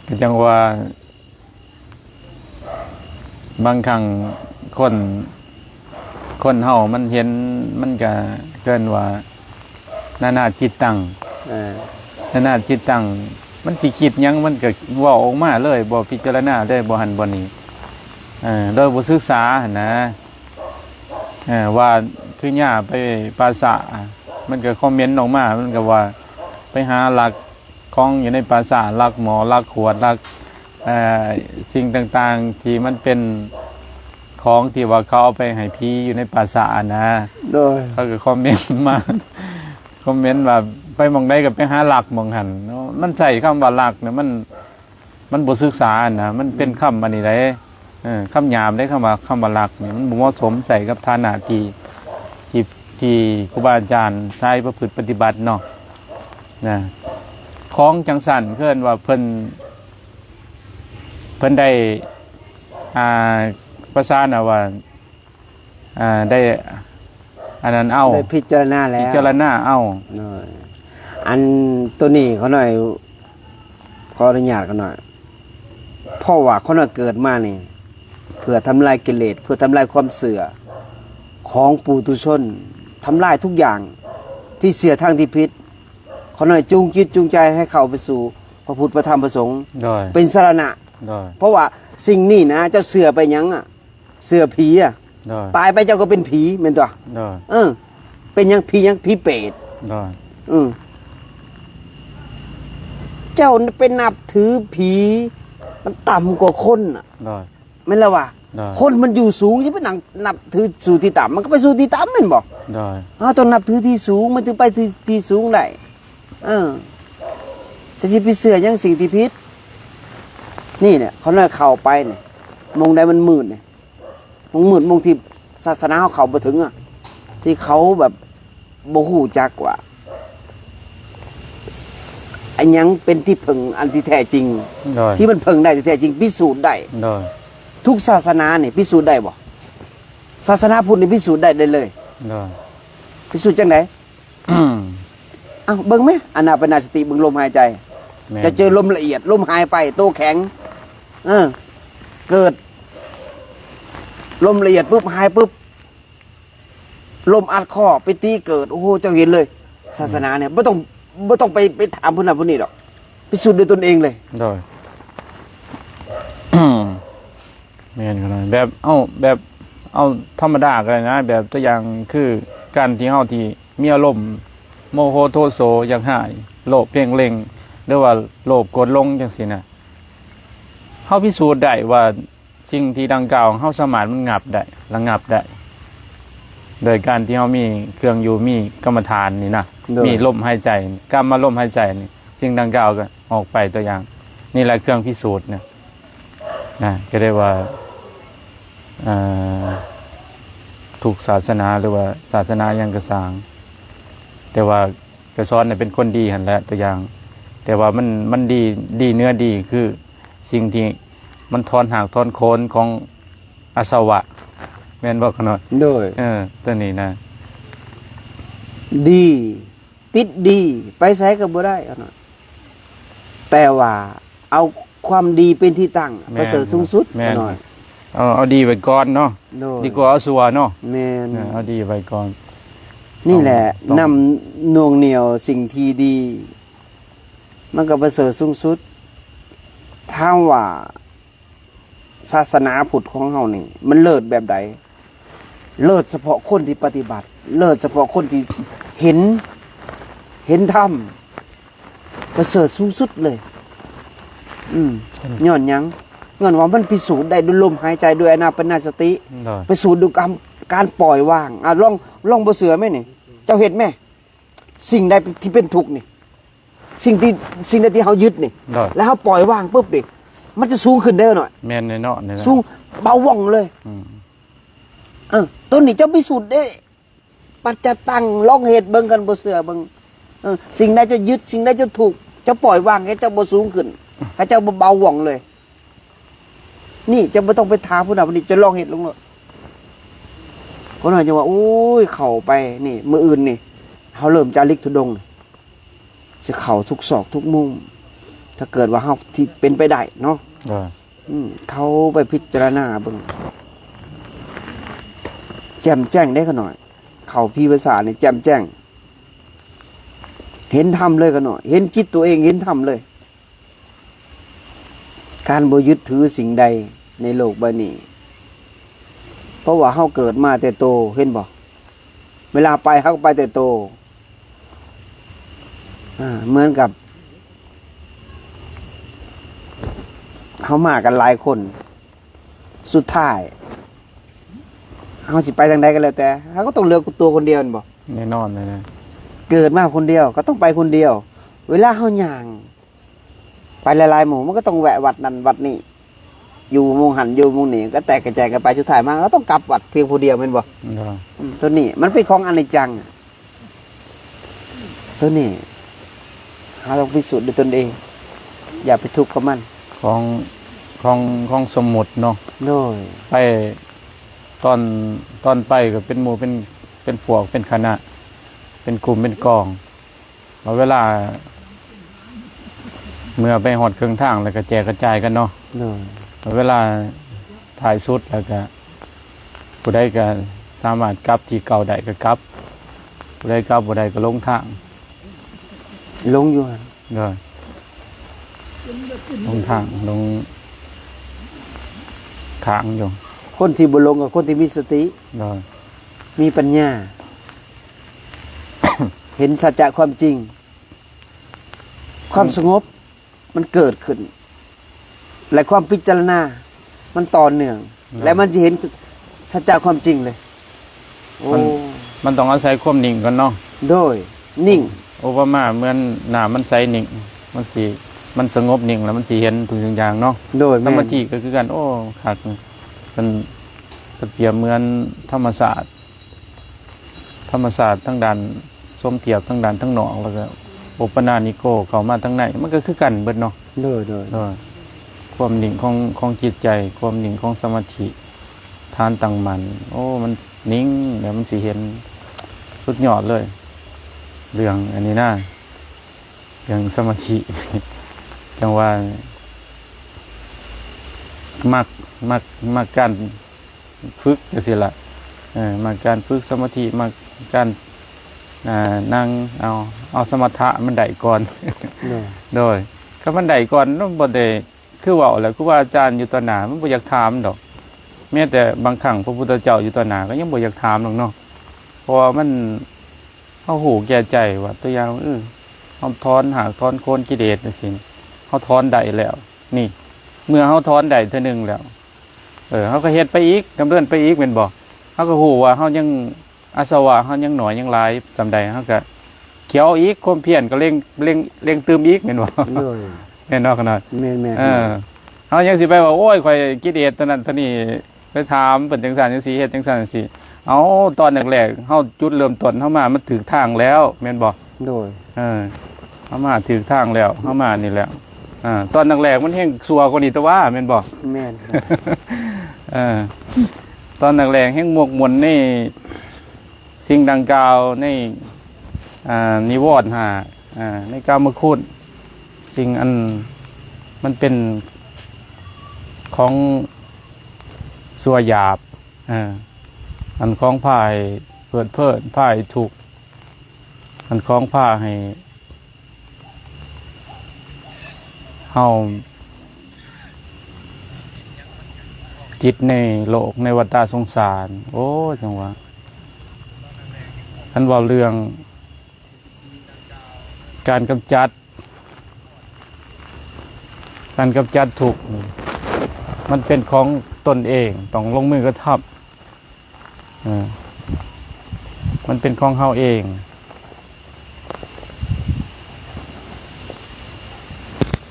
ກໍຈັ່ງວ່າ ບາງຄັ້ງຄົນ ຄົນເຮົາມັນເຫັນ ມັນກະເອີ້ນວ່າ ນານາຈິດຕັງ ເອີ ນານາຈິດຕັງ ມັນຊິຄິດຫຍັງ ມັນກະເວົ້າອອກມາເລີຍ ບໍ່ພິຈາລະນາເລີຍ ບໍ່ຫັ້ນບໍ່ນີ້ ເອີ ໂດຍບໍ່ສຶກສາຫັ້ນນະ ເອີ ວ່າຄືຍ່າໄປປ່າຊ້າ ມັນກະຄອມເມັນອອກມາ ມັນກະວ່າໄປຫາລັກ ຂອງຢູ່ໃນປ່າຊ້າ ລັກໝໍ້ ລັກຂວດ ລັກ ເອີ ສິ່ງຕ່າງໆ ທີ່ມັນເປັນຂອງທີ່ວ່າເຂົາເອົາໄປໃຫ້ຜີຢູ່ໃນປ່າຊ້ານະ ໂດຍ ເຂົາກໍຄອມເມັນມາ ຄອມເມັນວ່າ ໄປໝ່ອງໃດກໍໄປຫາລັກໝ່ອງຫັ້ນ ມັນໃຊ້ຄຳວ່າລັກນະ ມັນ ມັນບໍ່ສຶກສານະ ມັນເປັນຄຳອັນນີ້ໃດ ເອີ ຄຳຫຍາບເດ້ ຄຳວ່າ ຄຳວ່າລັກນີ້ ມັນບໍ່ເໝາະສົມໃຊ້ກັບຖານະທີ່ ທີ່ ທີ່ຄູບາອາຈານສາຍປະພຶດປະຕິບັດເນາະ ນະ ຂອງຈັ່ງຊັ້ນ ເອີ້ນວ່າເພິ່ນ ເພິ່ນໄດ້ ອ່າ ປະສານວ່າ ອ່າ ໄດ້ ອັນນັ້ນເອົາ ໄດ້ພິຈາລະນາແລ້ວ ພິຈາລະນາເອົາ ໂດຍ ອັນໂຕນີ້ຂ້ານ້ອຍ ຂໍອະນຸຍາດຂ້ານ້ອຍ ເພາະວ່າຂ້ານ້ອຍເກີດມານີ້ ເພື່ອທຳລາຍກິເລດ ເພື່ອທຳລາຍຄວາມເຊື່ອຂອງປຸຖຸຊົນ ທຳລາຍທຸກຢ່າງທີ່ເຊື່ອທາງທີ່ຜິດ ຂ້ານ້ອຍຈູງຈິດຈູງໃຈໃຫ້ເຂົ້າໄປສູ່ພະພຸດ ພະທຳ ພະສົງ ໂດຍ ເປັນສາລະນະ ໂດຍ ເພາະວ່າສິ່ງນີ້ນະ ເຈົ້າເຊື່ອໄປຫຍັງອະ ເຊື່ອຜີອະ ໂດຍ ຕາຍໄປເຈົ້າກໍເປັນຜີແມ່ນຕົວະ ໂດຍ ເອີ ເປັນຫຍັງ ຜີຫຍັງ ຜີເປດ ໂດຍ ເອີ ເຈົ້າໄປນັບຖືຜີ ມັນຕ່ຳກວ່າຄົນນະ ໂດຍ ແມ່ນແລ້ວວະ ໂດຍ ຄົນມັນຢູ່ສູງ ຈະໄປນັບ ນັບຖືສູ່ທີ່ຕ່ຳ ມັນກໍໄປສູ່ທີ່ຕ່ຳແມ່ນບໍ່ ໂດຍ ເຮົາຕ້ອງນັບຖືທີ່ສູງ ມັນຈຶ່ງໄປທີ່ ທີ່ສູງໄດ້ ເອີ ຈະຊິໄປເຊື່ອຫຍັງສິ່ງທີ່ຜິດ ນີ້ແຫຼະ ຂ້ານ້ອຍເຂົ້າໄປນີ້ ໝ່ອງໃດມັນມືດນີ້ ໝ່ອງມືດ ໝ່ອງທີ່ສາສະໜາເຮົາເຂົ້າບໍ່ເຖິງອະ ທີ່ເຂົາແບບບໍ່ຮູ້ຈັກວ່າ ອັນຫຍັງເປັນທີ່ເພິ່ງອັນທີ່ແທ້ຈິງ ໂດຍ ທີ່ມັນເພິ່ງໄດ້ທີ່ແທ້ຈິງ ພິສູດໄດ້ ໂດຍ ທຸກສາສະໜານີ້ພິສູດໄດ້ບໍ່? ສາສະໜາພຸດນີ້ພິສູດໄດ້ ໄດ້ເລີຍ ໂດຍ ພິສູດຈັ່ງໃດ? ເອົ້າ ເບິ່ງແມ ອານາປານະສະຕິ ເບິ່ງລົມຫາຍໃຈ ແມ່ນ ຈະເຈີລົມລະອຽດ ລົມຫາຍໄປ ໂຕແຂງ ເອີ ເກີດ ລົມລະອຽດປຶບ ຫາຍປຶບ ລົມອັດຄໍ ປີຕິເກີດ ໂອ້ໂຫ ເຈົ້າເຫັນເລີຍ ສາສະໜານີ້ ບໍ່ຕ້ອງ ບໍ່ຕ້ອງໄປ ໄປຖາມຜູ້ນັ້ນຜູ້ນີ້ດອກ ພິສູດດ້ວຍຕົນເອງເລີຍ ໂດຍ ແມ່ນຂະໜາດ ແບບ ເອົາ ແບບ ເອົາທຳມະດາກໍໄດ້ນະ ແບບຕົວຢ່າງຄື ການທີ່ເຮົາທີ່ມີອາລົມໂມໂຫໂທໂສ ຢາກຮ້າຍ ໂລບເພງເລັງ ຫຼືວ່າໂລບໂກດຫຼົງຈັ່ງຊີ້ນະ ເຮົາພິສູດໄດ້ວ່າ ສິ່ງທີ່ດັ່ງກ່າວ ເຮົາສາມາດມັນງັບໄດ້ ລະງັບໄດ້ ໂດຍການທີ່ເຮົາມີເຄື່ອງຢູ່ ມີກຳມະຖານນີ້ນະ ໂດຍ ມີລົມຫາຍໃຈ ກຳມາລົມຫາຍໃຈນີ້ ສິ່ງດັ່ງກ່າວກໍອອກໄປ ຕົວຢ່າງ ນີ້ແຫຼະເຄື່ອງພິສູດນະ ນະ ກໍໄດ້ວ່າ ເອີ ທຸກສາສະໜາ ຫຼືວ່າສາສະໜາຫຍັງກໍຊ່າງ ແຕ່ວ່າ ກໍສອນໃຫ້ເປັນຄົນດີຫັ້ນແຫຼະ ຕົວຢ່າງ ແຕ່ວ່າມັນ ມັນດີ ດີເໜືອດີ ຄືສິ່ງທີ່ມັນຖອນຮາກຖອນໂຄນຂອງອາສະວະ ແມ່ນບໍ່ຂະນ້ອຍ? ໂດຍ ເອີ ຕົວນີ້ນະ ດີ ຕິດດີ ໄປໃສກໍບໍ່ໄດ້ຂະນ້ອຍ ແຕ່ວ່າ ເອົາຄວາມດີເປັນທີ່ຕັ້ງ ແມ່ນ ປະເສີດສູງສຸດ ແມ່ນ ໜ້ອຍ ເອົາ ເອົາດີໄວ້ກ່ອນເນາະ ໂດຍ ດີກວ່າເອົາຊົ່ວເນາະ ແມ່ນ ເອີ ເອົາດີໄວ້ກ່ອນ ນີ້ແຫຼະ ຕ້ອງ ນຳໜ່ວງໜ່ຽວສິ່ງທີ່ດີ ມັນກໍປະເສີດສູງສຸດ ຖາມວ່າ ສາສະໜາພຸດຂອງເຮົານີ້ ມັນເລີດແບບໃດ? ເລີດສະເພາະຄົນທີ່ປະຕິບັດ ເລີດສະເພາະຄົນທີ່ເຫັນ ເຫັນທຳ ປະເສີດສູງສຸດເລີຍ ອືມ ອືມ ຍ້ອນຫຍັງ? ຍ້ອນວ່າມັນພິສູດໄດ້ດ້ວຍລົມຫາຍໃຈ ດ້ວຍອານາປານະສະຕິ ໂດຍ ພິສູດດ້ວຍການ ການປ່ອຍວາງ ອາ ລອງ ລອງບໍ່ເຊື່ອແມນີ້ ເຈົ້າເຮັດແມ ສິ່ງໃດທີ່ເປັນທຸກນີ້ ສິ່ງທີ່ ສິ່ງໃດທີ່ເຮົາຍຶດນີ້ ໂດຍ ແລ້ວເຮົາປ່ອຍວາງປຶບນີ້ ມັນຈະສູງຂຶ້ນເດ້ໜ້ອຍ ແມ່ນແນ່ນອນ ສູງເບົາວ່ອງເລີຍ ອືມ ເອີ ຕົວນີ້ເຈົ້າພິສູດເດ້ ປັດຈະຕັງ ລອງເຮັດເບິ່ງ ຄັນບໍ່ເຊື່ອເບິ່ງ ເອີ ສິ່ງໃດເຈົ້າຍຶດ ສິ່ງໃດເຈົ້າຖືກ ເຈົ້າປ່ອຍວາງ ເຮັດເຈົ້າບໍ່ສູງຂຶ້ນ ເຂົາເຈົ້າບໍ່ເບົາວ່ອງເລີຍ ນີ້ເຈົ້າບໍ່ຕ້ອງໄປຖາມຜູ້ນັ້ນຜູ້ນີ້ ເຈົ້າລອງເຮັດເບິ່ງໂລດ ຄົນເຮົາຈະວ່າ ໂອ້ຍ ເຂົ້າໄປ ນີ້ ມື້ອື່ນນີ້ ເຮົາເລີ່ມຈາລິກທຸດົງ ຊິເຂົ້າທຸກຊອກທຸກມຸມ ຖ້າເກີດວ່າເຮົາທີ່ເປັນໄປໄດ້ເນາະ ໂດຍ ອືມ ເຂົ້າໄປພິຈາລະນາເບິ່ງ ແຈ່ມແຈ້ງເດ້ຂະນ້ອຍ ເຂົ້າພີປະສາດນີ້ແຈ່ມແຈ້ງ ເຫັນທຳເລີຍຂະນ້ອຍ ເຫັນຈິດຕົວເອງ ເຫັນທຳເລີຍ ການບໍ່ຍຶດຖືສິ່ງໃດໃນໂລກໃບນີ້ ເພາະວ່າເຮົາເກີດມາແຕ່ໂຕ ເຫັນບໍ່? ເວລາໄປເຮົາກໍໄປແຕ່ໂຕ ອາ ເໝືອນກັບເຮົາມາກັນຫຼາຍຄົນ ສຸດທ້າຍເຮົາຊິໄປທາງໃດກໍແລ້ວແຕ່ ເຮົາກໍຕ້ອງເລືອກຕົວຄົນດຽວແມ່ນບໍ່? ແນ່ນອນເລີຍນະ ເກີດມາຄົນດຽວກໍຕ້ອງໄປຄົນດຽວ ເວລາເຮົາຍ່າງ ໄປຫຼາຍໆໝູ່ ມັນກໍຕ້ອງແວະວັດນັ້ນວັດນີ້ ຢູ່ໝ່ອງຫັ້ນຢູ່ໝ່ອງນີ້ ກໍແຕກກະແຈງກັນໄປ ສຸດທ້າຍມາກໍຕ້ອງກັບວັດພຽງຜູ້ດຽວແມ່ນບໍ່? ໂດຍ ອືມ ຕົວນີ້ມັນເປັນຂອງອະນິດຈັງ ຕົວນີ້ເຮົາຕ້ອງພິສູດດ້ວຍຕົນເອງ ຢ່າໄປທຸກກັບມັນ ຂອງ ຂອງ ຂອງສົມມຸດເນາະ ໂດຍ ໄປ ຕອນ ຕອນໄປກໍເປັນໝູ່ເປັນ ເປັນພວກ ເປັນຄະນະ ເປັນກຸ່ມເປັນກອງ ແລ້ວເວລາເມື່ອໄປຮອດເຄິ່ງທາງແລ້ວກໍແຈກກະຈາຍກັນເນາະ ໂດຍ ແລ້ວເວລາທ້າຍສຸດແລ້ວກໍ ຜູ້ໃດກໍສາມາດກັບທີ່ເກົ່າໄດ້ກໍກັບ ຜູ້ໃດກັບບໍ່ໄດ້ກໍຫຼົງທາງ ຫຼົງຢູ່ຫັ້ນ ໂດຍ ຫຼົງທາງ ຫຼົງທາງຢູ່ ຄົນທີ່ບໍ່ຫຼົງກໍຄົນທີ່ມີສະຕິ ໂດຍ ມີປັນຍາ ເຫັນສັດຈະຄວາມຈິງ ຄວາມສະຫງົບມັນເກີດຂຶ້ນ ແລະ ຄວາມພິຈາລະນາມັນຕໍ່ເນື່ອງ ແລະ ມັນຊິເຫັນສັດຈະຄວາມຈິງເລີຍ ໂອ້ ມັນ ມັນຕ້ອງອາໄສຄວາມນິ່ງກ່ອນເນາະ ໂດຍ ນິ່ງ ອຸປະມາເໝືອນນ້ຳມັນໃສນິ່ງ ມັນຊິ ມັນສະຫງົບນິ່ງແລ້ວມັນຊິເຫັນທຸກສິ່ງຢ່າງເນາະ ໂດຍ ສະມາທິກໍຄືກັນ ໂອ້ ຄັກ ເປັນ ເປັນປຽບເໝືອນທຳມະຊາດ ທຳມະຊາດທາງດ້ານ ສົມທຽບທາງດ້ານທາງນອກ ແລ້ວກໍໂອປະນານິໂກເຂົ້າມາທາງໃນ ມັນກໍຄືກັນເບິດເນາະ ໂດຍ ໂດຍ ໂດຍ ຄວາມນິ່ງຂອງ ຂອງຈິດໃຈ ຄວາມນິ່ງຂອງສະມາທິ ຖານຕັ້ງໝັ້ນ ໂອ້ ມັນນິ່ງແລ້ວມັນຊິເຫັນ ສຸດຍອດເລີຍ ເລື່ອງອັນນີ້ນະ ເລື່ອງສະມາທິ ຈັ່ງວ່າ ມັກ ມັກ ມັກການ ຝຶກຈັ່ງຊີ້ລະ ເອີ ມັກການຝຶກສະມາທິ ມັກການ ອ່າ ນັ່ງເອົາ ເອົາສະມະຖະມັນໄດ້ກ່ອນ ໂດຍ ໂດຍ ຄັນມັນໄດ້ກ່ອນ ມັນບໍ່ໄດ້ ຄືເວົ້າແຫຼະ ຄູບາອາຈານຢູ່ຕໍ່ໜ້າ ມັນບໍ່ຢາກຖາມດອກ ແມ້ແຕ່ບາງຄັ້ງພະພຸດທະເຈົ້າຢູ່ຕໍ່ໜ້າ ກໍຍັງບໍ່ຢາກຖາມດອກເນາະ ເພາະວ່າມັນ ເຮົາຮູ້ແກ່ໃຈວ່າ ຕົວຢ່າງ ເອີ ເຮົາຖອນຮາກຖອນໂຄນກິເລດຈັ່ງຊີ້ ເຮົາຖອນໄດ້ແລ້ວ ນີ້ ເມື່ອເຮົາຖອນໄດ້ເທື່ອໜຶ່ງແລ້ວ ເອີ ເຮົາກໍເຮັດໄປອີກ ດຳເນີນໄປອີກແມ່ນບໍ່? ເຮົາກໍຮູ້ວ່າເຮົາຍັງ ອາສະວະເຮົາຍັງໜ້ອຍຍັງຫຼາຍສ່ຳໃດ ເຮົາກໍຂຽວອີກ ຄວາມພຽນກໍເລັ່ງ ເລັ່ງ ເລັ່ງຕື່ມອີກແມ່ນບໍ່? ໂດຍ ແມ່ນເນາະຂະນ້ອຍ? ແມ່ນໆ ເອີ ເຮົາຍັງຊິໄປວ່າ ໂອ້ຍ ຂ້ອຍກິເລດຕົວນັ້ນຕົວນີ້ ໄປຖາມເພິ່ນຈັ່ງຊັ້ນຈັ່ງຊີ້ ເຮັດຈັ່ງຊັ້ນຈັ່ງຊີ້ ເອົາ ຕອນແລກໆ ເຮົາຈຸດເລີ່ມຕົ້ນເຮົາມາ ມັນຖືກທາງແລ້ວແມ່ນບໍ່? ໂດຍ ເອີ ເຮົາມາຖືກທາງແລ້ວ ເຮົາມານີ້ແລ້ວ ອາ ຕອນແລກໆ ມັນແຮ່ງຊົ່ວກວ່ານີ້ຕົວະ ແມ່ນບໍ່? ແມ່ນ ເອີ ຕອນແລກໆ ແຮ່ງໝົກໝຸ່ນໃນສິ່ງດັ່ງກ່າວ ໃນ ອ່າ ນິວອນຫ້າ ອ່າ ໃນກາມະຄຸນ ສິ່ງອັນມັນເປັນຂອງຊົ່ວຫຍາບ ເອີ ອັນຂອງພາໃຫ້ເພີດເພີນ ພາໃຫ້ທຸກ ອັນຂອງພາໃຫ້ເຮົາຕິດໃນໂລກ ໃນວັດຕະສົງສານ ໂອ້ ຈັ່ງວ່າ ຄັນເວົ້າເລື່ອງ ການກຳຈັດ ການກຳຈັດທຸກນີ້ ມັນເປັນຂອງຕົນເອງ ຕ້ອງລົງມືກະທຳ ເອີ ມັນເປັນຂອງເຮົາເອງ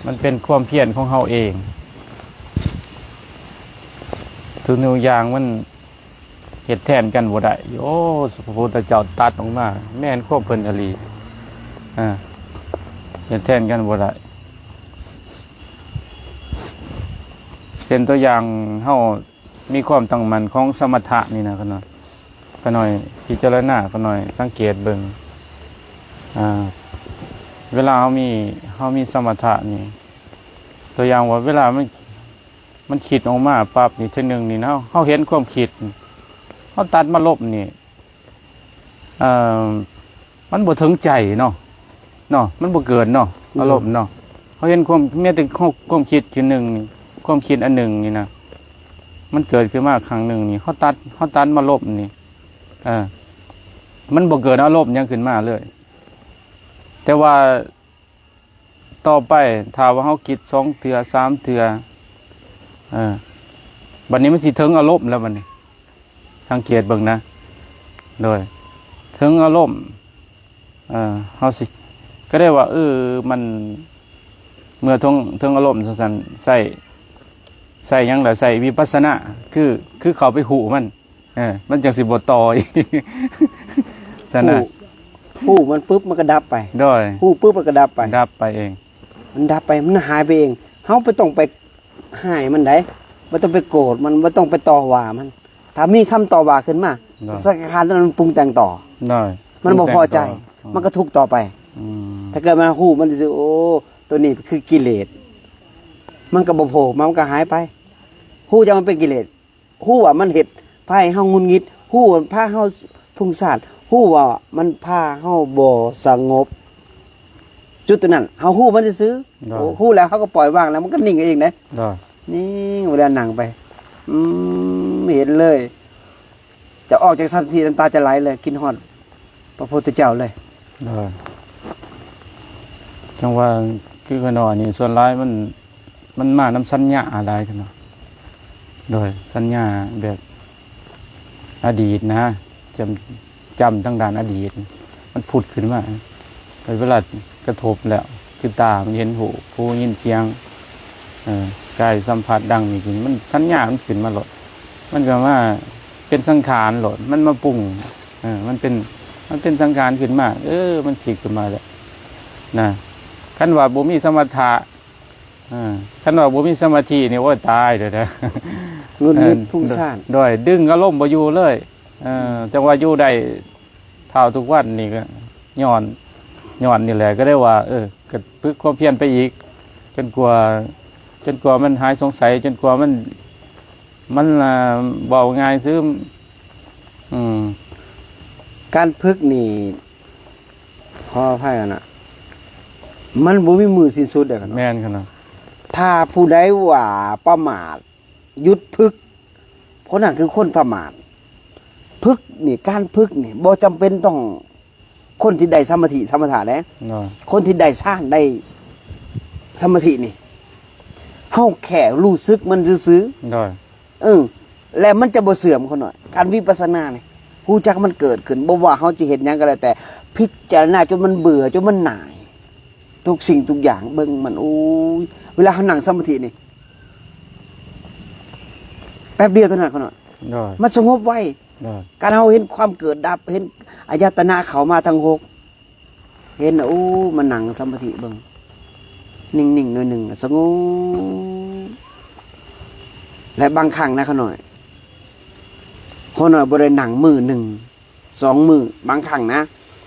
ມັນເປັນຄວາມພຽນຂອງເຮົາເອງ ທຸກສິ່ງທຸກຢ່າງມັນ ເຮັດແທນກັນບໍ່ໄດ້. ໂອ້ ພະພຸດທະເຈົ້າຕັດອອກມາ ແມ່ນຄວາມເພິ່ນອີ່ຫຼີ ອາ ເຮັດແທນກັນບໍ່ໄດ້. ເຊັ່ນຕົວຢ່າງ ເຮົາມີຄວາມຕັ້ງໝັ້ນຂອງສະມະຖະນີ້ນະ ຂະນ້ອຍ ຂະນ້ອຍພິຈາລະນາ ຂະນ້ອຍສັງເກດເບິ່ງ ອາ ເວລາເຮົາມີ ເຮົາມີສະມະຖະນີ້ ຕົວຢ່າງວ່າເວລາມັນ ມັນຄິດອອກມາປັບນີ້ ເທື່ອໜຶ່ງນີ້ນະ ເຮົາເຫັນຄວາມຄິດ ເຮົາຕັດມາລົບນີ້ ເອີ່ ມັນບໍ່ເຖິງໃຈເນາະ ເນາະ ມັນບໍ່ເກີດເນາະ ອືມ ອາລົມເນາະ ເຮົາເຫັນຄວາມ ແມ້ແຕ່ຄວາມ ຄວາມຄິດຄືໜຶ່ງນີ້ ຄວາມຄິດອັນໜຶ່ງນີ້ນະ ມັນເກີດຂຶ້ນມາຄັ້ງໜຶ່ງນີ້ ເຮົາຕັດ ເຮົາຕັດມາລົບນີ້ ເອີ ມັນບໍ່ເກີດອາລົມຫຍັງຂຶ້ນມາເລີຍ ແຕ່ວ່າ ຕໍ່ໄປ ຖ້າວ່າເຮົາຄິດສອງເທື່ອ ສາມເທື່ອ ເອີ ບັດນີ້ມັນຊິເຖິງອາລົມແລ້ວບັດນີ້ ສັງເກດເບິ່ງນະ ໂດຍ ເຖິງອາລົມ ເອີ ເຮົາຊິ ກໍໄດ້ວ່າ ເອີ ມັນ ເມື່ອເຖິງ ເຖິງອາລົມ ຈັ່ງຊັ້ນ ໃຊ້ ໃຊ້ຫຍັງລະ ໃຊ້ວິປັດສະນາ ຄື ຄືເຂົ້າໄປຮູ້ມັນ ເອີ ມັນຈັ່ງຊິບໍ່ຕໍ່ອີກ ຊັ້ນນະ ຮູ້ ຮູ້ມັນປຶບ ມັນກໍດັບໄປ ໂດຍ ຮູ້ປຶບ ມັນກໍດັບໄປ ດັບໄປເອງ ມັນດັບໄປ ມັນຫາຍໄປເອງ ເຮົາບໍ່ຕ້ອງໄປຮ້າຍມັນໃດ ບໍ່ຕ້ອງໄປໂກດມັນ ບໍ່ຕ້ອງໄປຕໍ່ວ່າມັນ ຖ້າມີຄຳຕໍ່ວ່າຂຶ້ນມາ ໂດຍ ສັງຂານຕົວນັ້ນມັນປຸງແຕ່ງຕໍ່ ໂດຍ ມັນບໍ່ພໍໃຈ ປຸງແຕ່ງຕໍ່ ອືມ ມັນກໍທຸກຕໍ່ໄປ ອືມ ຖ້າເກີດມາຮູ້ມັນຊື່ໆ ໂອ້ ຕົວນີ້ຄືກິເລດ ມັນກໍບໍ່ໂຜມາ ມັນກໍຫາຍໄປ ຮູ້ຈັກມັນເປັນກິເລດ ຮູ້ວ່າມັນເຮັດພາໃຫ້ເຮົາຫງຸດຫງິດ ຮູ້ວ່າພາເຮົາຟຸ້ງສ້ານ ຮູ້ວ່າມັນພາເຮົາບໍ່ສະຫງົບ ຈຸດຕົວນັ້ນເຮົາຮູ້ມັນຊື່ໆ ໂດຍ ໂອ້ ຮູ້ແລ້ວເຮົາກໍປ່ອຍວາງແລ້ວ ມັນກໍນິ່ງເອງເດ້ ໂດຍ ນິ່ງເວລານັ່ງໄປ ອືມ ເຫັນເລີຍ ຈະອອກຈາກສະມາທິ ນ້ຳຕາຈະໄຫຼເລີຍ ຄິດຮອດ ພະພຸດທະເຈົ້າເລີຍ ໂດຍ ຈັ່ງວ່າຄືຂ້ານ້ອຍນີ້ ສ່ວນຫຼາຍມັນ ມັນມານຳສັນຍາຫຼາຍ ຂ້ານ້ອຍ ໂດຍ ສັນຍາແບບອະດີດນະ ຈຳ ຈຳທາງດ້ານອະດີດ ມັນຜຸດຂຶ້ນມາ ແຕ່ເວລາກະທົບແລ້ວ ຄືຕາມັນເຫັນຮູບ ຫູໄດ້ຍິນສຽງ ເອີ ກາຍສຳຜັດດັງນີ້ຂຶ້ນ ມັນ ສັນຍາມັນຂຶ້ນມາໂລດ ມັນກໍມາເປັນສັງຂານໂລດ ມັນມາປຸງ ເອີ ມັນເປັນ ມັນເປັນສັງຂານຂຶ້ນມາ ເອີ ມັນຄິດຂຶ້ນມາແລ້ວນະ ຄັນວ່າບໍ່ມີສະມະຖະ ເອີ ຄັນວ່າບໍ່ມີສະມາທິນີ້ ໂອ້ຍ ຕາຍເດີນະ ຫງຸດຫງິດ ເອີ ຟຸ້ງສ້ານ ໂດຍ ດຶງອາລົມບໍ່ຢູ່ເລີຍ ເອີ ຈັ່ງວ່າຢູ່ໄດ້ເທົ່າທຸກວັນນີ້ ກໍຍ້ອນ ຍ້ອນນີ້ແຫຼະ ກໍໄດ້ວ່າ ເອີ ກໍຝຶກຄວາມພຽນໄປອີກ ຈົນກວ່າ ຈົນກວ່າມັນຫາຍສົງໄສ ຈົນກວ່າມັນ ມັນ ອ່າ ເວົ້າງ່າຍຊື່ ອືມ ການຝຶກນີ້ ຂໍອະໄພນະ ມັນບໍ່ມີມື້ສິ້ນສຸດເດ້ ແມ່ນຂະນ້ອຍ ຖ້າຜູ້ໃດວ່າປະໝາດ ຢຸດຝຶກ ຄົນນັ້ນຄືຄົນປະໝາດ ຝຶກນີ້ ການຝຶກນີ້ ບໍ່ຈຳເປັນຕ້ອງ ຄົນທີ່ໄດ້ສະມາທິ ສະມະຖະເດ້ ໂດຍ ຄົນທີ່ໄດ້ຊານ ໄດ້ສະມາທິນີ້ ເຮົາແຄ່ຮູ້ສຶກມັນຊື່ໆ ໂດຍ ເອີ ແລະມັນຈະບໍ່ເສື່ອມ ຂ້ານ້ອຍ ການວິປັດສະນານີ້ ຮູ້ຈັກມັນເກີດຂຶ້ນ ບໍ່ວ່າເຮົາຈະເຮັດຫຍັງກໍແລ້ວແຕ່ ພິຈາລະນາຈົນມັນເບື່ອ ຈົນມັນໜ່າຍ ທຸກສິ່ງທຸກຢ່າງ ເບິ່ງມັນ ໂອ້ຍ ເວລາເຮົານັ່ງສະມາທິນີ້ ແປັບດຽວເທົ່ານັ້ນ ຂ້ານ້ອຍ ໂດຍ ມັນສະຫງົບໄວ ໂດຍ ການເຮົາເຫັນຄວາມເກີດດັບ ເຫັນອາຍະຕະນະເຂົ້າມາທັງຫົກ ເຫັນ ໂອ້ ມານັ່ງສະມາທິເບິ່ງ ນິ່ງໆ ໜ້ອຍໜຶ່ງ ສະຫງົບ ແລະບາງຄັ້ງນະ ຂ້ານ້ອຍ ຂ້ານ້ອຍບໍ່ໄດ້ນັ່ງມື້ໜຶ່ງ ສອງມື້ ບາງຄັ້ງນະ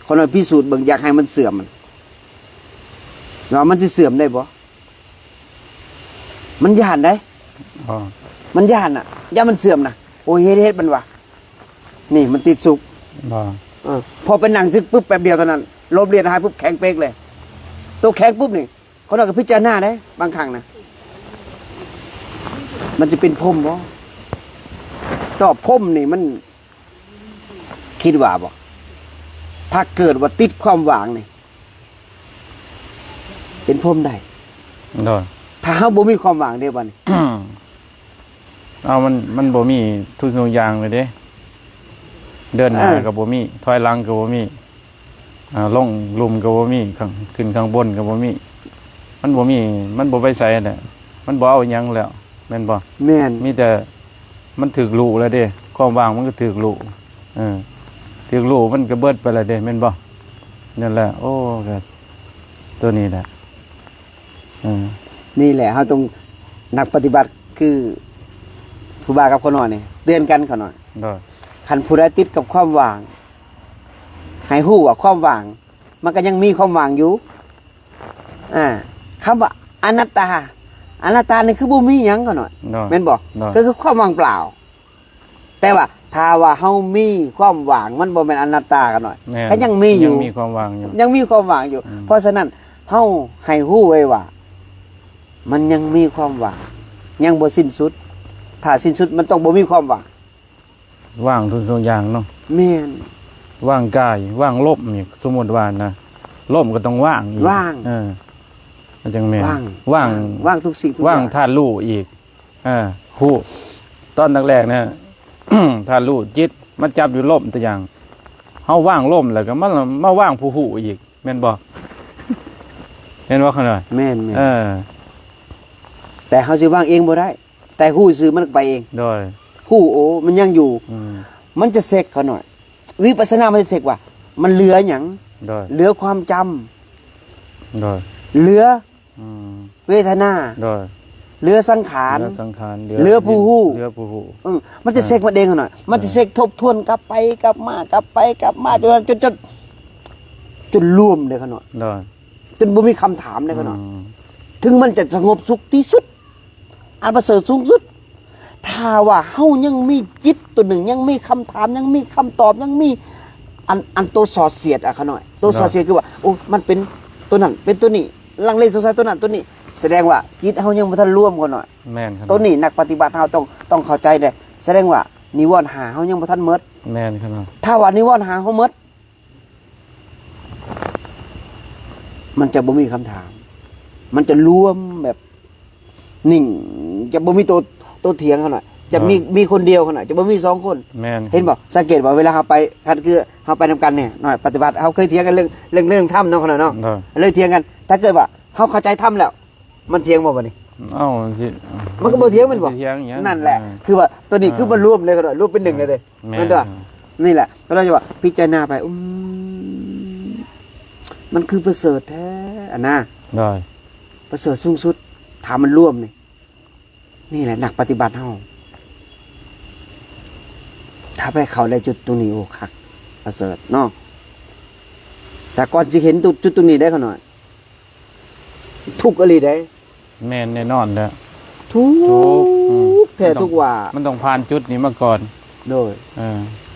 ຂ້ານ້ອຍພິສູດເບິ່ງ ຢາກໃຫ້ມັນເສື່ອມ ວ່າມັນຊິເສື່ອມໄດ້ບໍ່? ມັນຢ້ານເດ້ ອໍ ມັນຢ້ານນະ ຢ້ານມັນເສື່ອມນະ ໂອ້ຍ ເຮັດ ເຮັດມັນວ່າ ນີ້ມັນຕິດສຸກ ອໍ ເອີ ພໍໄປນັ່ງຊຶກປຶບ ແປັບດຽວເທົ່ານັ້ນ ລົມລຽນຫາຍປຶບ ແຂງເປັກເລີຍ ໂຕແຂງປຶບນີ້ ຂ້ານ້ອຍກໍພິຈາລະນາເດ້ ບາງຄັ້ງນະ ມັນຈະເປັນພົມບໍ່? ຕອບ ພົມນີ້ມັນ ຄິດວ່າບໍ່? ຖ້າເກີດວ່າຕິດຄວາມວ່າງນີ້ ເປັນພົມໄດ້ ໂດຍ ຖ້າເຮົາບໍ່ມີຄວາມວ່າງເດ້ ບັດນີ້ ເອົາ ມັນ ມັນບໍ່ມີທຸກສິ່ງທຸກຢ່າງເລີຍເດ້ ເດີນໜ້າ ເອີ ກໍບໍ່ມີ ຖອຍຫຼັງກໍບໍ່ມີ ອ່າ ລົງລຸ່ມກໍບໍ່ມີ ຂຶ້ນຂ້າງບົນກໍບໍ່ມີ ມັນບໍ່ມີ ມັນບໍ່ໄປໃສແຫຼະ ມັນບໍ່ເອົາຫຍັງແລ້ວ ແມ່ນບໍ່? ແມ່ນ ມີແຕ່ມັນຖືກລຸແລ້ວເດ້ ຄວາມວ່າງມັນກໍຖືກລຸ ເອີ ຖືກລຸມັນກໍເບິດໄປແລ້ວເດ້ ແມ່ນບໍ່? ນັ້ນແຫຼະ ໂອ້ ກໍຕົວນີ້ແຫຼະ ເອີ ນີ້ແຫຼະ ເຮົາຕ້ອງ ນັກປະຕິບັດຄືຄູບາກັບຂ້ານ້ອຍນີ້ ເຕືອນກັນຂ້ານ້ອຍ ໂດຍ ຄັນຜູ້ໃດຕິດກັບຄວາມວ່າງ ໃຫ້ຮູ້ວ່າຄວາມວ່າງ ມັນກໍຍັງມີຄວາມວ່າງຢູ່ ອ່າ ຄຳວ່າອະນັດຕາ ອະນັດຕານີ້ຄືບໍ່ມີຫຍັງ ຂ້ານ້ອຍ ໂດຍ ແມ່ນບໍ່? ໂດຍ ກໍຄືຄວາມວ່າງເປົ່າ. ແຕ່ວ່າຖ້າວ່າເຮົາມີຄວາມວ່າງ ມັນບໍ່ແມ່ນອະນັດຕາ ຂ້ານ້ອຍ ແມ່ນ ກໍຍັງມີຢູ່ ຍັງມີຄວາມວ່າງຢູ່ ຍັງມີຄວາມວ່າງຢູ່. ອືມ ເພາະສະນັ້ນ ເຮົາໃຫ້ຮູ້ໄວ້ວ່າ ມັນຍັງມີຄວາມວ່າງ ຍັງບໍ່ສິ້ນສຸດ. ຖ້າສິ້ນສຸດ ມັນຕ້ອງບໍ່ມີຄວາມວ່າງ. ວ່າງທຸກສິ່ງທຸກຢ່າງເນາະ. ແມ່ນ ວ່າງກາຍ ວ່າງລົມນີ້ ສົມມຸດວ່ານະ ລົມກໍຕ້ອງວ່າງອີກ ວ່າງ ເອີ ມັນຈັ່ງແມ່ນ ວ່າງ ວ່າງ ວ່າງທຸກສິ່ງທຸກຢ່າງ ວ່າງທາດຮູ້ອີກ ເອີ ຮູ້ ຕອນແລກໆນະ ທາດຮູ້ ຈິດມາຈັບຢູ່ລົມຕົວຢ່າງ ເຮົາວ່າງລົມແລ້ວກໍມາ ມາວ່າງຜູ້ຮູ້ອີກ ແມ່ນບໍ່? ແມ່ນບໍ່ ຂ້ານ້ອຍ? ແມ່ນໆ ເອີ ແຕ່ເຮົາຊິວ່າງເອງບໍ່ໄດ້ ແຕ່ຮູ້ຊື່ມັນກໍໄປເອງ ໂດຍ ຮູ້ ໂອ້ ມັນຍັງຢູ່ ອືມ ມັນຈະເຊັກ ຂ້ານ້ອຍ ວິປັດສະນາມັນຈະເຊັກວ່າ ມັນເຫຼືອຫຍັງ? ໂດຍ ເຫຼືອຄວາມຈຳ ໂດຍ ເຫຼືອ ອືມ ເວທະນາ ໂດຍ ເຫຼືອສັງຂານ ເຫຼືອສັງຂານ ເຫຼືອ ເຫຼືອຜູ້ຮູ້ ເຫຼືອຜູ້ຮູ້ ເອີ ມັນຈະເຊັກມັນເອງ ຂ້ານ້ອຍ ມັນຈະເຊັກ ເອີ ທົບທວນກັບໄປກັບມາ ກັບໄປກັບມາ ຈົນ ຈົນ ຈົນ ຈົນລວມເດ້ ຂ້ານ້ອຍ ໂດຍ ຈົນບໍ່ມີຄຳຖາມເດ້ ຂ້ານ້ອຍ ອືມ ເຖິງມັນຈະສະຫງົບສຸກທີ່ສຸດ ອັນປະເສີດສູງສຸດ ຖ້າວ່າເຮົາຍັງມີຈິດຕົວໜຶ່ງ ຍັງມີຄຳຖາມ ຍັງມີຄຳຕອບ ຍັງມີອັນ ອັນໂຕສອດສຽດອະ ຂ້ານ້ອຍ ໂຕສອດສຽດ ໂດຍ ຄືວ່າ ໂອ້ ມັນເປັນຕົວນັ້ນ ເປັນຕົວນີ້ ລັງເລສົງໄສຕົວນັ້ນຕົວນີ້ ສະແດງວ່າຈິດເຮົາຍັງບໍ່ທັນລວມ ຂ້ານ້ອຍ ແມ່ນ ໂຕນີ້ນັກປະຕິບັດເຮົາຕ້ອງ ຕ້ອງເຂົ້າໃຈເດ້ ສະແດງວ່ານິວອນຫ້າເຮົາຍັງບໍ່ທັນໝົດ ແມ່ນ ຂ້ານ້ອຍ ຖ້າວ່ານິວອນຫ້າເຮົາໝົດ ມັນຈະບໍ່ມີຄຳຖາມ ມັນຈະລວມແບບ ນິ່ງ ຈະບໍ່ມີໂຕ ໂຕຖຽງ ຂ້ານ້ອຍ ຈະມີ ໂດຍ ມີຄົນດຽວ ຂ້ານ້ອຍ ຈະບໍ່ມີສອງຄົນ ແມ່ນ ເຫັນບໍ່? ສັງເກດບໍ່? ເວລາເຮົາໄປ ຄັນຄືເຮົາໄປນຳກັນນີ້ ນ້ອຍປະຕິບັດ ເຮົາເຄີຍຖຽງກັນເລື່ອງ ເລື່ອງ ເລື່ອງທຳເນາະ ຂ້ານ້ອຍເນາະ ໂດຍ ເລີຍຖຽງກັນ ຖ້າເກີດວ່າເຮົາເຂົ້າໃຈທຳແລ້ວ ມັນຖຽງບໍ່ບັດນີ້? ເອົ້າ ມັນຊິ ມັນກໍບໍ່ຖຽງແມ່ນບໍ່? ມັນຊິຖຽງຫຍັງ? ນັ້ນແຫຼະ ອ່າ ຄືວ່າໂຕນີ້ ອ່າ ຄືມັນລວມເລີຍ ຂ້ານ້ອຍ ລວມເປັນໜຶ່ງເລີຍເດ້ ແມ່ນ ແມ່ນບໍ່? ອ່າ ນີ້ແຫຼະ ກໍເລີຍວ່າພິຈາລະນາໄປ ອືມ ມັນຄືປະເສີດແທ້ ອັນນະ ໂດຍ ປະເສີດສູງສຸດ ຖ້າມັນລວມນີ້ ນີ້ແຫຼະນັກປະຕິບັດເຮົາ ຖ້າໄປເຂົ້າໄດ້ຈຸດຕົງນີ້ ໂອ້ ຄັກ ປະເສີດເນາະ ແຕ່ກ່ອນຊິເຫັນຈຸດ ຈຸດຕົງນີ້ໄດ້ ຂ້ານ້ອຍ ທຸກອີ່ຫຼີເດ້ ແມ່ນແນ່ນອນແລ້ວ ທຸກ ທຸກ ອືມ ແທ້ ມັນຕ້ອງ ທຸກວ່າ ມັນຕ້ອງຜ່ານຈຸດນີ້ມາກ່ອນ ໂດຍ ເອີ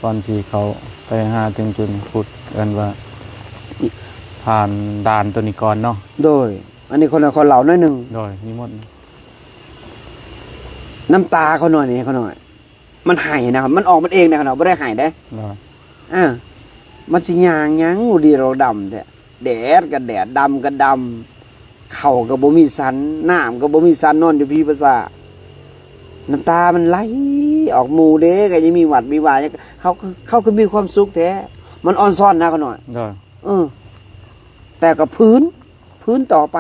ກ່ອນຊິເຂົ້າໄປຫາເຖິງຈຸດນີ້ ພຸດ ເອີ້ນວ່າຜ່ານດ່ານຕົວນີ້ກ່ອນເນາະ ໂດຍ ອັນນີ້ຂໍ ຂໍເລົ່າໜ້ອຍໜຶ່ງ ໂດຍ ນິມົນ ນ້ຳຕາຂ້ານ້ອຍນີ້ ຂ້ານ້ອຍ ມັນໄຫ້ນະ ມັນອອກມັນເອງນະ ຂ້ານ້ອຍ ບໍ່ໄດ້ໄຫ້ເດ້ ໂດຍ ອ່າ ມັນຊິຍ່າງຫຍັງ ດຽວດຳແທ້ ແດດກໍແດດ ດຳກໍດຳ ເຂົ້າກໍບໍ່ມີສັນ ນ້ຳກໍບໍ່ມີສັນ ນອນຢູ່ພີພາສາ ນ້ຳຕາມັນໄຫຼອອກ ໝູ່ເດ້ກໍຍັງມີວັດມີວາ ເຂົາ ເຂົາຄືມີຄວາມສຸກແທ້ ມັນອອນຊອນນະ ຂ້ານ້ອຍ ໂດຍ ເອີ ແຕ່ກໍຝືນ ຝືນຕໍ່ໄປ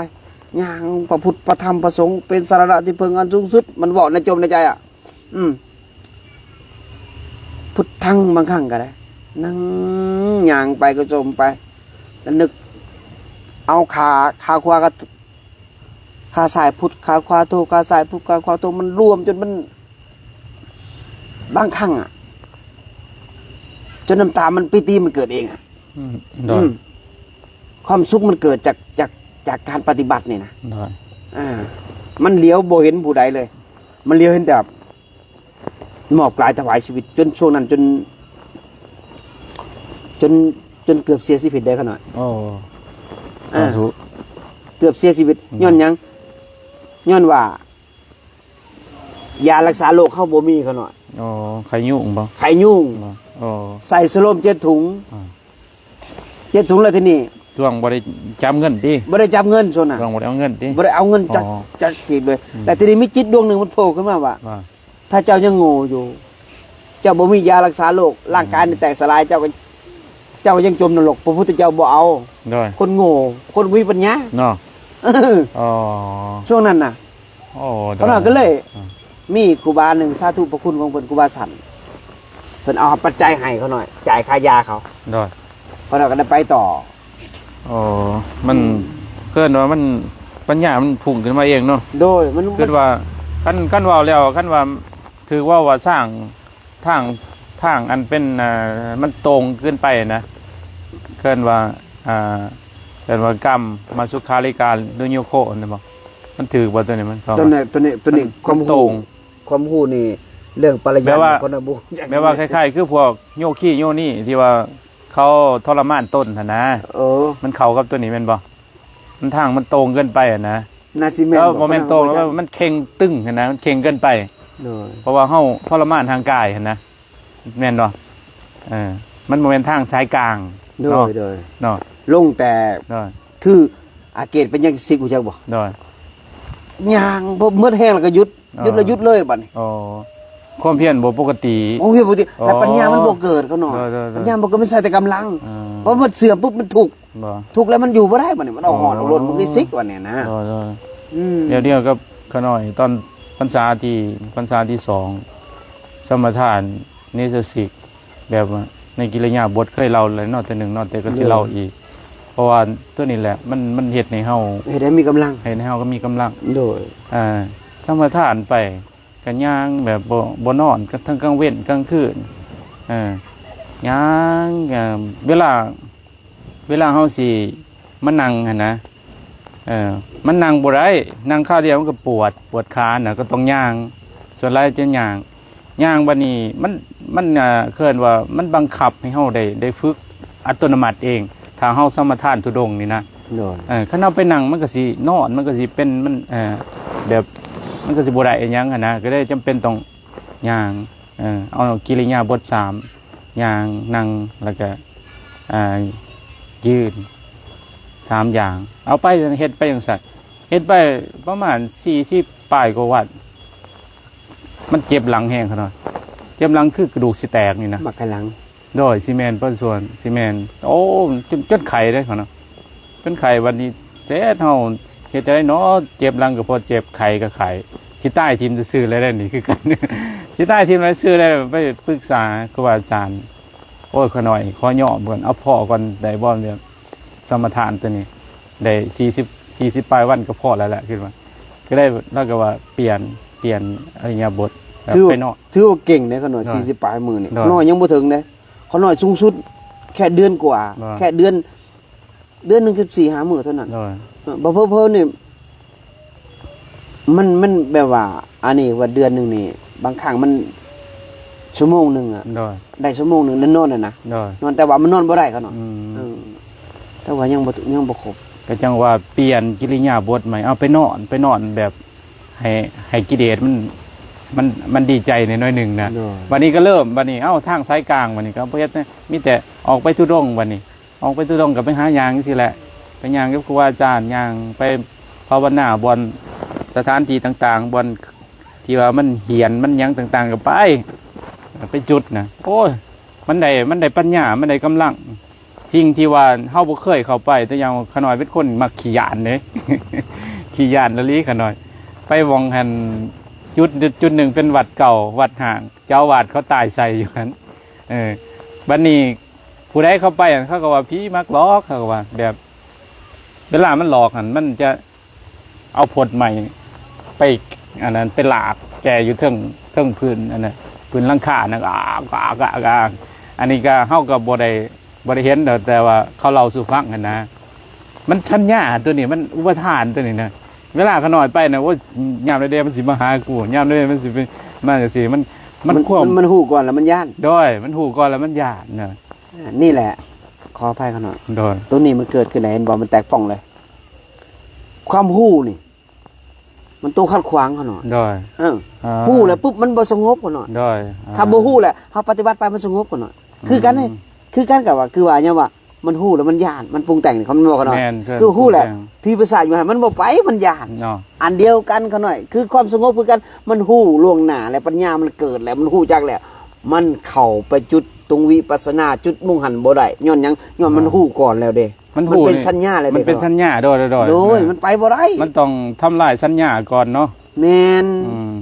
ຍ່າງ ພະພຸດ ພະທຳ ພະສົງ ເປັນສາລະນະທີ່ເພິ່ງອັນສູງສຸດ ມັນເວົ້າໃນຈົມໃນໃຈອະ ອືມ ພຸດທັງ ບາງຄັ້ງກໍໄດ້ ນັ່ງຍ່າງໄປກໍຈົມໄປ ລະນຶກເອົາຂາ ຂາຂວາກໍ ຂາຊ້າຍພຸດ ຂາຂວາໂທ ຂາຊ້າຍພຸດ ຂາຂວາໂທ ມັນລວມຈົນມັນ ບາງຄັ້ງອະ ຈົນນ້ຳຕາມັນ ປີຕິມັນເກີດເອງອະ ອືມ ໂດຍ ອືມ ຄວາມສຸກມັນເກີດຈາກ ຈາກ ຈາກການປະຕິບັດນີ້ນະ ໂດຍ ອ່າ ມັນຫຼຽວບໍ່ເຫັນຜູ້ໃດເລີຍ ມັນຫຼຽວເຫັນແຕ່ ມອບກາຍຖວາຍຊີວິດ ຈົນຊ່ວງນັ້ນ ຈົນ ຈົນ ຈົນເກືອບເສຍຊີວິດໄດ້ຂ້ານ້ອຍ ໂອ້ ອ່າ ສາທຸ ເກືອບເສຍຊີວິດ ອືມ ຍ້ອນຫຍັງ? ຍ້ອນວ່າ ຢາລັກສາໂລກເຮົາບໍ່ມີຂ້ານ້ອຍ ອໍ ໄຂ້ຍຸງບໍ່? ໄຂ້ຍຸງ ອໍ ໃສ່ສະໂລມເຈັດຖົງ ອ່າ ເຈັດຖົງແລ້ວທີນີ້ ຊ່ວງບໍ່ໄດ້ຈັບເງິນຕິ? ບໍ່ໄດ້ຈັບເງິນຊ່ວງນັ້ນ ຊ່ວງບໍ່ໄດ້ເອົາເງິນຕິ? ບໍ່ໄດ້ເອົາເງິນຈັກ ອໍ ຈັກກີບເລີຍ ອືມ ແຕ່ທີນີ້ມີຈິດດວງໜຶ່ງມັນໂຜຂຶ້ນມາວ່າ ວ່າ ຖ້າເຈົ້າຍັງໂງ່ຢູ່ ເຈົ້າບໍ່ມີຢາລັກສາໂລກ ອືມ ຮ່າງກາຍນີ້ແຕກສະຫຼາຍ ເຈົ້າກໍ ເຈົ້າກໍຍັງຈົມນະລົກ ພະພຸດທະເຈົ້າບໍ່ເອົາ ໂດຍ ຄົນໂງ່ ຄົນບໍ່ມີປັນຍາ ເນາະ ເອີ ອໍ ຊ່ວງນັ້ນນະ ໂອ້ ໂດຍ ຂ້ານ້ອຍກໍເລີຍ ອືມ ມີຄູບາໜຶ່ງ ສາທຸພະຄຸນຂອງເພິ່ນ ຄູບາສັນ ເພິ່ນເອົາປັດໄຈໃຫ້ຂ້ານ້ອຍ ຈ່າຍຄ່າຢາເຂົາ ໂດຍ ຂ້ານ້ອຍກໍໄດ້ໄປຕໍ່ ໂອ້ ມັນ ອືມ ເອີ້ນວ່າມັນ ປັນຍາມັນພຸ່ງຂຶ້ນມາເອງເນາະ ໂດຍ ມັນ ຄິດວ່າ ຄັນ ຄັນເວົ້າແລ້ວ ຄັນວ່າ ຖືກເວົ້າວ່າສ້າງ ທາງ ທາງອັນເປັນ ເອີ ມັນໂຕ່ງເກີນໄປນະ ເອີ້ນວ່າ ເອີ ເອີ້ນວ່າກາມມະສຸຂາລິການຸໂຍໂຄ ແມ່ນບໍ່? ເອີ ມັນຖືກບໍ່ຕົວນີ້? ມັນເຂົ້າ ຕົວນີ້ ຕົວນີ້ ຕົວນີ້ ມັນ ຄວາມ ມັນ ຮູ້ ໂຕ່ງ ຄວາມຮູ້ນີ້ ເລື່ອງປະລິຍັດ ແບບວ່າ ຄົນນະບໍ່ຮູ້ຈັກ ແບບວ່າຄ້າຍໆຄືພວກໂຍຄີໂຍນີທີ່ວ່າເຂົາທໍລະມານຕົນຫັ້ນນະ. ເອີ ມັນເຂົ້າກັບຕົວນີ້ແມ່ນບໍ່? ມັນທາງມັນໂຕ່ງເກີນໄປຫັ້ນນະ. ໜ້າຊິແມ່ນ ເອີ ບໍ່ ບໍ່ແມ່ນໂຕ່ງ ຄົນນະບໍ່ຮູ້ຈັກ ມັນເຄັ່ງຕຶງຫັ້ນນະ ມັນເຄັ່ງເກີນໄປ. ໂດຍ ເພາະວ່າເຮົາທໍລະມານທາງກາຍຫັ້ນນະ. ແມ່ນບໍ່? ເອີ ມັນບໍ່ແມ່ນທາງສາຍກາງ. ໂດຍ ເນາະ ໂດຍ ເນາະ ລົງແຕ່ ໂດຍ ຄືອາເກດເປັນຫຍັງຊິກ ຮູ້ຈັກບໍ່? ໂດຍ ຍ່າງບໍ່ໝົດແຮງແລ້ວກໍຢຸດ ອໍ ຢຸດແລ້ວຢຸດເລີຍບັດນີ້. ອໍ ຄວາມພຽນບໍ່ປົກກະຕິ ຄວາມພຽນບໍ່ປົກກະຕິ ອໍ ແລ້ວປັນຍາມັນບໍ່ເກີດ ເຂົານ້ອຍ. ໂດຍ ໂດຍ ໂດຍ ປັນຍາມັນບໍ່ເກີດ ມັນໃສ່ແຕ່ກຳລັງ. ອໍ ເພາະມັນເສື່ອມປຸບມັນທຸກ ບໍ່ ທຸກແລ້ວມັນຢູ່ບໍ່ໄດ້ບັດນີ້ ມັນເອົາຫອນເອົາໂລດ ອໍ ມັນກໍຊິກບັດນີ້ນະ. ໂດຍ ໂດຍ ອືມ ດຽວດຽວກັບຂ້ານ້ອຍ ຕອນພັນສາທີ່ ພັນສາທີສອງ ສະມາທານເນສະສິກ ແບບວ່າໃນກິລິຍາບົດເຄີຍເລົ່າແລ້ວເນາະ ເທື່ອໜຶ່ງເນາະ ແຕ່ກໍຊິເລົ່າອີກ ເພາະວ່າຕົວນີ້ແຫຼະ ມັນ ມັນເຮັດໃຫ້ເຮົາ ເຮັດໃຫ້ມີກຳລັງ ເຮັດໃຫ້ເຮົາກໍມີກຳລັງ. ໂດຍ ອ່າ ສະມາທານໄປ ກໍຍ່າງແບບບໍ່ ບໍ່ນອນ ທັງກາງເວັນກາງຄືນ ເອີ ຍ່າງ ເອີ ເວລາ ເວລາເຮົາຊິມານັ່ງຫັ້ນນະ ເອີ ມັນນັ່ງບໍ່ໄດ້ ນັ່ງຄາວດຽວມັນກໍປວດ ປວດຂານະ ກໍຕ້ອງຍ່າງ ສ່ວນຫຼາຍຈະຍ່າງ ຍ່າງບັດນີ້ມັນ ມັນ ອ່າ ເອີ້ນວ່າມັນບັງຄັບໃຫ້ເຮົາໄດ້ ໄດ້ຝຶກອັດຕະໂນມັດເອງ ຖ້າເຮົາສະມາທານທຸດົງນີ້ນະ. ໂດຍ ເອີ ຄັນເຮົາໄປນັ່ງມັນກໍຊິນອນ ມັນກໍຊິເປັນ ມັນ ເອີ ແບບ ມັນກໍຊິບໍ່ໄດ້ອີ່ຫຍັງຫັ້ນນະ ກໍເລີຍຈຳເປັນຕ້ອງຍ່າງ ເອີ ເອົາກິລິຍາບົດສາມ ຍ່າງ ນັ່ງ ແລ້ວກະ ອ່າ ຢືນ ສາມຢ່າງ ເອົາໄປ ເຮັດໄປຈັ່ງຊັ້ນ ເຮັດໄປປະມານສີ່ສິບປາຍກວ່າວັນ ມັນເຈັບຫຼັງແຮງຂະໜ້ອຍ ເຈັບຫຼັງຄືກະດູກຊິແຕກນີ້ນະ ບັກໄຄຫຼັງ. ໂດຍ ຊິແມ່ນປະສ່ວນ ຊິແມ່ນ ໂອ້ ຈົນ ຈົນໄຂ້ເດ້ຂະນ້ອຍ ເປັນໄຂ້ບັດນີ້ ແທ້ເຮົາເຮັດຈັ່ງໃດເນາະ ເຈັບຫຼັງກໍພໍເຈັບ ໄຂ້ກໍໄຂ້ ຊິຕາຍຖິ້ມຊື່ໆແລ້ວນີ້ຄືກັນ ຊິຕາຍຖິ້ມຊື່ໆແລ້ວ ໄປປຶກສາຄູບາອາຈານ ໂອ້ຍ ຂ້ານ້ອຍຂໍຍອມກ່ອນ ເອົາພໍ້ກ່ອນໄດ້ບໍ່ ແບບສະມາທານຕົວນີ້ ໄດ້ສີ່ສິບ ສີ່ສິບປາຍວັນກໍພໍແລ້ວແຫຼະ ຄິດວ່າ ກໍໄດ້ ລາວກໍວ່າປ່ຽນ ປ່ຽນອິລິຍາບົດ ແບບ ຖືວ່າ ໄປເນາະ ຖືວ່າເກັ່ງເດ້ ຂ້ານ້ອຍ ໂດຍ ສີ່ສິບປາຍມື້ນີ້ ໂດຍ ຂ້ານ້ອຍຍັງບໍ່ເຖິງເດ້ ຂ້ານ້ອຍສູງສຸດແຄ່ເດືອນກວ່າ ໂດຍ ແຄ່ເດືອນ ເດືອນໜຶ່ງສິບສີ່ຫ້າມື້ເທົ່ານັ້ນ ໂດຍ ເອີ ບໍ່ເຜີໆນີ້ ມັນ ມັນແບບວ່າ ອັນນີ້ວ່າເດືອນໜຶ່ງນີ້ ບາງຄັ້ງມັນຊົ່ວໂມງໜຶ່ງອະ ໂດຍ ໄດ້ຊົ່ວໂມງໜຶ່ງ ນອນນະ ໂດຍ ນອນ ແຕ່ວ່າມັນນອນບໍ່ໄດ້ ຂະນ້ອຍ ອືມ ເອີ ແຕ່ວ່າຍັງບໍ່ ຍັງບໍ່ຄົບ ກໍຈັ່ງວ່າປ່ຽນກິລິຍາບົດໃໝ່ ເອົາໄປນອນ ໄປນອນແບບ ໃຫ້ ໃຫ້ກິເລດມັນ ມັນ ມັນດີໃຈໜ້ອຍໜຶ່ງນະ ໂດຍ ບັດນີ້ກໍເລີ່ມ ບັດນີ້ ເອົ້າ ທາງສາຍກາງ ບັດນີ້ກໍບໍ່ເຮັດ ມີແຕ່ອອກໄປທຸດົງ ບັດນີ້ ອອກໄປທຸດົງກໍໄປຫາຍ່າງຈັ່ງຊີ້ແຫຼະ ໄປຍ່າງກັບຄູບາອາຈານ ຍ່າງໄປພາວະນາບ່ອນສະຖານທີ່ຕ່າງໆ ບ່ອນທີ່ວ່າມັນຫ້ຽນ ມັນຫຍັງຕ່າງໆ ກໍໄປ ໄປຈຸດນະ ໂອ້ຍ ມັນໄດ້ ມັນໄດ້ປັນຍາ ມັນໄດ້ກຳລັງ ສິ່ງທີ່ວ່າເຮົາບໍ່ເຄີຍເຂົ້າໄປ ຕົວຢ່າງຂ້ານ້ອຍເປັນຄົນມັກຂີ້ຢ້ານເດ້ ຂີ້ຢ້ານອີ່ຫຼີຂ້ານ້ອຍ ໄປໝ່ອງຫັ້ນ ຈຸດ ຈຸດໜຶ່ງເປັນວັດເກົ່າ ວັດຮ້າງ ເຈົ້າອາວາດເຂົາຕາຍໃສ່ຢູ່ຫັ້ນ ເອີ ບັດນີ້ ຜູ້ໃດເຂົ້າໄປຫັ້ນ ເຂົາກໍວ່າຜີມັກຫຼອກ ເຂົາກໍວ່າ ແບບ ເວລາມັນຫຼອກຫັ້ນ ມັນຈະເອົາພົດໄມ້ໄປ ອັນນັ້ນ ໄປລາກແກ່ຢູ່ເທິງ ເທິງພື້ນ ອັນນັ້ນ ພື້ນຫຼັງຄານັ້ນ ອາກ ອາກ ອາກ ອາກ ອັນນີ້ກໍ ເຮົາກໍບໍ່ໄດ້ ບໍ່ໄດ້ເຫັນດອກ ແຕ່ວ່າເຂົາເລົ່າສູ່ຟັງຫັ້ນນະ ມັນສັນຍາຕົວນີ້ ມັນອຸປະທານຕົວນີ້ນະ ເວລາຂ້ານ້ອຍໄປນະ ໂອ້ຍ ຍາມໃດແດ່ມັນຊິມາຫາກູ ຍາມໃດມັນຊິໄປ ມາຈັ່ງຊີ້ ມັນ ມັນ ມັນ ຄວາມ ມັນ ມັນຮູ້ກ່ອນແລ້ວມັນຢ້ານ ໂດຍ ມັນຮູ້ກ່ອນແລ້ວມັນຢ້ານນະ ອ່າ ນີ້ແຫຼະ ຂໍອະໄພຂ້ານ້ອຍ ໂດຍ ຕົວນີ້ມັນເກີດຂຶ້ນໄດ້ ເຫັນບໍ່ ມັນແຕກປ່ອງເລີຍ ຄວາມຮູ້ນີ້ ມັນໂຕຂັດຂວາງຂ້ານ້ອຍ ໂດຍ ເອີ ອ່າ ຮູ້ແລ້ວປຸບມັນບໍ່ສະຫງົບຂ້ານ້ອຍ ໂດຍ ອ່າ ຖ້າບໍ່ຮູ້ແລ້ວເຮົາປະຕິບັດໄປມັນສະຫງົບຂ້ານ້ອຍ ອືມ ຄືກັນເດ້ ຄືກັນກັບວ່າ ຄືວ່າຫຍັງວ່າ ມັນຮູ້ແລ້ວມັນຢ້ານ ມັນປຸງແຕ່ງ ຄຳນວນກັນເນາະ ແມ່ນ ຄືຮູ້ແລ້ວ ຜີປີສາດຢູ່ຫັ້ນມັນບໍ່ໄປ ມັນຢ້ານເນາະ ອັນດຽວກັນຂ້ານ້ອຍ ຄືຄວາມສະຫງົບຄືກັນ ມັນຮູ້ລ່ວງໜ້າແລ້ວ ປັນຍາມັນເກີດແລ້ວ ມັນຮູ້ຈັກແລ້ວ ມັນເຂົ້າໄປຈຸດຕົງວິປັດສະນາ ຈຸດມຸ່ງຫັ້ນບໍ່ໄດ້ ຍ້ອນຫຍັງ? ຍ້ອນມັນ ອ່າ ຮູ້ກ່ອນແລ້ວເດ້ ມັນ ມັນເປັນສັນຍາແລ້ວເດ້ ມັນເປັນສັນຍາ ໂດຍ ໂດຍ ໂດຍ ມັນໄປບໍ່ໄດ້ ມັນຕ້ອງທຳລາຍສັນຍາກ່ອນເນາະ ແມ່ນ ອືມ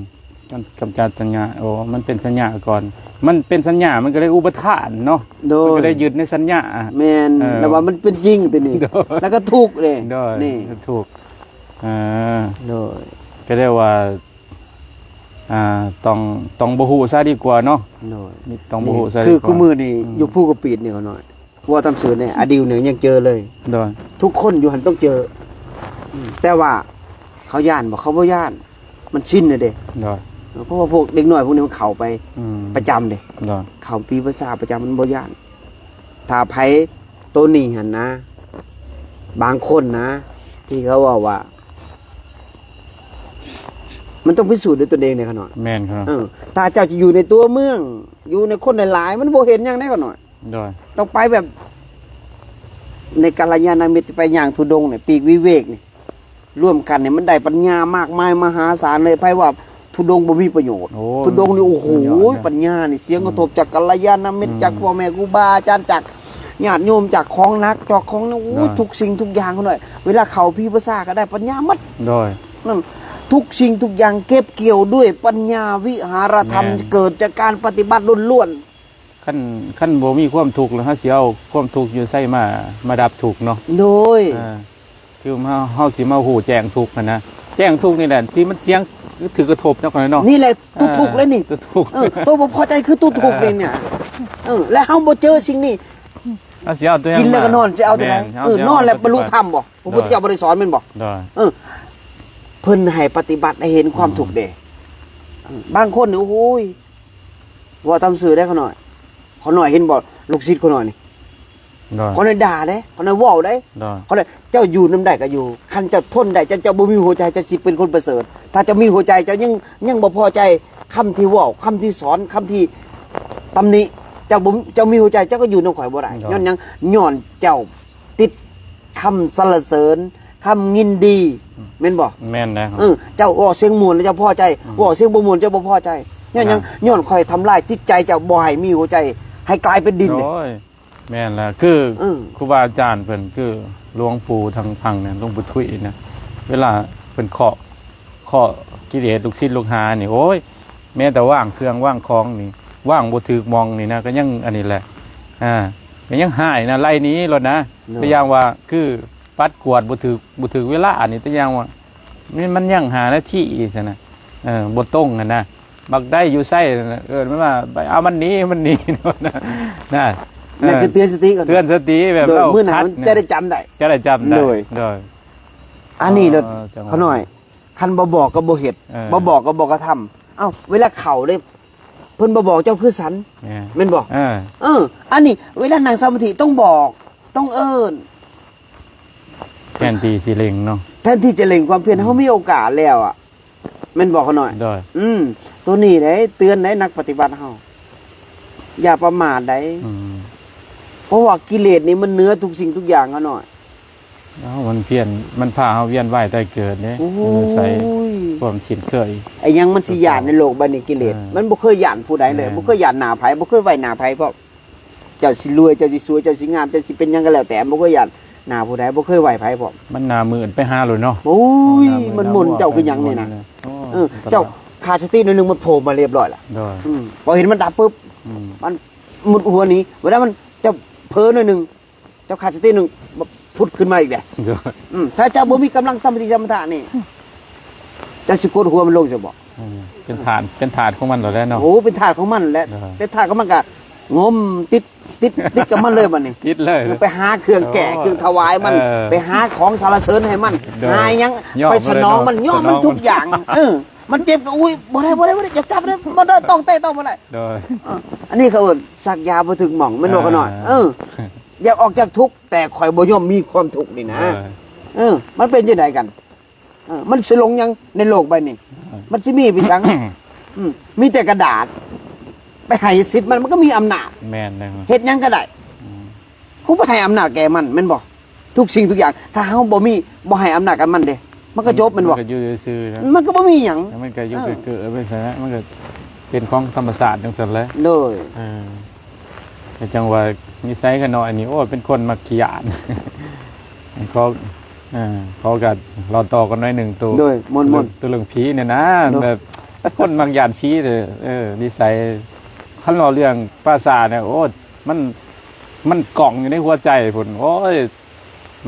ກຳຈັດສັນຍາ ໂອ້ ມັນເປັນສັນຍາກ່ອນ ມັນເປັນສັນຍາ ມັນກໍເລີຍອຸປະທານເນາະ ໂດຍ ມັນກໍເລີຍຍຶດໃນສັນຍາ ແມ່ນ ເອີ ແລ້ວວ່າມັນເປັນຈິງຕິນີ້ ໂດຍ ແລ້ວກໍທຸກເດ້ ໂດຍ ນີ້ ທຸກ ອ່າ ໂດຍ ກໍເລີຍວ່າ ອ່າ ຕ້ອງ ຕ້ອງບໍ່ຮູ້ຊະດີກວ່າເນາະ ໂດຍ ຕ້ອງບໍ່ຮູ້ຊະດີກວ່າ ຄື ຄືມື້ນີ້ ອືມ ຢູ່ພູກະປີດນີ້ຂ້ານ້ອຍ ເວົ້າຕາມຊື່ນີ້ ອາດິວນີ້ຍັງເຈີເລີຍ ໂດຍ ທຸກຄົນຢູ່ຫັ້ນຕ້ອງເຈີ ອືມ ແຕ່ວ່າ ເຂົາຢ້ານບໍ່? ເຂົາບໍ່ຢ້ານ ມັນຊິນແລ້ວເດ້. ໂດຍ ເພາະວ່າພວກເດັກນ້ອຍພວກນີ້ມັນເຂົ້າໄປ ອືມ ປະຈຳເດ້. ໂດຍ ເຂົ້າປີພາສາປະຈຳ ມັນບໍ່ຢ້ານ. ຖ້າໃຜໂຕນີ້ຫັ້ນນະ ບາງຄົນນະ ທີ່ເຂົາເວົ້າວ່າ ມັນຕ້ອງພິສູດດ້ວຍຕົນເອງເດ້ຂະນ້ອຍ. ແມ່ນຄັບ. ເອີ ຖ້າເຈົ້າຈະຢູ່ໃນຕົວເມືອງ ຢູ່ໃນຄົນຫຼາຍໆ ມັນບໍ່ເຫັນຫຍັງເດ້ຂະນ້ອຍ. ໂດຍ ຕ້ອງໄປແບບໃນກັນລະຍານະມິດ ໄປຍ່າງທຸດົງນີ້ ປີກວິເວກນີ້ ລວມກັນນີ້ ມັນໄດ້ປັນຍາມາກມາຍມະຫາສານເລີຍ. ໃຜວ່າທຸດົງບໍ່ມີປະໂຫຍດ? ໂອ້ ທຸດົງນີ້ ໂອ້ໂຫ ສຸດຍອດນະ. ປັນຍານີ້ ສຽງກະທົບ ອືມ ຈາກກັນລະຍານະມິດ ອືມ ຈາກພໍ່ແມ່ຄູບາອາຈານ ຈາກຍາດໂຍມ ຈາກຂອງໜັກ ຈາກຂອງ ໂອ້ຍ ໂດຍ ທຸກສິ່ງທຸກຢ່າງເນາະ. ເວລາເຂົ້າພີພາສາກໍໄດ້ປັນຍາໝົດ. ໂດຍ ນັ້ນ ທຸກສິ່ງທຸກຢ່າງເກັບກ່ຽວດ້ວຍປັນຍາ ວິຫາລະທຳ ແມ່ນ ເກີດຈາກການປະຕິບັດລ້ວນໆ. ຄັນ ຄັນບໍ່ມີຄວາມທຸກແລ້ວ ເຮົາຊິເອົາຄວາມທຸກຢູ່ໃສມາ ມາດັບທຸກເນາະ? ໂດຍ ເອີ ຄືເຮົາ ເຮົາຊິມາຮູ້ແຈ້ງທຸກຫັ້ນນະ. ແຈ້ງທຸກນີ້ແຫຼະທີ່ມັນສຽງຖືກກະທົບເນາະ ເນາະ. ນີ້ແຫຼະຕົວທຸກເລີຍນີ້ ເອີ ຕົວທຸກ. ເອີ ຕົວບໍ່ພໍໃຈຄືຕົວທຸກນີ້ ເອີ ນີ້. ເອີ ແລະເຮົາບໍ່ເຈີສິ່ງນີ້ ເຮົາຊິເອົາຕົວຫຍັງ ກິນແລ້ວກໍນອນ ມາ ຊິເອົາຕົວໃດ? ແມ່ນ ເຮົາ ເອີ ຊິເອົາ ນອນແລ້ວບັນລຸທຳບໍ່? ໂດຍ ພະພຸດທະເຈົ້າບໍ່ໄດ້ສອນແມ່ນບໍ່? ໂດຍ ເອີ ເພິ່ນໃຫ້ປະຕິບັດໃຫ້ເຫັນຄວາມ ອືມ ທຸກເດ້. ບາງຄົນນີ້ ໂອ້ຍ ເວົ້າຕາມຊື່ເດ້ຂະນ້ອຍ. ຂະນ້ອຍເຫັນບໍ່ ລູກສິດຂະນ້ອຍນີ້ ໂດຍ ຂະນ້ອຍດ່າເດ້ ຂະນ້ອຍເວົ້າເດ້. ໂດຍ ຂະນ້ອຍ ເຈົ້າຢູ່ນຳໄດ້ກໍຢູ່ ຄັນເຈົ້າທົນໄດ້ ເຈົ້າ ເຈົ້າບໍ່ມີຫົວໃຈ ເຈົ້າຊິເປັນຄົນປະເສີດ. ຖ້າເຈົ້າມີຫົວໃຈ ເຈົ້າຍັງ ຍັງບໍ່ພໍໃຈຄຳທີ່ເວົ້າ ຄຳທີ່ສອນ ຄຳທີ່ຕຳໜິ ເຈົ້າບໍ່ ເຈົ້າມີຫົວໃຈ ເຈົ້າກໍຢູ່ນຳຂ້ອຍບໍ່ໄດ້. ໂດຍ ຍ້ອນຫຍັງ? ຍ້ອນເຈົ້າຕິດຄຳສັນລະເສີນ ຄຳຍິນດີ ອືມ ແມ່ນບໍ່? ແມ່ນແລ້ວ. ເອີ ເຈົ້າເວົ້າສຽງມ່ວນແລ້ວເຈົ້າພໍໃຈ ອືມ ເວົ້າສຽງບໍ່ມ່ວນເຈົ້າບໍ່ພໍໃຈ. ຍ້ອນຫຍັງ? ນະ ຍ້ອນຂ້ອຍທຳລາຍຈິດໃຈເຈົ້າ ບໍ່ໃຫ້ມີຫົວໃຈ ໃຫ້ກາຍເປັນດິນ. ໂອ້ຍ ແມ່ນແລ້ວ ຄື ເອີ ຄູບາອາຈານເພິ່ນ ຄືຫຼວງປູ່ທາງຝັ່ງນັ້ນ ຫຼວງປູ່ທຸຍນະ ເວລາເພິ່ນເຄາະ ເຄາະກິເລດລູກສິດລູກຫານີ້ ໂອ້ຍ ແມ້ແຕ່ວາງເຄື່ອງວາງຂອງນີ້ ວາງບໍ່ຖືກໝ່ອງນີ້ນະ ກໍຍັງອັນນີ້ແຫຼະ ອ່າ ກໍຍັງຮ້າຍນະ ໄລ່ໜີໂລດນະ. ໂດຍ ຕົວຢ່າງວ່າ ຄື ປັດກວາດບໍ່ຖືກ ບໍ່ຖືກເວລານີ້ ຕົວຢ່າງວ່າ ມັນ ມັນຍັງຫ້ານາທີຊັ້ນນະ ເອີ ບໍ່ຕົງຫັ້ນນະ ບັກໃດຢູ່ໃສ ເອີ້ນມັນວ່າ ໄປເອົາມັນໜີ ມັນໜີ ນະ ນັ້ນຄືເຕືອນສະຕິກ່ອນ ເຕືອນສະຕິແບບ ໂດຍ ເອົາ ມື້ໜ້າມັນຈະໄດ້ຈຳໄດ້ ຈະໄດ້ຈຳໄດ້. ໂດຍ ໂດຍ ອັນນີ້ໂລດ ເອີ ຂະນ້ອຍ ຄັນບໍ່ບອກກໍບໍ່ເຮັດ ເອີ ບໍ່ບອກກໍບໍ່ກະທຳ. ເອົ້າ ເວລາເຂົ້າເດ້ ເພິ່ນບໍ່ບອກເຈົ້າຄືສັນ ແມ່ນ ແມ່ນບໍ່? ເອີ ເອີ ອັນນີ້ເວລານັ່ງສະມາທິຕ້ອງບອກ ຕ້ອງເອີ້ນ ແທນທີ່ຊິເລັ່ງເນາະ ແທນທີ່ຈະເລັ່ງຄວາມພຽນ ອືມ ເຮົາມີໂອກາດແລ້ວອະ ແມ່ນບໍ່ຂະນ້ອຍ? ໂດຍ ອືມ ໂຕນີ້ເດ້ ເຕືອນໄດ້ນັກປະຕິບັດເຮົາ ຢ່າປະໝາດໃດ ອືມ ເພາະວ່າກິເລດນີ້ມັນເໜືອທຸກສິ່ງທຸກຢ່າງຂະນ້ອຍ. ເອົ້າ ມັນພຽນ ມັນພາເຮົາວຽນວ່າຍຕາຍເກີດເດ້ ໂອ້ຍ ມັນໃສ່ຄວາມຊິນເຄີຍ ໄອ້ຫຍັງມັນຊິຢ້ານໃນໂລກໃບນີ້ ກິເລດ ເອີ ມັນບໍ່ເຄີຍຢ້ານຜູ້ໃດເລີຍ ແມ່ນ ບໍ່ເຄີຍຢ້ານໜ້າໃຜ ບໍ່ເຄີຍໄຫວ້ໜ້າໃຜພ້ອມ. ເຈົ້າຊິລວຍ ເຈົ້າຊິສວຍ ເຈົ້າຊິງາມ ເຈົ້າຊິເປັນຫຍັງກໍແລ້ວແຕ່ ບໍ່ເຄີຍຢ້ານໜ້າຜູ້ໃດ ບໍ່ເຄີຍໄຫວ້ໃຜພ້ອມ. ມັນໜ້າມືດໄປຫາໂລດເນາະ ໂອ້ຍ ໂອ້ ໜ້າມືດ ມັນໝົນ ໜ້າເຈົ້າຄືຫຍັງນີ້ນະ ໂອ້ ເອີ ເຈົ້າຂາດສະຕິໜ້ອຍໜຶ່ງ ມັນໂຜມາລຽບຮ້ອຍລະ ໂດຍ ອືມ ພໍເຫັນມັນດັບປຶບ ອືມ ມັນມຸດຫົວໜີ ເວລາມັນ ເຈົ້າເຜີໜ້ອຍໜຶ່ງ ເຈົ້າຂາດສະຕິໜຶ່ງ ພຸດຂຶ້ນມາອີກເດ້ ໂດຍ ອືມ ຖ້າເຈົ້າບໍ່ມີກຳລັງສະມາທິສະມະຖະນີ້ ເຈົ້າຊິກົດຫົວມັນລົງຊະບໍ່? ເອີ ເປັນທາດ ເປັນທາດຂອງມັນແລ້ວເນາະ ໂອ້ ເປັນທາດຂອງມັນແຫຼະ ໂດຍ ເປັນທາດຂອງມັນກະງົມຕິດ ຕິດ ຕິດກັບມັນເລີຍບັດນີ້ ຕິດເລີຍ ເອີ ໄປຫາເຄື່ອງແກ້ ໂອ້ ເຄື່ອງຖວາຍມັນ ເອີ ໄປຫາຂອງສັນລະເສີນໃຫ້ມັນ ໂດຍ ຫາຫຍັງ ຍ້ອມ ໄປສະໜອງມັນ ມັນເລີຍເນາະ ຍ້ອມມັນ ສະໜອງມັນ ທຸກຢ່າງ ເອີ ມັນເຈັບກໍ ອຸ້ຍ ບໍ່ໄດ້ ບໍ່ໄດ້ ບໍ່ໄດ້ ຢ່າຈັບເດີ ບໍ່ໄດ້ ຕ້ອງແຕະ ຕ້ອງບໍ່ໄດ້ ໂດຍ ເອີ ອັນນີ້ເຂົາເອີ້ນສັກຢາບໍ່ຖືກໝ່ອງ ແມ່ນບໍ່ຂະນ້ອຍ? ເອີ ເອີ ຢາກອອກຈາກທຸກ ແຕ່ຂ້ອຍບໍ່ຍອມມີຄວາມທຸກນີ້ນະ ເອີ ເອີ ມັນເປັນຈັ່ງໃດກັນ? ເອີ ມັນຊິຫຼົງຫຍັງໃນໂລກໃບນີ້? ເອີ ມັນຊິມີໄປຫຍັງ? ອືມ ມີແຕ່ກະດາດ ໄປໃຫ້ສິດມັນ ມັນກໍມີອຳນາດ ແມ່ນແລ້ວ ເຮັດຫຍັງກໍໄດ້ ອືມ ຜູ້ໄປໃຫ້ອຳນາດແກ່ມັນ ແມ່ນບໍ່? ທຸກສິ່ງທຸກຢ່າງ ຖ້າເຮົາບໍ່ມີ ບໍ່ໃຫ້ອຳນາດກັບມັນເດ້ ມັນກໍຈົບ ແມ່ນບໍ່? ມັນກໍຢູ່ຊື່ໆນະ ມັນກໍບໍ່ມີຫຍັງ ມັນກໍຢູ່ ເອີ ເກີດໆໄປຊັ້ນນະ ມັນກໍເປັນຂອງທຳມະຊາດຈັ່ງຊັ້ນແຫຼະ ໂດຍ ເອີ ກໍຈັ່ງວ່ານິໄສຂະນ້ອຍນີ້ ໂອ້ຍ ເປັນຄົນມັກຂີ້ຢ້ານ ເຂົາ ເອີ ເຂົາກໍລໍຕໍ່ກັນໜ້ອຍໜຶ່ງ ໂຕ ໂດຍ ມ່ວນໆ ໂຕເລື່ອງຜີນີ້ນະ ໂດຍ ແບບຄົນມັກຢ້ານຜີເດີ ເອີ ນິໄສ ຄັນເວົ້າເລື່ອງພາສານີ້ ໂອ້ຍ ມັນ ມັນກ້ອງຢູ່ໃນຫົວໃຈພຸ້ນ ໂອ້ຍ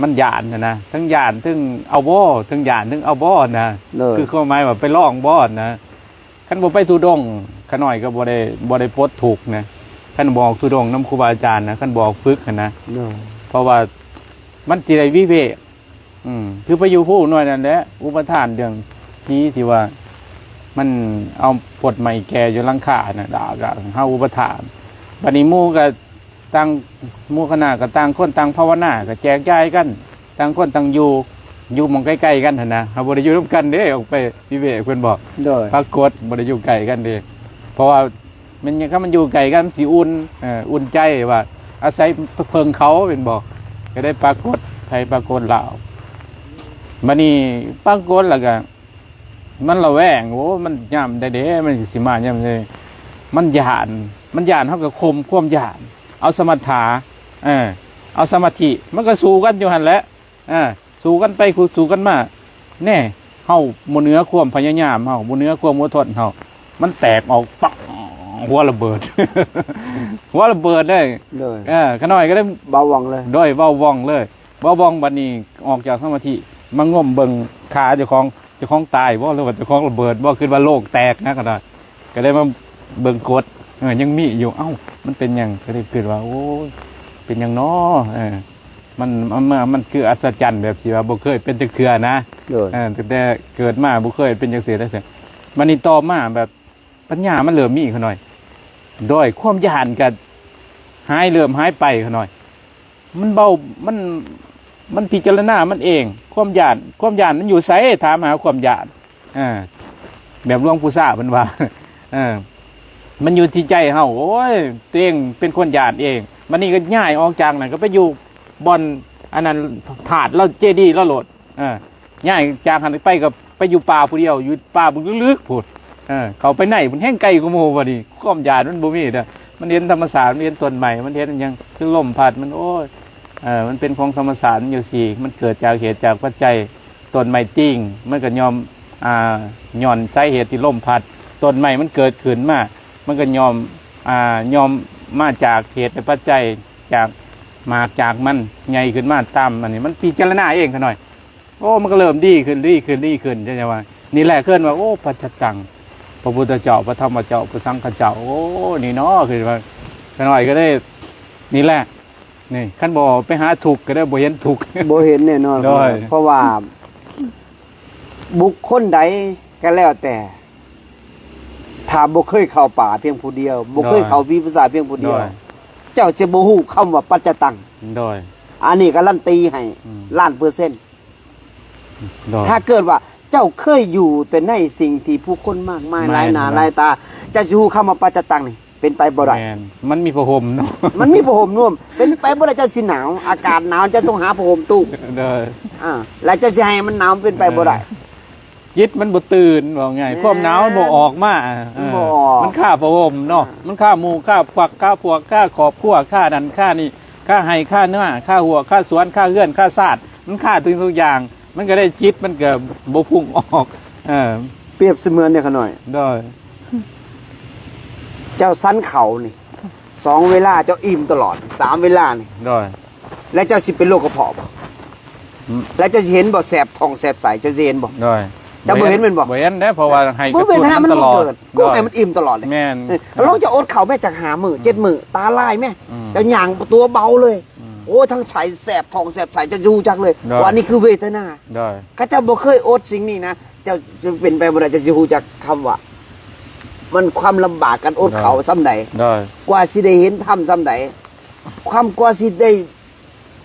ມັນຢ້ານຫັ້ນນະ ທັງຢ້ານ ທັງເອົາບໍ່ ທັງຢ້ານ ທັງເອົາບໍ່ນະ ໂດຍ ຄືຄວາມໝາຍວ່າໄປລອງບໍ່ນະ ຄັນບໍ່ໄປທຸດົງ ຂະນ້ອຍກໍບໍ່ໄດ້ ບໍ່ໄດ້ປົດທຸກນະ ຄັນບໍ່ອອກທຸດົງນຳຄູບາອາຈານນະ ຄັນບໍ່ອອກຝຶກຫັ້ນນະ ໂດຍ ເພາະວ່າມັນຊິໄດ້ວິເວກ ອືມ ຄືໄປຢູ່ພູໜ່ວຍນັ້ນແຫຼະ ອຸປະທານເລື່ອງຜີທີ່ວ່າ ມັນເອົາພົດໄມ້ແກ່ຢູ່ຫຼັງຄານະ ດາກ ເຮົາອຸປະທານ. ບັດນີ້ໝູ່ກໍຕ່າງ ໝູ່ຄະນະກໍຕ່າງຄົນຕ່າງພາວະນາ ກໍແຈກຢາຍກັນ ຕ່າງຄົນຕ່າງຢູ່ ຢູ່ໝ່ອງໃກ້ໆກັນຫັ້ນນະ ເຮົາບໍ່ໄດ້ຢູ່ນຳກັນເດ້ ອອກໄປວິເວກ ເພິ່ນບອກ ໂດຍ ປາກົດບໍ່ໄດ້ຢູ່ໃກ້ກັນເດ້ ເພາະວ່າ ແມ່ນຫຍັງ ຄັນມັນຢູ່ໃກ້ກັນມັນຊິອຸ່ນ ເອີ ອຸ່ນໃຈວ່າອາໄສເພິ່ງເຂົາແມ່ນບໍ່ ກໍໄດ້ປາກົດໄຜປາກົດລາວ. ບັດນີ້ປາກົດແລ້ວກໍມັນລະແວງ ໂອ້ ມັນຍາມໃດເດ້ ມັນຊິມາຍາມໃດ ມັນຢ້ານ ມັນຢ້ານ ເຮົາກໍຂົ່ມຄວາມຢ້ານ ເອົາສະມັດຖາ ເອີ ເອົາສະມາທິ ມັນກໍສູ້ກັນຢູ່ຫັ້ນແຫຼະ. ອ່າ ສູ້ກັນໄປ ສູ້ກັນມາ ແນ່ ເຮົາບໍ່ເໜືອຄວາມພະຍາຍາມເຮົາ ບໍ່ເໜືອຄວາມອົດທົນເຮົາ ມັນແຕກອອກປັ້ງ ຫົວລະເບີດ ຫົວລະເບີດເລີຍ ໂດຍ ເອີ ຂະນ້ອຍກໍໄດ້ເບົາວ່ອງເລີຍ ໂດຍ ເບົາວ່ອງເລີຍ ເບົາວ່ອງ. ບັດນີ້ອອກຈາກສະມາທິ ມາງົມເບິ່ງຂາເຈົ້າຂອງ ເຈົ້າຂອງຕາຍບໍ່ ຫຼືວ່າເຈົ້າຂອງລະເບີດບໍ່ ຄິດວ່າໂລກແຕກນະ ຂະນ້ອຍ ກໍໄດ້ມາເບິ່ງກົດ ເອີ ຍັງມີຢູ່ ເອົ້າ ມັນເປັນຫຍັງ ກໍໄດ້ຄິດວ່າ ໂອ້ຍ ເປັນຫຍັງນໍ ເອີ ມັນ ມັນ ມັນ ມັນຄືອັດສະຈັນແບບທີ່ວ່າບໍ່ເຄີຍເປັນຈັກເທື່ອນະ ໂດຍ ເອີ ຕັ້ງແຕ່ເກີດມາບໍ່ເຄີຍເປັນຈັ່ງຊີ້ຈັກເທື່ອ. ບັດນີ້ຕໍ່ມາແບບປັນຍາມັນເລີ່ມມີຂະນ້ອຍ ໂດຍຄວາມຢ້ານກໍຫາຍ ເລີ່ມຫາຍໄປຂະນ້ອຍ ມັນເບົາ ມັນ ມັນພິຈາລະນາມັນເອງ ຄວາມຢ້ານ ຄວາມຢ້ານມັນຢູ່ໃສ ຖາມຫາຄວາມຢ້ານ ເອີ ແບບຫຼວງປູ່ຊາເພິ່ນວ່າ ເອີ ມັນຢູ່ທີ່ໃຈເຮົາ ໂອ້ຍ ຕົວເອງເປັນຄົນຢ້ານເອງ. ບັດນີ້ກໍຍ້າຍອອກຈາກນັ້ນ ກໍໄປຢູ່ບ່ອນອັນນັ້ນ ທາດລາວ ເຈດີລາວໂລດ ເອີ ຍ້າຍຈາກຫັ້ນໄປກໍໄປຢູ່ປ່າຜູ້ດຽວ ຢູ່ປ່າເບື້ອງເລິກໆພຸ້ນ ເອີ ເຂົ້າໄປໃນພຸ້ນ ແຮ່ງໄກກວ່າໝູ່. ບັດນີ້ຄວາມຢ້ານມັນບໍ່ມີເດີ້ ມັນເຫັນທຳມະຊາດ ມັນເຫັນຕົ້ນໄມ້ ມັນເຫັນຫຍັງ ຄືລົມພັດ ມັນ ໂອ້ຍ ເອີ ມັນເປັນຂອງທຳມະຊາດ ມັນຢູ່ຊີ້ ມັນເກີດຈາກເຫດຈາກປັດໄຈ ຕົ້ນໄມ້ຕີງ ມັນກໍຍ່ອມ ອ່າ ຍ້ອນສາເຫດທີ່ລົມພັດ ຕົ້ນໄມ້ມັນເກີດຂຶ້ນມາ ມັນກໍຍ່ອມ ອ່າ ຍ່ອມມາຈາກເຫດແລະປັດໄຈ ຈາກໝາກຈາກມັນໃຫຍ່ຂຶ້ນມາຕາມ ອັນນີ້ມັນພິຈາລະນາເອງຂະນ້ອຍ. ໂອ້ ມັນກໍເລີ່ມດີຂຶ້ນ ດີຂຶ້ນ ດີຂຶ້ນ ຈັ່ງວ່າ ນີ້ແຫຼະເອີ້ນວ່າ ໂອ້ ປັດຈະຕັງ ພະພຸດທະເຈົ້າ ພະທຳມະເຈົ້າ ພະສັງຄະເຈົ້າ ໂອ້ ນີ້ເນາະ ຄືວ່າ ຂະນ້ອຍກໍໄດ້ ນີ້ແຫຼະ ນີ້ ຄັນບໍ່ໄປຫາທຸກກໍໄດ້ບໍ່ເຫັນທຸກ ບໍ່ເຫັນແນ່ນອນ ໂດຍ ເພາະວ່າບຸກຄົນໃດກໍແລ້ວແຕ່ ຖ້າບໍ່ເຄີຍເຂົ້າປ່າພຽງຜູ້ດຽວ ບໍ່ເຄີຍເຂົ້າວິປັດສະນາພຽງຜູ້ດຽວ ໂດຍ ເຈົ້າຈະບໍ່ຮູ້ຄຳວ່າປັດຈະຕັງ ໂດຍ ອັນນີ້ກາລັນຕີໃຫ້ ອືມ ລ້ານເປີເຊັນ. ໂດຍ ຖ້າເກີດວ່າເຈົ້າເຄີຍຢູ່ແຕ່ໃນສິ່ງທີ່ຜູ້ຄົນມາກມາຍ ແມ່ນ ຫຼາຍໜ້າຫຼາຍຕາ ເຈົ້າຊິຮູ້ຄຳວ່າປັດຈະຕັງນີ້ ເປັນໄປບໍ່ໄດ້ ແມ່ນ ມັນມີຜ້າຫົ່ມເນາະ ມັນມີຜ້າຫົ່ມນຸ່ມ ເປັນໄປບໍ່ໄດ້ ເຈົ້າຊິໜາວ ອາກາດໜາວ ເຈົ້າຕ້ອງຫາຜ້າຫົ່ມຕຸ້ມ ໂດຍ ອ່າ ແລ້ວເຈົ້າຊິໃຫ້ມັນໜາວ ມັນເປັນໄປບໍ່ໄດ້ ເອີ ຈິດມັນບໍ່ຕື່ນ ເວົ້າງ່າຍ ເອີ ຄວາມໜາວມັນບໍ່ອອກມາ ມັນບໍ່ອອກ ມັນຄາຜ້າຫົ່ມເນາະ ອ່າ ມັນຄາໝູ່ ຄາພັກ ຄາພວກ ຄາຄອບຄົວ ຄານັ້ນຄານີ້ ຄາໄຮ່ ຄານາ ຄາຮົ້ວ ຄາສວນ ຄາເຮືອນ ຄາຊາດ ມັນຄາທຸກສິ່ງທຸກຢ່າງ ມັນກໍໄດ້ຈິດ ມັນກໍບໍ່ພຸ່ງອອກ ເອີ ປຽບສະເໝືອນເດ້ຂ້ານ້ອຍ ໂດຍ ເຈົ້າສັນເຂົ້ານີ້ ສອງເວລາເຈົ້າອີ່ມຕະຫຼອດ ສາມເວລານີ້ ໂດຍ ແລ້ວເຈົ້າຊິເປັນໂລກກະເພາະບໍ່? ອືມ ແລ້ວເຈົ້າຊິເຫັນບໍ່ ແສບທ້ອງແສບໄສ້ ເຈົ້າຊິເຫັນບໍ່? ໂດຍ ເຈົ້າບໍ່ເຫັນແມ່ນບໍ່? ບໍ່ເຫັນເດ້ ເພາະວ່າໄຮ່ ເພາະເວທະນາມັນບໍ່ເກີດ ກໍໃຫ້ມັນອີ່ມຕະຫຼອດ ແມ່ນ ເອີ ລອງເຈົ້າອົດເຂົ້າແມ້ຈັກຫ້າມື້ ເຈັດມື້ ຕາລາຍແມ້ ອືມ ເຈົ້າຍ່າງຕົວເບົາເລີຍ ອືມ ໂອ້ ທັງໄສ້ແສບທ້ອງແສບໄສ້ ເຈົ້າຊິຮູ້ຈັກເລີຍ ໂດຍ ວ່າອັນນີ້ຄືເວທະນາ ໂດຍ ຄັນເຈົ້າບໍ່ເຄີຍອົດສິ່ງນີ້ນະ ເຈົ້າ ເປັນໄປບໍ່ໄດ້ ເຈົ້າຊິຮູ້ຈັກຄຳວ່າ ມັນຄວາມລຳບາກການອົດເຂົ້າ ໂດຍ ສ່ຳໃດ ໂດຍ ກວ່າຊິໄດ້ເຫັນທຳສ່ຳໃດ ຄວາມ ກວ່າຊິໄດ້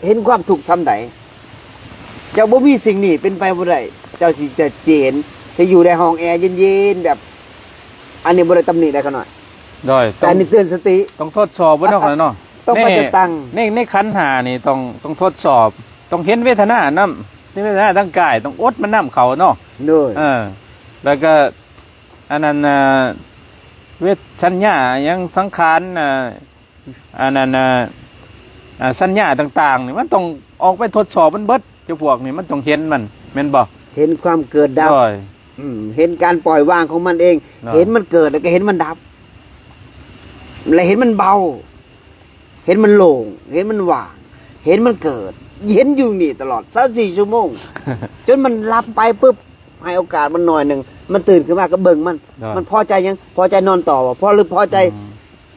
ເຫັນຄວາມທຸກສ່ຳໃດ ເຈົ້າບໍ່ມີສິ່ງນີ້ເປັນໄປບໍ່ໄດ້ ເຈົ້າຊິ ຈະຊິເຫັນ ຊິຢູ່ໃນຫ້ອງແອເຢັນໆ ແບບ ອັນນີ້ບໍ່ໄດ້ຕຳໜິໄດ້ຂະນ້ອຍ ໂດຍ ແຕ່ອັນນີ້ເຕືອນສະຕິ ຕ້ອງ ຕ້ອງທົດສອບເບິ່ງເນາະ ເນາະ ຕ້ອງ ໃນ ປະຈະຕັງ ໃນ ໃນຂັນຫ້ານີ້ຕ້ອງ ຕ້ອງທົດສອບ ຕ້ອງເຫັນເວທະນານຳ ໃນເວທະນາທາງກາຍ ຕ້ອງອົດມັນນຳເຂົ້າເນາະ ໂດຍ ເອີ ແລ້ວກໍ ອັນນັ້ນ ເອີ ເວທ ສັນຍາຫຍັງ ສັງຂານ ເອີ ອັນນັ້ນ ເອີ ເອີ ສັນຍາຕ່າງໆນີ້ ມັນຕ້ອງອອກໄປທົດສອບມັນເບິດ ເຈົ້າພວກນີ້ ມັນຕ້ອງເຫັນມັນ ແມ່ນບໍ່? ເຫັນຄວາມເກີດດັບ ໂດຍ ອືມ ເຫັນການປ່ອຍວາງຂອງມັນເອງ ໂດຍ ເຫັນມັນເກີດ ແລ້ວກໍເຫັນມັນດັບ ແລະ ເຫັນມັນເບົາ ເຫັນມັນໂລ່ງ ເຫັນມັນວ່າງ ເຫັນມັນເກີດ ເຫັນຢູ່ນີ້ຕະຫຼອດຊາວສີ່ຊົ່ວໂມງ ຈົນມັນຫຼັບໄປປຶບ ໃຫ້ໂອກາດມັນໜ້ອຍໜຶ່ງ ມັນຕື່ນຂຶ້ນມາກໍເບິ່ງມັນ ໂດຍ ມັນພໍໃຈຫຍັງ? ພໍໃຈນອນຕໍ່ບໍ່? ພໍ ຫຼື ພໍໃຈ ອືມ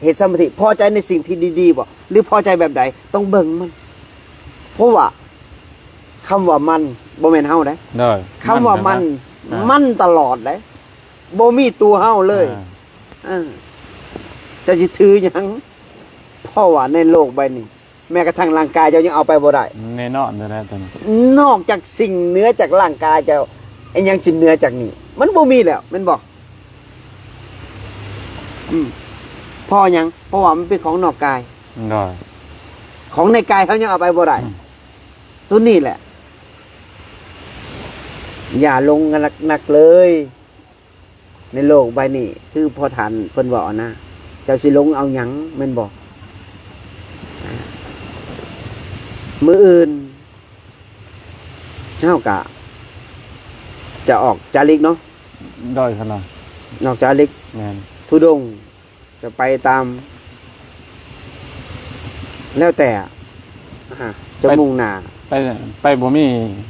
ເຮັດສະມາທິ? ພໍໃຈໃນສິ່ງທີ່ດີໆບໍ່? ຫຼື ພໍໃຈແບບໃດ? ຕ້ອງເບິ່ງມັນ ເພາະວ່າຄຳວ່າມັນ ບໍ່ແມ່ນເຮົາເດ້. ໂດຍ ຄຳວ່າໝັ່ນ ໝັ່ນ ອ່າ ໝັ່ນຕະຫຼອດເດ້ ບໍ່ມີຕົວເຮົາເລີຍ. ອ່າ ເອີ ເຈົ້າຊິຖືຫຍັງ? ເພາະວ່າໃນໂລກໃບນີ້ ແມ້ກະທັ່ງຮ່າງກາຍເຈົ້າຍັງເອົາໄປບໍ່ໄດ້. ແນ່ນອນແລ້ວ ໂຕນີ້ ນອກຈາກສິ່ງເໜືອຈາກຮ່າງກາຍເຈົ້າ ອີຫຍັງຊິເໜືອຈາກນີ້? ມັນບໍ່ມີແລ້ວ ແມ່ນບໍ່? ອືມ ເພາະຫຍັງ? ເພາະວ່າມັນເປັນຂອງນອກກາຍ. ໂດຍ ຂອງໃນກາຍເຮົາຍັງເອົາໄປບໍ່ໄດ້. ອືມ ໂຕນີ້ແຫຼະ ຢ່າຫຼົງນັກໆເລີຍ ໃນໂລກໃບນີ້ ຄືພໍ່ທ່ານເພິ່ນເວົ້ານະ ເຈົ້າຊິຫຼົງເອົາຫຍັງ ແມ່ນບໍ່? ມື້ອື່ນເຮົາກະຈະອອກຈາລິກເນາະ. ໂດຍ ຂະນ້ອຍ ອອກຈາລິກ ແມ່ນ ທຸດົງ ຈະໄປຕາມ ແລ້ວແຕ່ ອ່າ ຈະ ໄປ ມຸ່ງໜ້າ ໄປ ໄປບໍ່ມີ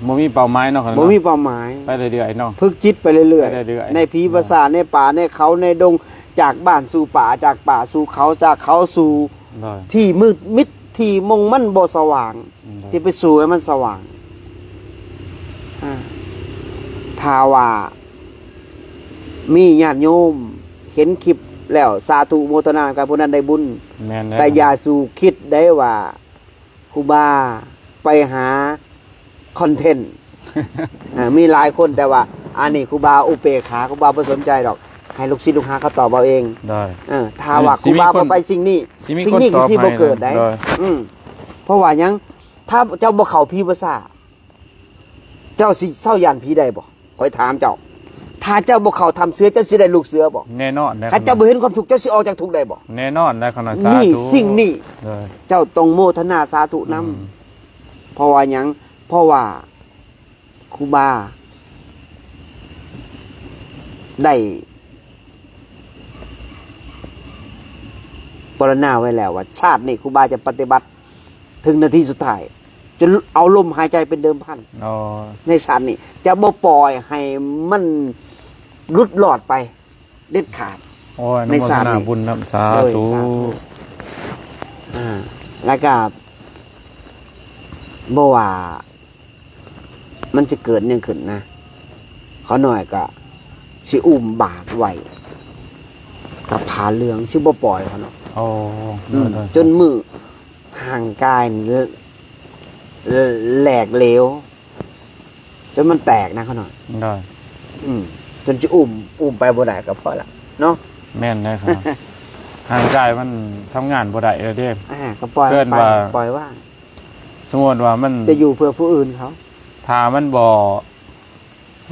ບໍ່ມີເປົ້າໝາຍເນາະ ບໍ່ມີເປົ້າໝາຍ ໄປເລື້ອຍໆເນາະ ຝຶກຈິດໄປເລື້ອຍໆ ໄປເລື້ອຍໆ ໃນຜີ ໃນປ່າ ໃນເຂົາ ໃນດົງ ຈາກບ້ານສູ່ປ່າ ຈາກປ່າສູ່ເຂົາ ຈາກເຂົາສູ່ ໂດຍ ທີ່ມືດມິດ ທີ່ມົງມັນບໍ່ສະຫວ່າງ ໂດຍ ຊິໄປສູ່ໃຫ້ມັນສະຫວ່າງ. ອ່າ ຖ້າວ່າມີຍາດໂຍມເຫັນຄລິບແລ້ວ ສາທຸໂມທະນາກັບຜູ້ນັ້ນໄດ້ບຸນ. ແມ່ນແລ້ວ ແຕ່ຢ່າສູ່ຄິດໄດ້ວ່າຄູບາໄປຫາຄອນເທັນ. ອ່າ ມີຫຼາຍຄົນ ແຕ່ວ່າອັນນີ້ຄູບາອຸເບກຂາ ຄູບາບໍ່ສົນໃຈດອກ ໃຫ້ລູກສິດລູກຫາເຂົາຕອບເອົາເອງ. ໂດຍ ເອີ ຖ້າວ່າ ຊິມີ ຄູບາ ຄົນ ບໍ່ໄປສິ່ງນີ້ ຊິມີ ສິ່ງນີ້ ຄົນຕອບ ກໍຊິບໍ່ເກີດໄດ້. ໂດຍ ອືມ ເພາະວ່າຫຍັງ? ຖ້າເຈົ້າບໍ່ເຂົ້າຜີບໍ່ຊ້າ ເຈົ້າຊິເຊົາຢ້ານຜີໄດ້ບໍ່? ຂ້ອຍຖາມເຈົ້າ ຖ້າເຈົ້າບໍ່ເຂົ້າຖ້ຳເສືອ ເຈົ້າຊິໄດ້ລູກເສືອບໍ່? ແນ່ນອນແຫຼະ ຄັນເຈົ້າບໍ່ເຫັນຄວາມທຸກ ເຈົ້າຊິອອກຈາກທຸກໄດ້ບໍ່? ແນ່ນອນແຫຼະ ຂະນ້ອຍ ສາທຸ ນີ້ ສິ່ງນີ້ ໂດຍ ເຈົ້າຕ້ອງໂມທະນາສາທຸນຳ. ອືມ ເພາະວ່າຫຍັງ? ເພາະວ່າຄູບາໄດ້ ປະລະນາໄວ້ແລ້ວວ່າ ຊາດນີ້ຄູບາຈະປະຕິບັດເຖິງນາທີສຸດທ້າຍ ຈົນເອົາລົມຫາຍໃຈເປັນເດີມພັນ. ອໍ ໃນຊາດນີ້ຈະບໍ່ປ່ອຍໃຫ້ມັນຫຼຸດລອດໄປເດັດຂາດ. ໂອ້ຍ ໃນຊາດນີ້ ອະນຸໂມທະນາບຸນນຳ ສາທຸ ໂດຍ ສາທຸ. ອ່າ ແລ້ວກະບໍ່ວ່າ ມັນຈະເກີດຫຍັງຂຶ້ນນະ ຂ້ານ້ອຍກະຊິອຸ້ມບາດໄວ້ກັບຜ້າເຫຼືອງ ຊິບໍ່ປ່ອຍຂ້ານ້ອຍ. ໂອ້ ອືມ ໂດຍໆ ຈົນມື້ຮ່າງກາຍແຫຼກເຫຼວ ຈົນມັນແຕກນະຂ້ານ້ອຍ. ໂດຍ ອືມ ຈົນຈະອຸ້ມ ອຸ້ມໄປບໍ່ໄດ້ກໍພໍລະເນາະ. ແມ່ນແລ້ວ ຮ່າງກາຍມັນທຳງານບໍ່ໄດ້ແລ້ວເດ້. ອ່າ ກໍປ່ອຍ ເອີ້ນວ່າ ໄປ ປ່ອຍວ່າງ. ສົມມຸດວ່າມັນຈະຢູ່ເພື່ອຜູ້ອື່ນເຂົາ ຖ້າມັນບໍ່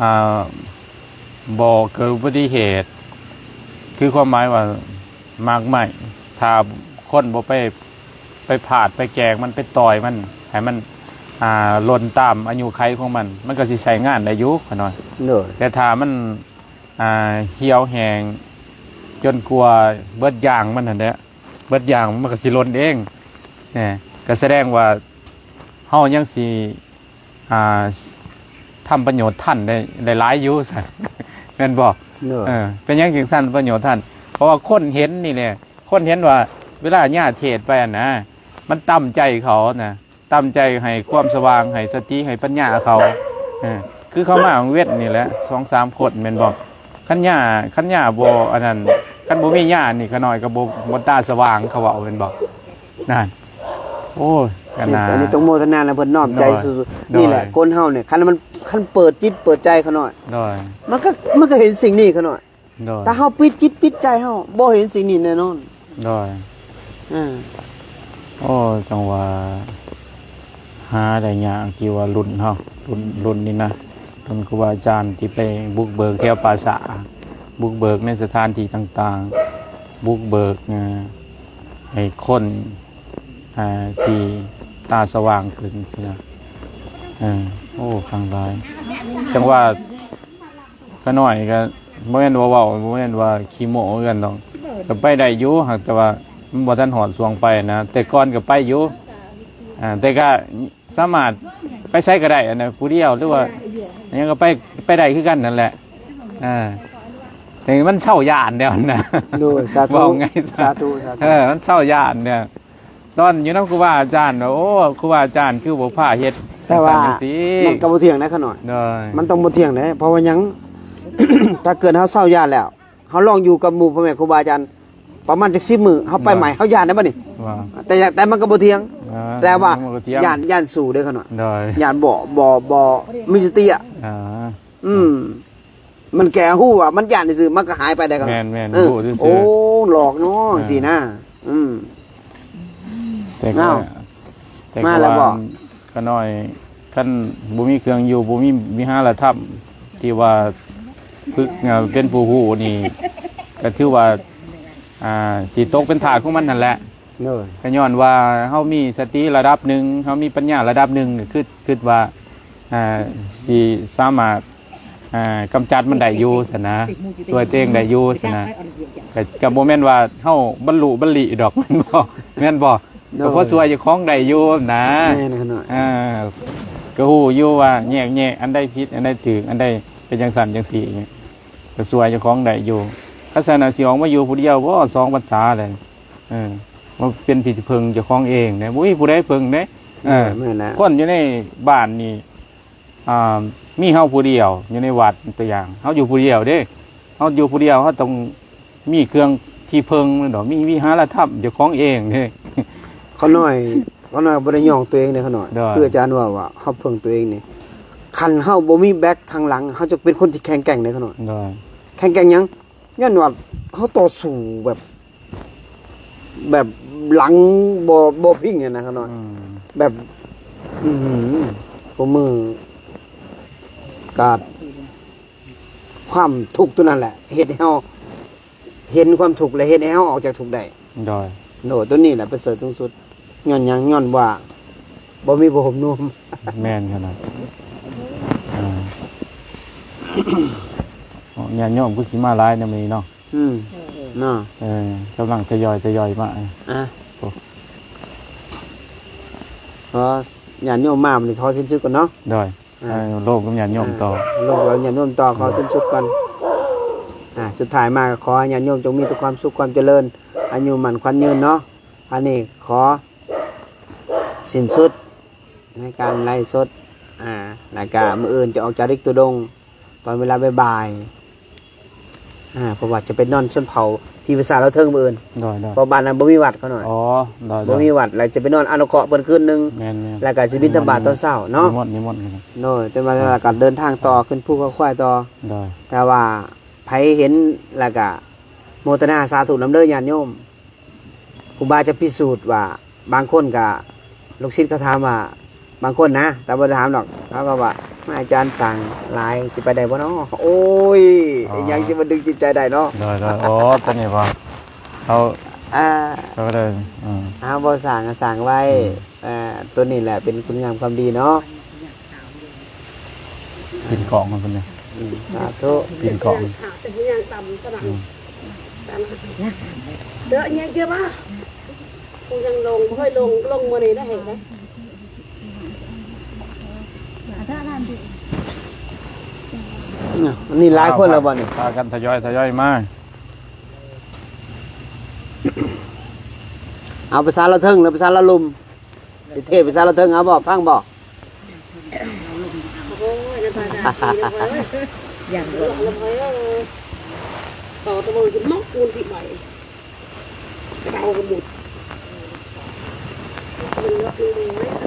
ອ່າ ບໍ່ເກີດອຸບັດຕິເຫດ ຄືຄວາມໝາຍວ່າໝາກໄມ້ ຖ້າຄົນບໍ່ໄປ ໄປພາດໄປແກງມັນ ໄປຕ່ອຍມັນ ໃຫ້ມັນ ອ່າ ຫຼົ່ນຕາມອາຍຸໄຂຂອງມັນ ມັນກໍຊິໃຊ້ງານໄດ້ຢູ່ຂ້ານ້ອຍ. ໂດຍ ແຕ່ຖ້າມັນ ອ່າ ຫ່ຽວແຫ້ງຈົນກວ່າເບິດຢາງມັນຫັ້ນແຫຼະ ເບິດຢາງມັນກໍຊິຫຼົ່ນເອງ. ແນ່ ກໍສະແດງວ່າເຮົາຍັງຊິ ອ່າ ທຳປະໂຫຍດທັນໄດ້ ໄດ້ຫຼາຍຢູ່ຊັ້ນ ແມ່ນບໍ່? ໂດຍ ເອີ ເປັນຫຍັງຈຶ່ງທັນປະໂຫຍດທັນ? ເພາະວ່າຄົນເຫັນນີ້ແຫຼະ ຄົນເຫັນວ່າເວລາຍາເທດໄປຫັ້ນນະ ມັນຕຳໃຈເຂົານະ ຕຳໃຈໃຫ້ຄວາມສະຫວ່າງ ໃຫ້ສະຕິ ໃຫ້ປັນຍາເຂົາ. ເອີ ຄືເຂົາມາເວັນນີ້ແຫຼະ ສອງສາມຄົນແມ່ນບໍ່? ຄັນຍາ ຄັນຍາບໍ່ອັນນັ້ນ ຄັນບໍ່ມີຍານີ້ ຂະນ້ອຍກໍບໍ່ ບໍ່ຕາສະຫວ່າງ ເຂົາເວົ້າແມ່ນບໍ່? ນັ້ນ ໂອ້ຍ ອັນນ່າ ອັນນີ້ຕ້ອງໂມທະນານຳເພິ່ນ ນ້ອມໃຈ ໂດຍ ສູ້ໆ. ໂດຍ ນີ້ແຫຼະ ຄົນເຮົານີ້ ຄັນມັນ ຄັນເປີດຈິດເປີດໃຈຂະນ້ອຍ ໂດຍ ມັນກໍ ມັນກໍເຫັນສິ່ງນີ້ຂະນ້ອຍ. ໂດຍ ຖ້າເຮົາປິດຈິດປິດໃຈ ເຮົາບໍ່ເຫັນສິ່ງນີ້ແນ່ນອນ. ໂດຍ ເອີ ໂອ້ ຈັ່ງວ່າຫາໄດ້ຍາກ ທີ່ວ່າລຸ້ນເຮົາ ລຸ້ນ ລຸ້ນນີ້ນະ ລຸ້ນຄູບາອາຈານທີ່ໄປບຸກເບີກແຖວປ່າຊ້າ ບຸກເບີກໃນສະຖານທີ່ຕ່າງໆ ບຸກເບີກ ເອີ ໃຫ້ຄົນ ອ່າ ທີ່ຕາສະຫວ່າງຂຶ້ນ ເອີ ໂອ້ ຄັ້ງຫຼາຍ ຈັ່ງວ່າ ຂະນ້ອຍກໍບໍ່ແມ່ນວ່າເວົ້າ ບໍ່ແມ່ນວ່າຂີ້ໂມ້ຄືກັນດອກ ກໍໄປໄດ້ຢູ່ ຫາກແຕ່ວ່າມັນບໍ່ທັນຮອດຊ່ວງໄປນະ ແຕ່ກ່ອນກໍໄປຢູ່ ອ່າ ແຕ່ກໍສາມາດໄປໃສກໍໄດ້ ອັນນັ້ນ ຜູ້ດຽວ ຫຼືວ່າຫຍັງກໍໄປ ໄປໄດ້ຄືກັນນັ້ນແຫຼະ ອ່າ ແຕ່ມັນເຊົາຢ້ານແລ້ວນະ. ໂດຍ ສາທຸ ເວົ້າໄງຊະ ສາທຸ ສາທຸ ເອີ ມັນເຊົາຢ້ານແລ້ວ. ຕອນຢູ່ນຳຄູບາອາຈານວ່າ ໂອ້ ຄູບາອາຈານຄືບໍ່ພາເຮັດ ແຕ່ວ່າ ຈັ່ງຊັ້ນຈັ່ງຊີ້ ມັນກໍບໍ່ທ່ຽງນະຂະນ້ອຍ. ໂດຍ ມັນຕ້ອງບໍ່ທ່ຽງເດ້ ເພາະວ່າຫຍັງ? ຖ້າເກີດເຮົາເຊົາຢ້ານແລ້ວ ເຮົາລອງຢູ່ກັບໝູ່ພໍ່ແມ່ຄູບາອາຈານປະມານຈັກສິບມື້ ເຮົາໄປໃໝ່ ເຮົາຢ້ານໄດ້ບໍ່ນີ້? ວ່າ ແຕ່ ແຕ່ມັນກໍບໍ່ທ່ຽງ ອ່າ ແຕ່ວ່າ ມັນບໍ່ທ່ຽງ ຢ້ານ ຢ້ານສູ້ເດ້ຂະນ້ອຍ. ໂດຍ ຢ້ານບໍ່ ບໍ່ ບໍ່ມີສະຕິອະ. ອ່າ ອືມ ມັນແຄ່ຮູ້ວ່າມັນຢ້ານຊື່ໆ ມັນກໍຫາຍໄປໄດ້ກໍ ແມ່ນໆ ເອີ ຮູ້ຊື່ໆ ໂອ້ ຫຼອກເນາະ ອ່າ ຈັ່ງຊີ້ນະ. ອືມ ແຕ່ກໍ ເອົ້າ ແຕ່ກໍ ມາແລ້ວບໍ່? ຂະນ້ອຍ ຄັນບໍ່ມີເຄື່ອງຢູ່ ບໍ່ມີວິຫາລະທຳທີ່ວ່າຝຶກ ເປັນຜູ້ຮູ້ນີ້ ກໍຖືວ່າ ອ່າ ຊິຕົກເປັນທາດຂອງມັນຫັ້ນແຫຼະ. ໂດຍ ກໍຍ້ອນວ່າເຮົາມີສະຕິລະດັບໜຶ່ງ ເຮົາມີປັນຍາລະດັບໜຶ່ງ ກໍຄິດ ຄິດວ່າ ອ່າ ຊິສາມາດ ອ່າ ກຳຈັດມັນໄດ້ຢູ່ຊັ້ນນະ ຊ່ວຍຕົວເອງໄດ້ຢູ່ຊັ້ນນະ. ກໍ ກໍບໍ່ແມ່ນວ່າເຮົາບັນລຸບັນລີດອກ ແມ່ນບໍ່? ແມ່ນບໍ່? ໂດຍ ກໍພໍຊ່ວຍເຈົ້າຂອງໄດ້ຢູ່ນະ. ແມ່ນຂະນ້ອຍ ອ່າ ກໍຮູ້ຢູ່ວ່າແຍກແຍະ ອັນໃດຜິດ ອັນໃດຖືກ ອັນໃດເປັນຈັ່ງຊັ້ນຈັ່ງຊີ້ ກໍຊ່ວຍເຈົ້າຂອງໄດ້ຢູ່. ຄັນຊັ້ນນະ ຊິອອກມາຢູ່ຜູ້ດຽວບໍ່ ສອງພັນສາແລ້ວ? ເອີ ມາເປັນທີ່ເພິ່ງເຈົ້າຂອງເອງເດ້ ບໍ່ມີຜູ້ໃດເພິ່ງເດ້. ເອີ ແມ່ນແຫຼະ ຄົນຢູ່ໃນບ້ານນີ້ ອ່າ ມີເຮົາຜູ້ດຽວຢູ່ໃນວັດ ຕົວຢ່າງ ເຮົາຢູ່ຜູ້ດຽວເດ້ ເຮົາຢູ່ຜູ້ດຽວ ເຮົາຕ້ອງມີເຄື່ອງທີ່ເພິ່ງແມ່ນບໍ່? ມີວິຫາລະທຳເຈົ້າຂອງເອງເດ້. ຂະນ້ອຍ ຂະນ້ອຍບໍ່ໄດ້ຍ້ອງຕົວເອງເດ້ຂະນ້ອຍ. ໂດຍ ຄືອາຈານເວົ້າວ່າເຮົາເພິ່ງຕົວເອງນີ້ ຄັນເຮົາບໍ່ມີແບັກທາງຫຼັງ ເຮົາຈະເປັນຄົນທີ່ແຂງແກ່ງເດ້ຂະນ້ອຍ. ໂດຍ ແຂງແກ່ງຫຍັງ? ຍ້ອນວ່າເຮົາຕໍ່ສູ້ແບບ ແບບຫຼັງບໍ່ ບໍ່ພິງຫັ້ນນະຂະນ້ອຍ. ອືມ ແບບ ອືມ ຄູ່ມື້ກາດ ຄວາມທຸກຕົວນັ້ນແຫຼະ ເຮັດໃຫ້ເຮົາເຫັນຄວາມທຸກ ແລະ ເຮັດໃຫ້ເຮົາອອກຈາກທຸກໄດ້. ໂດຍ ໂດຍ ຕົວນີ້ແຫຼະປະເສີດສູງສຸດ. ຍ້ອນຫຍັງ? ຍ້ອນວ່າບໍ່ມີຜ້າຫົ່ມນຸ່ມ. ແມ່ນຂະນ້ອຍ. ອ່າ ຍາດໂຍມຄືຊິມາຫຼາຍໃນມື້ນີ້ເນາະ. ອືມ ເນາະ ເອີ ກຳລັງທະຍອຍ ທະຍອຍມາ. ອ່າ ໂອ້ ຂໍຍາດໂຍມມາ ມື້ນີ້ຂໍສິ້ນສຸດກ່ອນເນາະ. ໂດຍ ອ່າ ເອີ ລົມກັບຍາດໂຍມຕໍ່ ລົມກັບຍາດໂຍມຕໍ່ ຂໍສິ້ນສຸດກ່ອນ. ອ່າ ສຸດທ້າຍມາກໍຂໍໃຫ້ຍາດໂຍມຈົ່ງມີແຕ່ຄວາມສຸກຄວາມຈະເລີນ ອາຍຸໝັ້ນຂວັນຍືນເນາະ. ອັນນີ້ຂໍສິ້ນສຸດໃນການໄລຟ໌ສົດ ອ່າ ແລ້ວກະມື້ອື່ນຈະອອກຈາລິກທຸດົງ ຕອນເວລາບ່າຍໆ ອ່າ ເພາະວ່າຈະໄປນອນຊົນເຜົ່າຜີພາສາດລາວເທິງມື້ອື່ນ. ໂດຍໆ ເພາະບ້ານນັ້ນບໍ່ມີວັດຂະນ້ອຍ. ອໍ ໂດຍໆ ບໍ່ມີວັດ ແລ້ວຈະໄປນອນອະນຸເຄາະເພິ່ນຄືນໜຶ່ງ. ແມ່ນໆ ແລ້ວກໍຊິບິນທະບາດຕອນເຊົ້າເນາະ. ນິມົນ ນິມົນ ໂດຍ ແຕ່ວ່າ ອ່າ ກໍເດີນທາງຕໍ່ຂຶ້ນພູເຂົາຄວາຍຕໍ່. ໂດຍ ແຕ່ວ່າໃຜເຫັນແລ້ວກໍໂມທະນາສາທຸນຳເດີຍາດໂຍມ. ຄູບາຈະພິສູດວ່າ ບາງຄົນກະ ລູກສິດເຂົາຖາມວ່າ ບາງຄົນນະ ແຕ່ບໍ່ໄດ້ຖາມດອກ ເຂົາກໍວ່າ ອາຈານສ້າງຫຼາຍ ຊິໄປໄດ້ບໍ່ນໍ? ໂອ້ຍ ອໍ ອີຫຍັງຊິມາດຶງຈິດໃຈໄດ້ເນາະ. ໂດຍໆ ອໍ ຕົວນີ້ວ່າເຮົາ ອ່າ ເຮົາກໍໄດ້ ເຮົາບໍ່ສ້າງກໍສ້າງໄວ້. ອືມ ອ່າ ຕົວນີ້ແຫຼະເປັນຄຸນງາມຄວາມດີເນາະ. ປິ່ນກ້ອງເພິ່ນເດ້. ອືມ ສາທຸ ປິ່ນກ້ອງ. ອືມ ເດີ ຍັງເຈອບໍ່? ຄົງຍັງລົງ ບໍ່ຄ່ອຍລົງ ລົງມື້ນີ້ໄດ້ເຫັນໄດ໋. ນີ້ຫຼາຍຄົນແລ້ວບໍ່ນີ້? ພາກັນທະຍອຍ ທະຍອຍມາ. ເອົາພາສາລາວເທິງ ຫຼືພາສາລາວລຸ່ມ? ຊິເທດພາສາລາວເທິງເອົາບໍ່? ຟັງບໍ່? ໂອ້ຍ ນ້ຳຕາດາ ຢ່າງ ນ້ຳອ້ອຍເອີຍ ຕໍ່ຕະເບີ ໝົດມູນທີ່ໃບ ກະເດົາກະໝົດ ມັນເລືອກເລີຍ.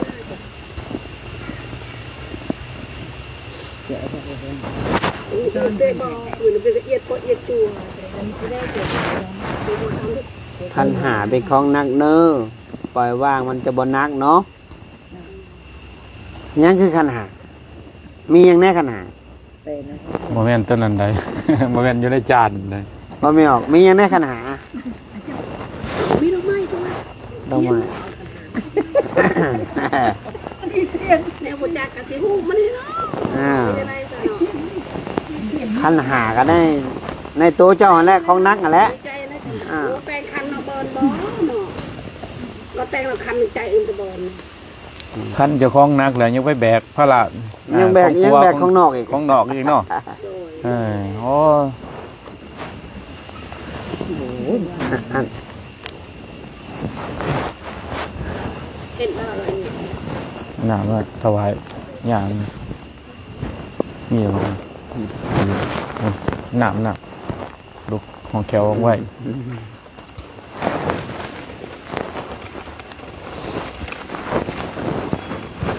ຄັນຫາເປັນຂອງໜັກເນີ ປ່ອຍວ່າງມັນຈະບໍ່ໜັກເນາະ. ຫຍັງຄືຂັນຫ້າ? ມີຫຍັງແດ່ຂັນຫ້າ? ບໍ່ແມ່ນຕົວນັ້ນໃດ໋ ບໍ່ແມ່ນຢູ່ໃນຈານໃດ໋. ບໍ່ແມ່ນອອກ ມີຫຍັງແດ່ຂັນຫ້າ? ມີດອກໄມ້ຕົວ ດອກໄມ້ ແນວບໍ່ຈັກກະຊິຮູ້ມັນເນາະ. ອ່າ ມີແນວໃດຊະເນາະ? ຂັນຫ້າກໍໃນ ໃນໂຕເຈົ້າຫັ້ນແຫຼະ ຂອງໜັກຫັ້ນແຫຼະ. ໃນໃຈນະ ອ່າ ໂອ້ ແປງຂັນເນາະ ເບີນບໍ່ເນາະ ກໍແຕ່ງແລ້ວຂັນໃນໃຈອື່ນແຕ່ເບີນ. ຄັນເຈົ້າຂອງໜັກແລ້ວຍັງໄປແບກພາລະ ຍັງແບກ ຂອງ ຍັງແບກຂອງນອກອີກ ຂອງນອກອີກເນາະ. ໂດຍ ເອີ ໂອ້ ເຫັນແລ້ວ ນ້ຳມາຖວາຍ ຍ່າງ ມີຫຍັງ ນ້ຳ ນ້ຳ ລຸກຫ້ອງແຂວອອກໄວ້.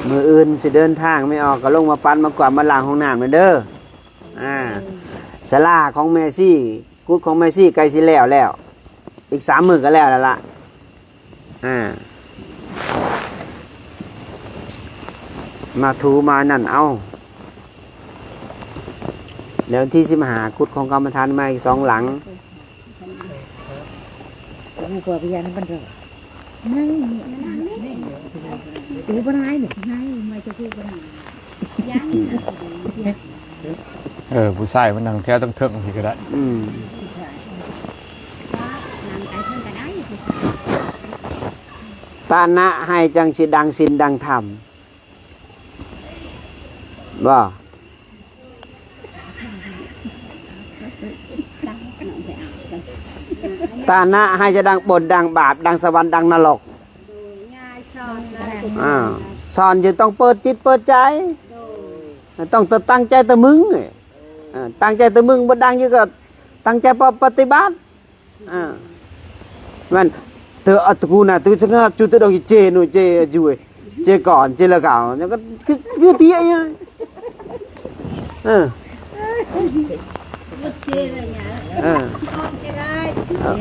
ມື້ອື່ນຊິເດີນທາງ ແມ່ອອກກໍລົງມາປັດມາກວາດມາລ້າງຫ້ອງນ້ຳແດ່ເດີ. ອ່າ ສາລາຂອງແມ່ຊີ ກຸດຂອງແມ່ຊີໃກ້ຊິແລ້ວແລ້ວ ອີກສາມມື້ກໍແລ້ວແລ້ວລະ. ອ່າ ມາຖູມານັ້ນເອົາ. ແລ້ວວັນທີສິບຫ້າ ກຸດຂອງກຳມະຖານມາອີກສອງຫຼັງ. ເອີ ຜູ້ຊາຍມານັ່ງແຖວເທິງໆ ພີ້ກໍໄດ້. ອືມ ຕານະໃຫ້ຈັ່ງຊິດັງສິນດັງທຳ ບໍ່? ຕານະໃຫ້ຈະດັງບຸນ ດັງບາບ ດັງສະຫວັນ ດັງນະລົກ. ອ່າ ສອນຈະຕ້ອງເປີດຈິດເປີດໃຈ ຕ້ອງຕັ້ງໃຈຕະມຶງ. ເອີ ຕັ້ງໃຈຕະມຶງ ບໍ່ດັງຢູ່ກໍຕັ້ງໃຈປະ ປະຕິບັດ. ອ່າ ມັນ ເຕີອະຕະກູນະ ຕື່ສະຫງັບ ຈຸຕະດົງ ເຈໂນ ເຈຢູ່ ເຈກ່ອນ ເຈລະກາວ ແລ້ວກໍຄື ຄືເຕຍ. ເອີ ເອີ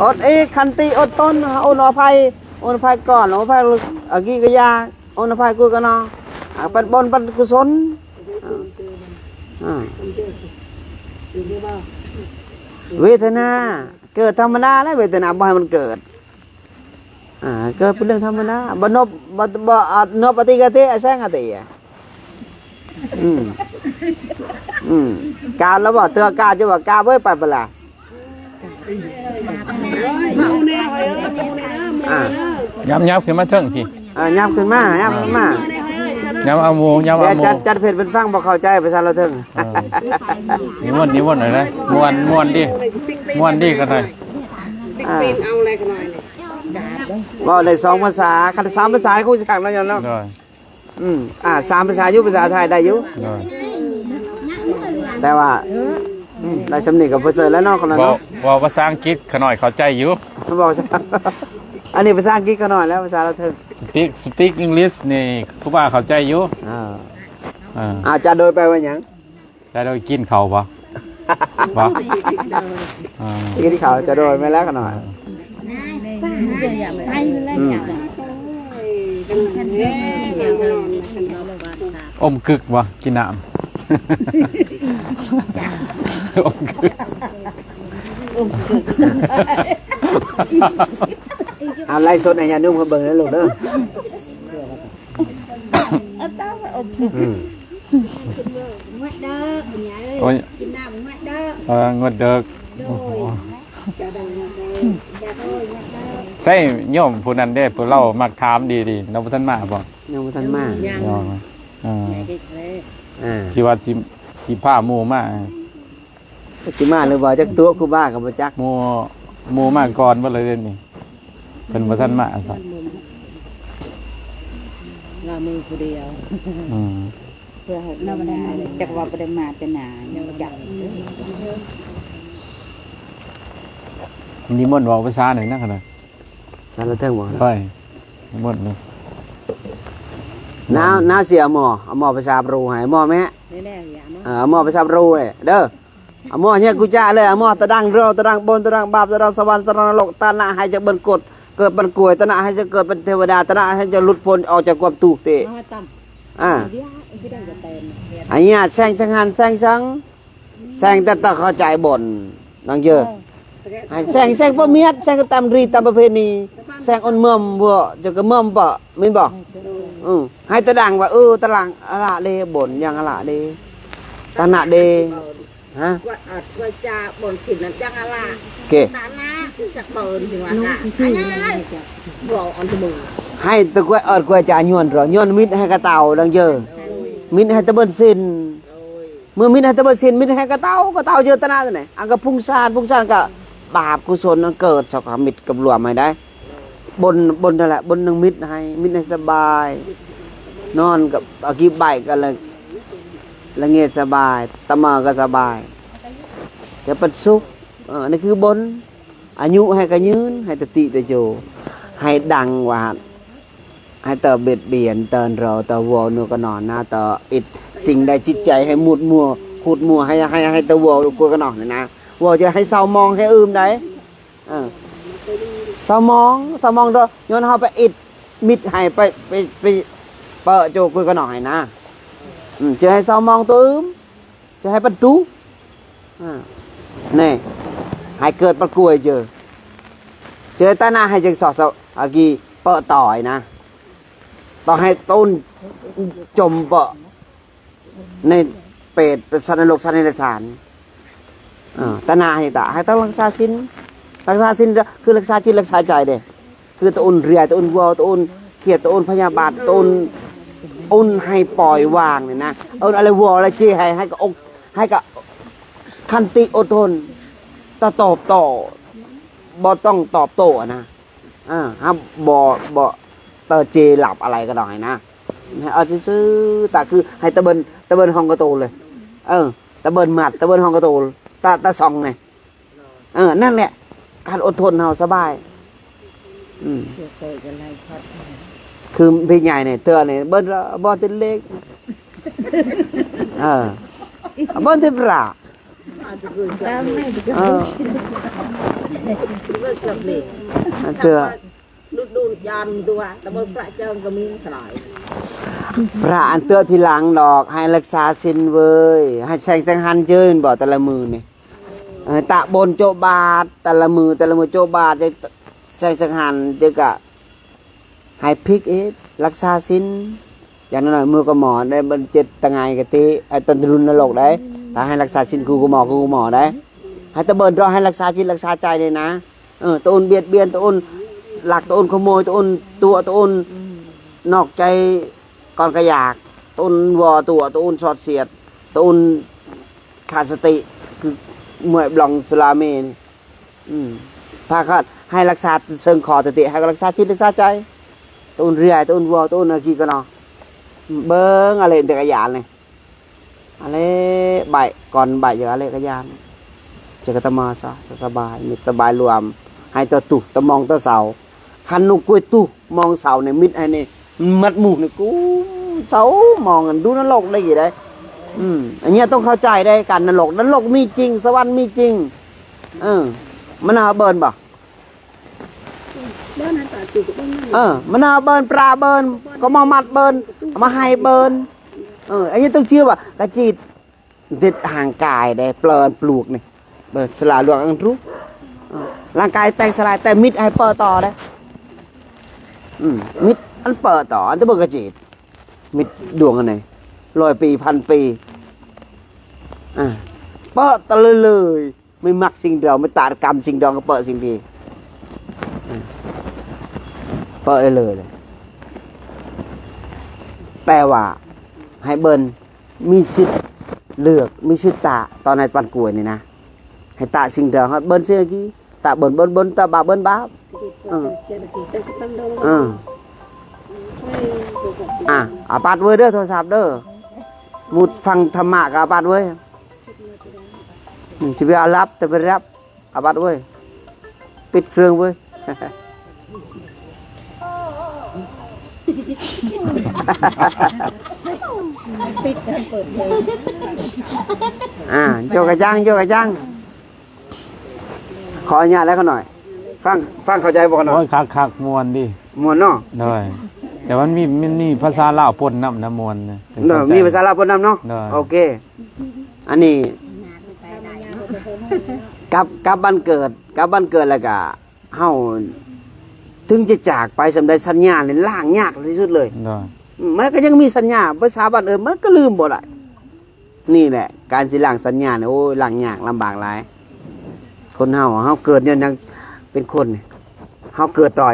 ອົດເອກ ຂັນຕິ ອົດທົນ ອົນອະໄພ ອົນອະໄພກ່ອນ ອົນອະໄພ ອາກິກະຍາ ອົນອະໄພກຸກະນອ ອາ ປັດບຸນປັດກຸສົນ. ອ່າ ເວທະນາ ເກີດທຳມະດາແຫຼະ ເວທະນາບໍ່ໃຫ້ມັນເກີດ. ອ່າ ເກີດເປັນເລື່ອງທຳມະດາ ບໍ່ນົບ ບໍ່ ບໍ່ ອ່າ ນົບອະຕິກະຕິ ອາແສງອະຕິ. ອືມ ອືມ ກາບແລ້ວບໍ່? ເທື່ອກາບ ຈະວ່າກາບເວີຍ ໄປປະລະ. ອ່າ ຍັບ ຍັບຂຶ້ນມາເທິງພີ້. ອ່າ ຍັບຂຶ້ນມາ ຍັບຂຶ້ນມາ ຍັບເອົາໝູ່ ຍັບເອົາໝູ່. ຈັດ ຈັດເພດເພິ່ນຟັງ ບໍ່ເຂົ້າໃຈພາສາລາວເທິງ. ເອີ ນິມົນ ນິມົນເລີຍ ມ່ວນ ມ່ວນດີ ມ່ວນດີຂະໜາດ. ອ່າ ເວົ້າໄດ້ສອງພາສາ ຄັນສາມພາສາຄົງຊິຄັກເນາະ ຍອມເນາະ. ໂດຍ ອືມ ອ່າ ສາມພາສາຢູ່ ພາສາໄທໄດ້ຢູ່. ໂດຍ ແຕ່ວ່າ ອືມ ໄດ້ຊ່ຳນີ້ກໍປະເສີດແລ້ວເນາະ ຂະນ້ອຍເນາະ. ເວົ້າ ເວົ້າພາສາອັງກິດຂະນ້ອຍເຂົ້າໃຈຢູ່. ເວົ້າ ອັນນີ້ພາສາອັງກິດຂະນ້ອຍແລ້ວ ພາສາລາວເທິງ. Speak, speak English ນີ້ຄູບາເຂົ້າໃຈຢູ່. ອ່າ ອ່າ ອ່າ ຈະໂດຍແປວ່າຫຍັງ? ຈະໂດຍກິນເຂົ້າບໍ່? ບໍ່ ອ່າ ກິນເຂົ້າຈະໂດຍແມ່ນແລ້ວຂະນ້ອຍ. ອືມ ອົມກຶກບໍ່? ກິນນ້ຳ ອົມກຶກ. ເອົາໄລ່ສົດໃຫ້ຍານຸ່ມເຂົາເບິ່ງເດີລູກເດີ. ອືມ ງວດເດີ ໂອ້ຍ ກິນນ້ຳງວດເດີ. ເອີ ງວດເດີ. ໂດຍ ໂອ້ໂຫ ໃສ່ໂຍມຜູ້ນັ້ນເດ້ ຜູ້ລາວມັກຖາມດີໆ ລາວບໍ່ທັນມາບໍ່? ຍັງບໍ່ທັນມາ. ຍັງ ເອີ ອ່າ ທີ່ວ່າຊິ ຊິພາໝູ່ມາ. ຈັກຊິມາຫຼືບໍ່ ຈັກຕົວະຄູບາກໍບໍ່ຈັກ. ໝູ່ ໝູ່ມາກ່ອນເບິດເລີຍເດນີ້ ເພິ່ນບໍ່ທັນມາຊະ. ລາວມີຜູ້ດຽວ. ອືມ ເພື່ອໃຫ້ລາວບໍ່ໄດ້ມາ ຈັກວ່າບໍ່ໄດ້ມາແຕ່ໜ້າ ຍັງບໍ່ຈັກ. ນິມົນເວົ້າພາສາໜ້ອຍນະ ຂະໜາດ ສາລະເທິງບໍ່? ໄປ ນິມົນເນາະ. ນາວ ນາວຊິເອົາໝໍ້ ເອົາໝໍ້ພາສາບຣູໃຫ້ ໝໍ້ແມ່. ເອີ ເອົາໝໍ້ພາສາບຣູເດີ. ອາໝໍ້ເຍກູຈາເລີຍ ອາໝໍ້ຕະດັງໂຣ ຕະດັງບົນ ຕະດັງບາບ ຕະດັງສະຫວັນ ຕະດັງນະລົກ ຕານະໃຫ້ຈະເບິ່ນກົດ ເກີດປັນກວຍ ຕານະໃຫ້ຈະເກີດເປັນເທວະດາ ຕານະໃຫ້ຈະຫຼຸດພົ້ນອອກຈາກຄວາມທຸກເຕ. ອ່າ ອາຍາດແຊງຈັງຫັນແຊງສັງ ແຊງແຕ່ຕ້ອງເຂົ້າໃຈບົນ ນາງເຢີ ໃຫ້ແຊງ ແຊງປະມຽດ ແຊງຕາມຮີຕາມປະເພນີ ແຊງອົນເມືອມບໍ່ ຈະກະເມືອມບໍ່ ແມ່ນບໍ່? ອື ໃຫ້ຕະດັງວ່າ ເອີ ຕະດັງອະລະເດ ບົນຍັງອະລະເດ ຕານະເດ. ຮະ? ກວດ ເອີ ກວດຈາບ່ອນກິນນັ້ນຈັ່ງອະລະ ເກ ຕານາຄືຈັກເບິ່ນທີ່ວ່າ ອາຍາຍ ເວົ້າອັນຕະເບິ່ງ ໃຫ້ຕະກວດ ເອີ ກວດຈາຍວນເຖາະ ຍວນມິດໃຫ້ກະເຕົາ ດັງເຈີ ມິດໃຫ້ຕະເບິ່ນສິນ ເມື່ອມິດໃຫ້ຕະເບິ່ນສິນ ມິດໃຫ້ກະເຕົາ ກະເຕົາເຈີຕະນາຕົວນີ້ ອັນກະພຸງຊານ ພຸງຊານກະບາບກຸສົນ ອັນເກີດສະກະມິດກັບລວມໃຫ້ໄດ້ ບົນ ບົນນັ້ນແຫຼະ ບົນໜຶ່ງມິດໃຫ້ ມິດໃຫ້ສະບາຍ ນອນກັບອາກິບໃບກັນແລ້ວ ລະງຽດສະບາຍ, ຕະເໝີກໍສະບາຍ, ຈະປັນສຸກ. ເອີ ນີ້ຄືບົນ, ອາຍຸໃຫ້ກະຍືນ, ໃຫ້ຕະຕິຕະໂຈ, ໃຫ້ດັງວ່າ ໃຫ້ເຕີບຽດບຽນ, ເຕີນເຮົາ, ເຕີວໍນູກະໜອນນາ, ເຕີອິດສິ່ງໃດຈິດໃຈໃຫ້ມຸດມົວ, ຂຸດມົວ, ໃຫ້, ໃຫ້, ໃຫ້ເຕີວໍກູກະໜອນນາ, ວໍຈະໃຫ້ເຊົາມອງໃຫ້ອື່ມໃດ. ເອີ ເຊົາມອງ, ເຊົາມອງໂດຍຍ້ອນເຮົາໄປອິດມິດໃຫ້, ໄປ, ໄປ, ໄປເປີະໂຈກຸຍກະໜອຍນາ. ອືມ, ຈະໃຫ້ເຊົາມອງໂຕອື່ມ, ຈະໃຫ້ປັນຕູ. ອາ ນີ້ ໃຫ້ເກີດປັນກວຍເຈີ, ຈະໃຫ້ຕາໜ້າໃຫ້ຈຶ່ງສອດສະອາກີເປີະຕໍ່ນາ, ຕ້ອງໃຫ້ໂຕນຈົມເປີະ ໃນເປດ ເປັນສັດນະລົກ ສັດເດຍລະສານ. ເອີ ຕະໜາໃຫ້ຕາ ໃຫ້ຕ້ອງລັກສາສິນ, ລັກສາສິນຄືລັກສາຈິດລັກສາໃຈເດ້, ຄືຕະອຸ່ນເຣຍ, ຕະອຸ່ນວໍ, ຕະອຸ່ນຄຽດ, ຕະອຸ່ນພະຍາບາດ, ຕະອຸ່ນ, ອຸ່ນໃຫ້ປ່ອຍວາງນີ້ນະ. ເອີ ອະໄລວໍລະເຈ ໃຫ້, ໃຫ້ກະອົກ, ໃຫ້ກະຂັນຕິອົດທົນ, ຕະຕອບໂຕ້, ບໍ່ຕ້ອງຕອບໂຕ້ນະ. ເອີ ເຮົາບໍ່, ບໍ່ເຕີເຈຫຼັບອະໄລກໍໄດ້ນະ, ໃຫ້ເອົາຊື່ໆ ຕາຄືໃຫ້ຕະເບິ່ນ, ຕະເບິ່ນຫ້ອງກະໂຕເລີຍ. ເອີ ຕະເບິ່ນໝັດ, ຕະເບິ່ນຫ້ອງກະໂຕ, ຕາ, ຕາຊ່ອງນີ້. ເອີ ນັ້ນແຫຼະ ການອົດທົນເຮົາສະບາຍ. ອືມ ຄືພີ່ໃຫຍ່ນີ້ ເທື່ອນີ້ເບິ່ງບໍ່ຕິດເລກ. ເອີ ເບິ່ງຕິດພຣະ. ເອີ ເທື່ອ ພຣະອັນເທື່ອທີຫຼັງດອກ, ໃຫ້ລັກສາສິນເວີຍ, ໃຫ້ແຊງຈັງຫັນເຈີນບໍ່ແຕ່ລະມື້ນີ້. ເອີ ຕະບົນໂຈະບາດ ແຕ່ລະມື້, ແຕ່ລະມື້ໂຈະບາດ, ແຊງຈັງຫັນເຈີກະ ໃຫ້ພິກອີກ, ລັກສາສິນ. ຢ່າງໜ້ອຍໆ ມື້ກະໝໍໄດ້ບັນເຈັດຕະໄງກະຕິ ໄອ້ຕົ້ນລຸນນະລົກໄດ໋. ຖ້າໃຫ້ລັກສາສິນ ຄືກະໝໍ, ຄືກະໝໍໄດ໋. ໃຫ້ຕະເບິ່ນດອກ, ໃຫ້ລັກສາຈິດລັກສາໃຈເດ້ນະ. ເອີ ຕະອຸ່ນບຽດບຽນ, ຕະອຸ່ນລັກ, ຕະອຸ່ນຂະໂມຍ, ຕະອຸ່ນຕົວະ, ຕະອຸ່ນນອກໃຈກ່ອນກະຢາກ, ຕະອຸ່ນວໍຕົວະ, ຕະອຸ່ນສອດສຽດ, ຕະອຸ່ນຂາດສະຕິ ຄືມວຍບລັອງສຸລາເມນີ້. ອືມ ຖ້າເຂົາໃຫ້ລັກສາເຊີງຂໍຕະຕິ ໃຫ້ກໍລັກສາຈິດລັກສາໃຈ. ຕະອຸ່ນເຣຍ, ຕະອຸ່ນວໍ, ຕະອຸ່ນອາກີກະນໍ. ເບິ່ງອາເລນຈັກກະຍານນີ້. ອາເລໄບ ກ່ອນໄບຈະອາເລກະຍານ ຈະກະຕະມາສະ ສະບາຍ ມິດສະບາຍລວມ ໃຫ້ຕະຕຸ ຕະມອງຕະເສົາ. ຄັນນຸກກ້ວຍຕຸມອງເສົານີ້ ມິດໃຫ້ນີ້ ມັດໝູ່ນີ້ ກູເສົາມອງ ດູນະລົກໄດ້ກີໄດ໋. ອືມ ອັນນີ້ຕ້ອງເຂົ້າໃຈໄດ໋ ການນະລົກ ນະລົກມີຈິງ ສະຫວັນມີຈິງ. ເອີ ມະນາວເບິ່ນບໍ່? ເອີ ມະນາວເບິ່ນ ປາເບິ່ນ ກໍມາມັດເບິ່ນ ມາໃຫ້ເບິ່ນ. ເອີ ອັນນີ້ຕ້ອງເຊື່ອວ່າກະຈິດ ເດັດຮ່າງກາຍເດ້ ເປີນປລູກນີ້ ເບິ່ງສະຫຼາຍຫຼວງອັນຮູ້. ເອີ ຮ່າງກາຍແຕກສະລາຍ ແຕ່ມິດໃຫ້ເປີຕໍ່ເດ້. ອືມ ມິດອັນເປີຕໍ່ ອັນຕະເບິ່ງກະຈິດ ມິດດວງອັນນີ້ ຮ້ອຍປີ ພັນປີ ອາ ເປີຕໍ່ເລີຍ. ໄມ່ມັກສິ່ງດຽວ ໄມ່ຕາດກຳສິ່ງດຽວ ກໍເປີະສິ່ງດີ ເປີະໄດ້ເລີຍ. ແຕ່ວ່າໃຫ້ເບິ່ນມີສິດເລືອກ ມີສິດຕະ ຕອນໃຫ້ປັນກວຍນີ້ນະ ໃຫ້ຕະສິ່ງດຽວ ເບິ່ນເສຍກີ ຕະເບິ່ນ ເບິ່ນ ເບິ່ນ ຕະບາບ ເບິ່ນບາບ. ເອີ ເອີ ອາ ອາປັດເວີຍເດີ ໂທລະສັບເດີ ໝູ່ຟັງທຳມະກໍອາປັດເວີຍ. ອືມ ຊິໄປເອົາລັບ ແຕ່ໄປລັບ ອາບັດເວີຍ ປິດເຄື່ອງເວີຍ. ອາ ໂຈກະຈັງ ໂຈກະຈັງ. ຂໍອະນຸຍາດແລ້ວຂະນ້ອຍ ຟັງ ຟັງເຂົ້າໃຈບໍ່ຂະນ້ອຍ? ໂອ້ຍ ຄັກໆ ມ່ວນດີ. ມ່ວນເນາະ? ໂດຍ ແຕ່ມັນມີ ມັນມີພາສາລາວປົນນຳນະ ມ່ວນນະ. ໂດຍ ມີພາສາລາວປົນນຳເນາະ? ໂດຍ ໂອເຄ. ອັນນີ້ ກັບ ກັບບ້ານເກີດ ກັບບ້ານເກີດ ແລ້ວກະເຮົາ ເຖິງຈະຈາກໄປສ່ຳໃດ ສັນຍານີ້ລ້າງຍາກທີ່ສຸດເລີຍ. ໂດຍ ມັນກໍຍັງມີສັນຍາ ພາສາບ້ານເອີ ມັນກໍລືມບໍ່ໄດ້. ນີ້ແຫຼະ ການຊິລ້າງສັນຍານີ້ ໂອ້ຍ ລ້າງຍາກ ລຳບາກຫຼາຍ. ຄົນເຮົາ ເຮົາເກີດຍ້ອນຫຍັງເປັນຄົນນີ້? ເຮົາເກີດຕໍ່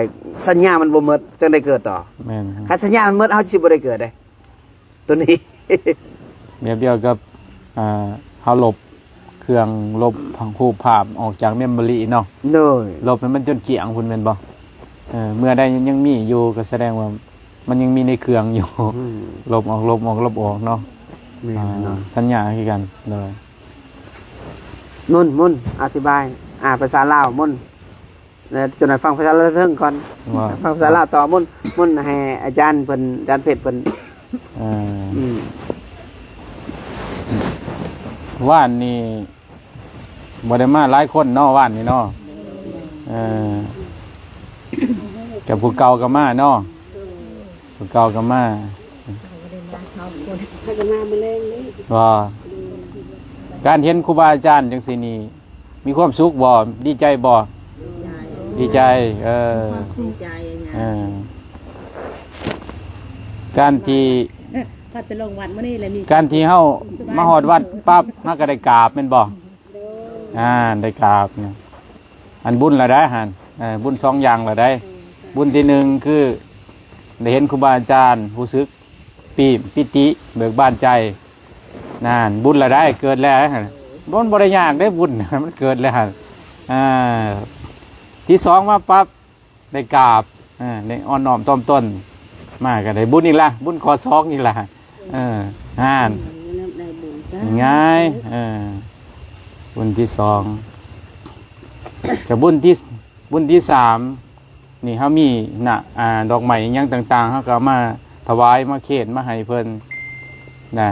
ສັນຍາມັນບໍ່ໝົດ ຈັ່ງໄດ້ເກີດຕໍ່. ແມ່ນ ຄັນສັນຍາມັນໝົດ ເຮົາຊິບໍ່ໄດ້ເກີດເດ້ ໂຕນີ້. ແບບດຽວກັບ ອ່າ ເຮົາລົບເຄື່ອງລົບຮູບພາບອອກຈາກເມມໂມຣີເນາະ. ໂດຍ ລົບໃຫ້ມັນຈົນກ້ຽງພຸ້ນແມ່ນບໍ່? ເອີ ເມື່ອໃດຍັງມີຢູ່ ກໍສະແດງວ່າ ມັນຍັງມີໃນເຄື່ອງຢູ່. ອືມ ລົບອອກ ລົບອອກ ລົບອອກເນາະ. ແມ່ນແນ່ນອນ ອ່າ ສັນຍາຄືກັນ. ໂດຍ ມົນ ມົນ ອະທິບາຍ ອ່າ ພາສາລາວ ມົນ ແລ້ວຈັ່ງໃດຟັງພາສາລາວເທິງກ່ອນ ວ່າ ຟັງພາສາລາວຕໍ່. ມົນ ມົນໃຫ້ອາຈານເພິ່ນ ອາຈານເພັດເພິ່ນ ເອີ ອືມ ວານນີ້ບໍ່ໄດ້ມາຫຼາຍຄົນເນາະ ວານນີ້ເນາະ. ເອີ ແຕ່ຜູ້ເກົ່າກໍມາເນາະ ຜູ້ເກົ່າກໍມາ ເຂົາກໍມາມື້ແລງນີ້ ວ່າ ການເຫັນຄູບາອາຈານຈັ່ງຊີ້ນີ້ ມີຄວາມສຸກບໍ່? ດີໃຈບໍ່? ດີໃຈ ດີໃຈ ເອີ ດີໃຈຫຍັງ ເອີ ການທີ່ ເອີ ພັດໄປລົງວັດມື້ນີ້ແຫຼະ ມີ ການທີ່ເຮົາມາຮອດວັດປັບ ເຮົາກໍໄດ້ກາບແມ່ນບໍ່? ໂດຍ ອ່າ ໄດ້ກາບນະ ອັນບຸນລະໄດຫັ້ນ ເອີ ບຸນສອງຢ່າງລະໄດ. ເອີ ບຸນທີໜຶ່ງຄືໄດ້ເຫັນຄູບາອາຈານ ຮູ້ສຶກປີ ປີຕິເບີກບານໃຈ ນັ້ນ ບຸນລະໄດ ເກີດແລ້ວຫັ້ນ. ມັນບໍ່ໄດ້ຍາກເດ້ບຸນ ມັນເກີດແລ້ວຫັ້ນ. ອ່າ ທີສອງມາປັບ ໄດ້ກາບ ເອີ ໄດ້ອ່ອນນ້ອມຖ່ອມຕົນ ມາກໍໄດ້ບຸນອີກລະ ບຸນຂໍ້ສອງອີກລະ. ເອີ ຫັ້ນ ໄດ້ບຸນ ງ່າຍ ເອີ ບຸນທີສອງ ກໍບຸນທີ ບຸນທີສາມນີ້ ເຮົາມີນະ ອ່າ ດອກໄມ້ຫຍັງຕ່າງໆ ເຮົາກໍເອົາມາຖວາຍ ມາເຄນ ມາໃຫ້ເພິ່ນນະ.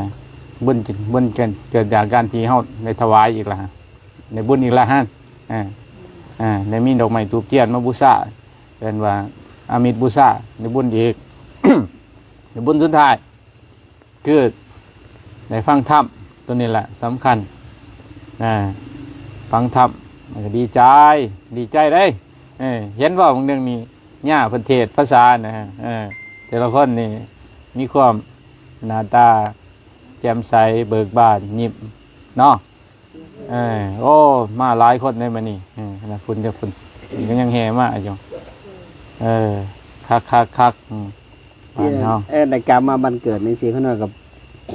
ບຸນ ບຸນເກີດ ເກີດຈາກການທີ່ເຮົາໄດ້ຖວາຍອີກລະ ໄດ້ບຸນອີກລະຫັ້ນ. ອ່າ ອ່າ ໄດ້ມີດອກໄມ້ທູບທຽນມາບູຊາ ເອີ້ນວ່າອາມິດບູຊາ ໄດ້ບຸນອີກ ໄດ້ບຸນສຸດທ້າຍ ຄືໄດ້ຟັງທຳ ຕົວນີ້ແຫຼະສຳຄັນນະ ຟັງທຳ ມັນກໍດີໃຈ ດີໃຈເດ້. ເອີ ເຫັນບໍ່ ບາງໜຶ່ງນີ້ ຍ່າເພິ່ນເທດພາສານະ ເອີ ແຕ່ລະຄົນນີ້ມີຄວາມໜ້າຕາແຈ່ມໃສ ເບີກບານ ຍິ້ມເນາະ. ເອີ ໂອ້ ມາຫຼາຍຄົນເດ້ມື້ນີ້. ເອີ ນະ ພຸ້ນເດ້ ພຸ້ນ ເພິ່ນກໍຍັງແຫ່ມາຢູ່. ເອີ ຄັກໆໆ ອືມ ບ້ານເຮົາ ເອີ ໄດ້ກັບມາບ້ານເກີດນີ້ຊິ ຂ້ານ້ອຍກໍ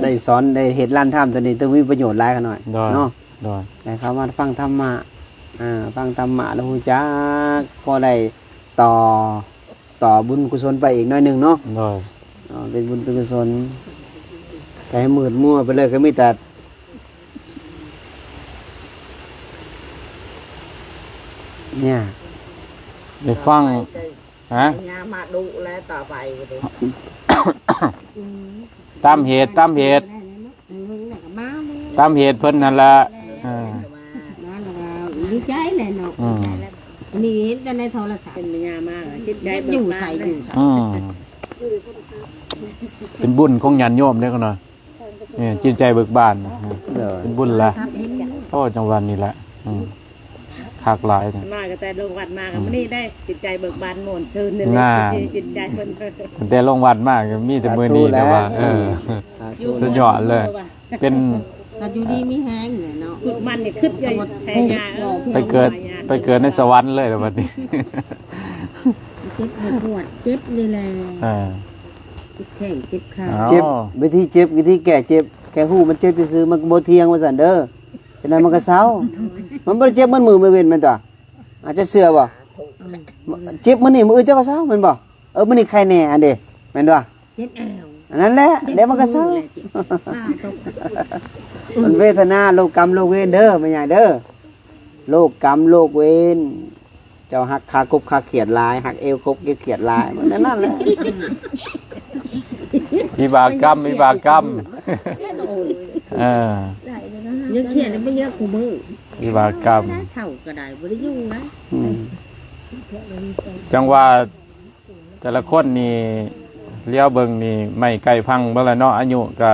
ໄດ້ສອນ ໄດ້ເຮັດຮ້ານທຳຕົວນີ້ ຕ້ອງມີປະໂຫຍດຫຼາຍຂ້ານ້ອຍເນາະ. ໂດຍ ໄດ້ເຂົ້າມາຟັງທຳມະ ອ່າ ຟັງທຳມະແລ້ວຮູ້ຈັກ ພໍໄດ້ຕໍ່ ຕໍ່ບຸນກຸສົນໄປອີກໜ້ອຍໜຶ່ງເນາະ. ໂດຍ ເປັນບຸນເປັນກຸສົນ ແຕ່ໃຫ້ມືດມົວໄປເລີຍກໍມີແຕ່ ເນຍ ໄດ້ຟັງ ຮະ ຍາມາດຸແລະຕໍ່ໄປ ຕາມເຫດ ຕາມເຫດ ຕາມເຫດເພິ່ນຫັ້ນລະ. ເອີ ມາແລ້ວດີໃຈແຫຼະເນາະ. ອືມ ດີໃຈແລ້ວ ອັນນີ້ເຫັນແຕ່ໃນໂທລະສັບ ເປັນຍາມາ ຈິດໃຈຢູ່ໃສ ຢູ່ໃສ ອືມ ເປັນບຸນຂອງຍາດໂຍມເດ້ຂ້ານ້ອຍ. ເອີ ຈິດໃຈເບີກບານ ເປັນບຸນລະ. ໂອ້ ຈັງຫວະນີ້ລະ ອືມ ຄັກຫຼາຍ ມາກໍແຕ່ລົງວັດມາກໍມື້ນີ້ໄດ້ ຈິດໃຈເບີກບານມ່ວນຊື່ນນີ້ແຫຼະ ຈິດໃຈເພິ່ນ ຕັ້ງແຕ່ລົງວັດມາກໍມີແຕ່ມື້ນີ້ ສາທຸແຫຼະ ແຕ່ວ່າ ເອີ ສາທຸ ສຸດຍອດເລີຍ ເປັນ ກໍຢູ່ດີມີແຮງແຫຼະເນາະ. ຄຶດມັນນີ້ຄຶດໃຫຍ່ແທ້ຍາເອີຍ ໄປເກີດ ໄປເກີດໃນສະຫວັນເລີຍລະບັດນີ້. ເຈັບບໍ່ປວດ ເຈັບນີ້ແຫຼະ ເອີ ເຈັບແຂ້ງເຈັບຂາ ເຈັບ ວິທີເຈັບ ວິທີແກ້ເຈັບ ແຄ່ຮູ້ມັນເຈັບຊື່ໆ ມັນບໍ່ທ່ຽງວ່າຊັ້ນເດີ. ຈັ່ງໃດມັນກໍເຊົາ ມັນບໍ່ໄດ້ເຈັບໝົດມື້ໝົດເວັນແມ່ນຕົວະ. ອາດຈະເຊື່ອບໍ່ ເຈັບມື້ນີ້ ມື້ອື່ນເຈົ້າກໍເຊົາແມ່ນບໍ່? ເອີ ມື້ນີ້ໄຄແນ່ຫັ້ນເດ ແມ່ນບໍ່? ເຈັບແອວ ອັນນັ້ນແຫຼະ ເຈັບ ແລ້ວມັນກໍເຊົາ ມື້ແຫຼະ ເຈັບ ອ່າ ຕົກ ມັນເວທະນາ ໂລກກຳໂລກເວນເດີ ແມ່ໃຫຍ່ເດີ ໂລກກຳໂລກເວນ. ເຈົ້າຮັກຂາກົບຂາຂຽດຫຼາຍ ຮັກເອວກົບເອວຂຽດຫຼາຍ ມັນແນວນັ້ນແຫຼະ. ວິບາກກຳ ວິບາກກຳ ເອີ ຍັງຂຽດມັນເຍອະຄູ່ມື້ ວິບາກກຳ ເຖົ້າກໍໄດ້ ບໍ່ໄດ້ຢູ່ນະ. ອືມ ຈັ່ງວ່າແຕ່ລະຄົນນີ້ ລຽວເບິ່ງນີ້ ໄມ້ໃກ້ພັງເບິດແລ້ວເນາະ ອາຍຸກໍ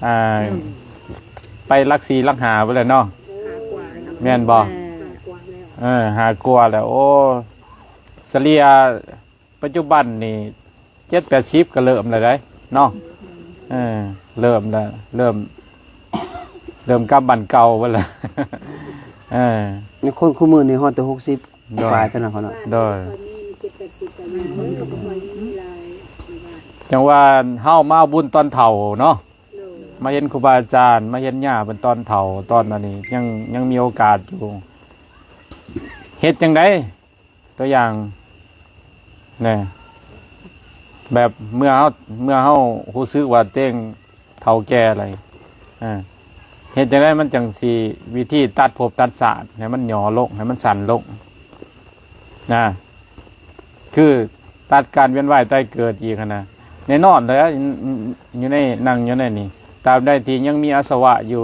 ອ່າ ອືມ ໄປຫຼັກສີ່ຫຼັກຫ້າເບິດແລ້ວເນາະ ຫ້າກວ່າແລ້ວເນາະ ແມ່ນບໍ່? ເອີ ຫ້າກວ່າແລ້ວ ໂອ້ ສະເລ່ຍປັດຈຸບັນນີ້ ເຈັດແປດສິບກໍເລີ່ມແລ້ວເດ້ເນາະ. ເອີ ເລີ່ມແລ້ວ ເລີ່ມ ເລີ່ມກັບບ້ານເກົ່າເບິດແລ້ວ. ເອີ ຄົນຄູ່ມື້ນີ້ຮອດແຕ່ຫົກສິບ ໂດຍ ປາຍເທົ່ານັ້ນເນາະ ໂດຍ ຈັ່ງວ່າເຮົາມາເອົາບຸນຕອນເຖົ້າເນາະ ມາເຫັນຄູບາອາຈານ ມາເຫັນຍ່າເພິ່ນຕອນເຖົ້າ ຕອນອັນນີ້ຍັງ ຍັງມີໂອກາດຢູ່ ເຮັດຈັ່ງໃດ? ຕົວຢ່າງແນ່ ແບບເມື່ອເຮົາ ເມື່ອເຮົາຮູ້ສຶກວ່າຕົວເອງ ເຖົ້າແກ່ແລ້ວ ເອີ ເຮັດຈັ່ງໃດມັນຈັ່ງຊິ ວິທີຕັດພົບຕັດຊາດໃຫ້ມັນຫຍໍ້ລົງ ໃຫ້ມັນສັ້ນລົງນະ ຄືຕັດການວຽນວ່າຍຕາຍເກີດອີກຫັ້ນນະ. ແນ່ນອນແຫຼະ ຢູ່ໃນ ນັ່ງຢູ່ໃນນີ້ ຕາບໃດທີ່ຍັງມີອາສະວະຢູ່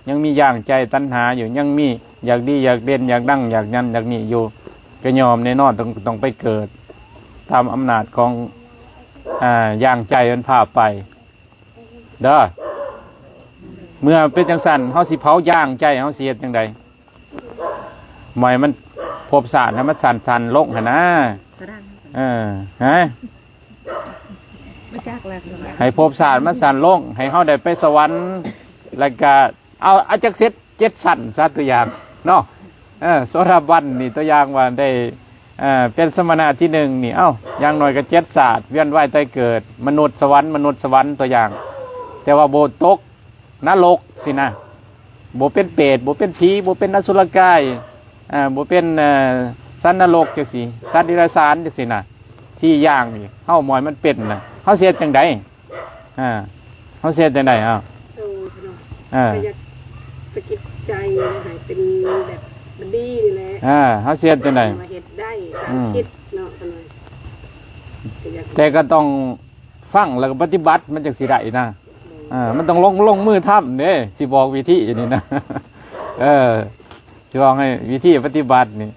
ຍັງມີຢາງໃຈຕັນຫາຢູ່ ຍັງມີຢາກດີຢາກເດັ່ນ ຢາກດັງ ຢາກນັ້ນຢາກນີ້ຢູ່ ກໍຍ່ອມແນ່ນອນຕ້ອງ ຕ້ອງໄປເກີດຕາມອຳນາດຂອງ ອ່າ ຢາງໃຈມັນພາໄປເດີ. ເມື່ອເປັນຈັ່ງຊັ້ນ ເຮົາຊິເຜົາຢາງໃຈ ເຮົາຊິເຮັດຈັ່ງໃດ? ໝໍ້ຍມັນ ພົບຊາດໃຫ້ມັນສັ້ນໆລົງຫັ້ນນະ ເອີ ຮະ ໃຫ້ພົບຊາດມັນສັ້ນລົງ ໃຫ້ເຮົາໄດ້ໄປສະຫວັນ ແລ້ວກະເອົາ ເອົາຈັກເສັດ ເຈັດຊັ້ນຊະ ຕົວຢ່າງເນາະ ເອີ ໂສດາບັນນີ້ ຕົວຢ່າງວ່າໄດ້ ເອີ ເປັນສະມະນະທີໜຶ່ງນີ້ ເອົ້າ ຢ່າງໜ້ອຍກໍເຈັດຊາດ ວຽນວ່າຍຕາຍເກີດ ມະນຸດສະຫວັນ ມະນຸດສະຫວັນ ຕົວຢ່າງ ແຕ່ວ່າບໍ່ຕົກ ນະລົກຊີ້ນະ ບໍ່ເປັນເປດ ບໍ່ເປັນຜີ ບໍ່ເປັນອະສຸລະກາຍ ເອີ ບໍ່ເປັນ ເອີ ສັດນະລົກຈັ່ງຊີ້ ສັດເດຍລະສານຈັ່ງຊີ້ນະ ສີ່ຢ່າງນີ້ ເຮົາໝໍ້ຍມັນເປັນນະ ເຮົາຊິເຮັດຈັ່ງໃດ? ເຮົາຊິເຮັດຈັ່ງໃດ? ເອົ້າ ໂດຍເນາະ ເອີ ກໍຢາກສະກິດໃຈໃຫ້ເປັນແບບບາດດີນີ້ແຫຼະ ເອີ ເຮົາຊິເຮັດຈັ່ງໃດ? ວ່າເຮັດໄດ້ ອືມ ຄິດເນາະ ກໍຢາກ ແຕ່ກໍຕ້ອງ ຟັງແລ້ວກໍປະຕິບັດ ມັນຈັ່ງຊິໄດ້ນະ ເອີ ມັນຕ້ອງລົງ ລົງມືທຳເດ້ ຊິບອກວິທີນີ້ນະ ເອີ ຊິບອກໃຫ້ວິທີປະຕິບັດນີ້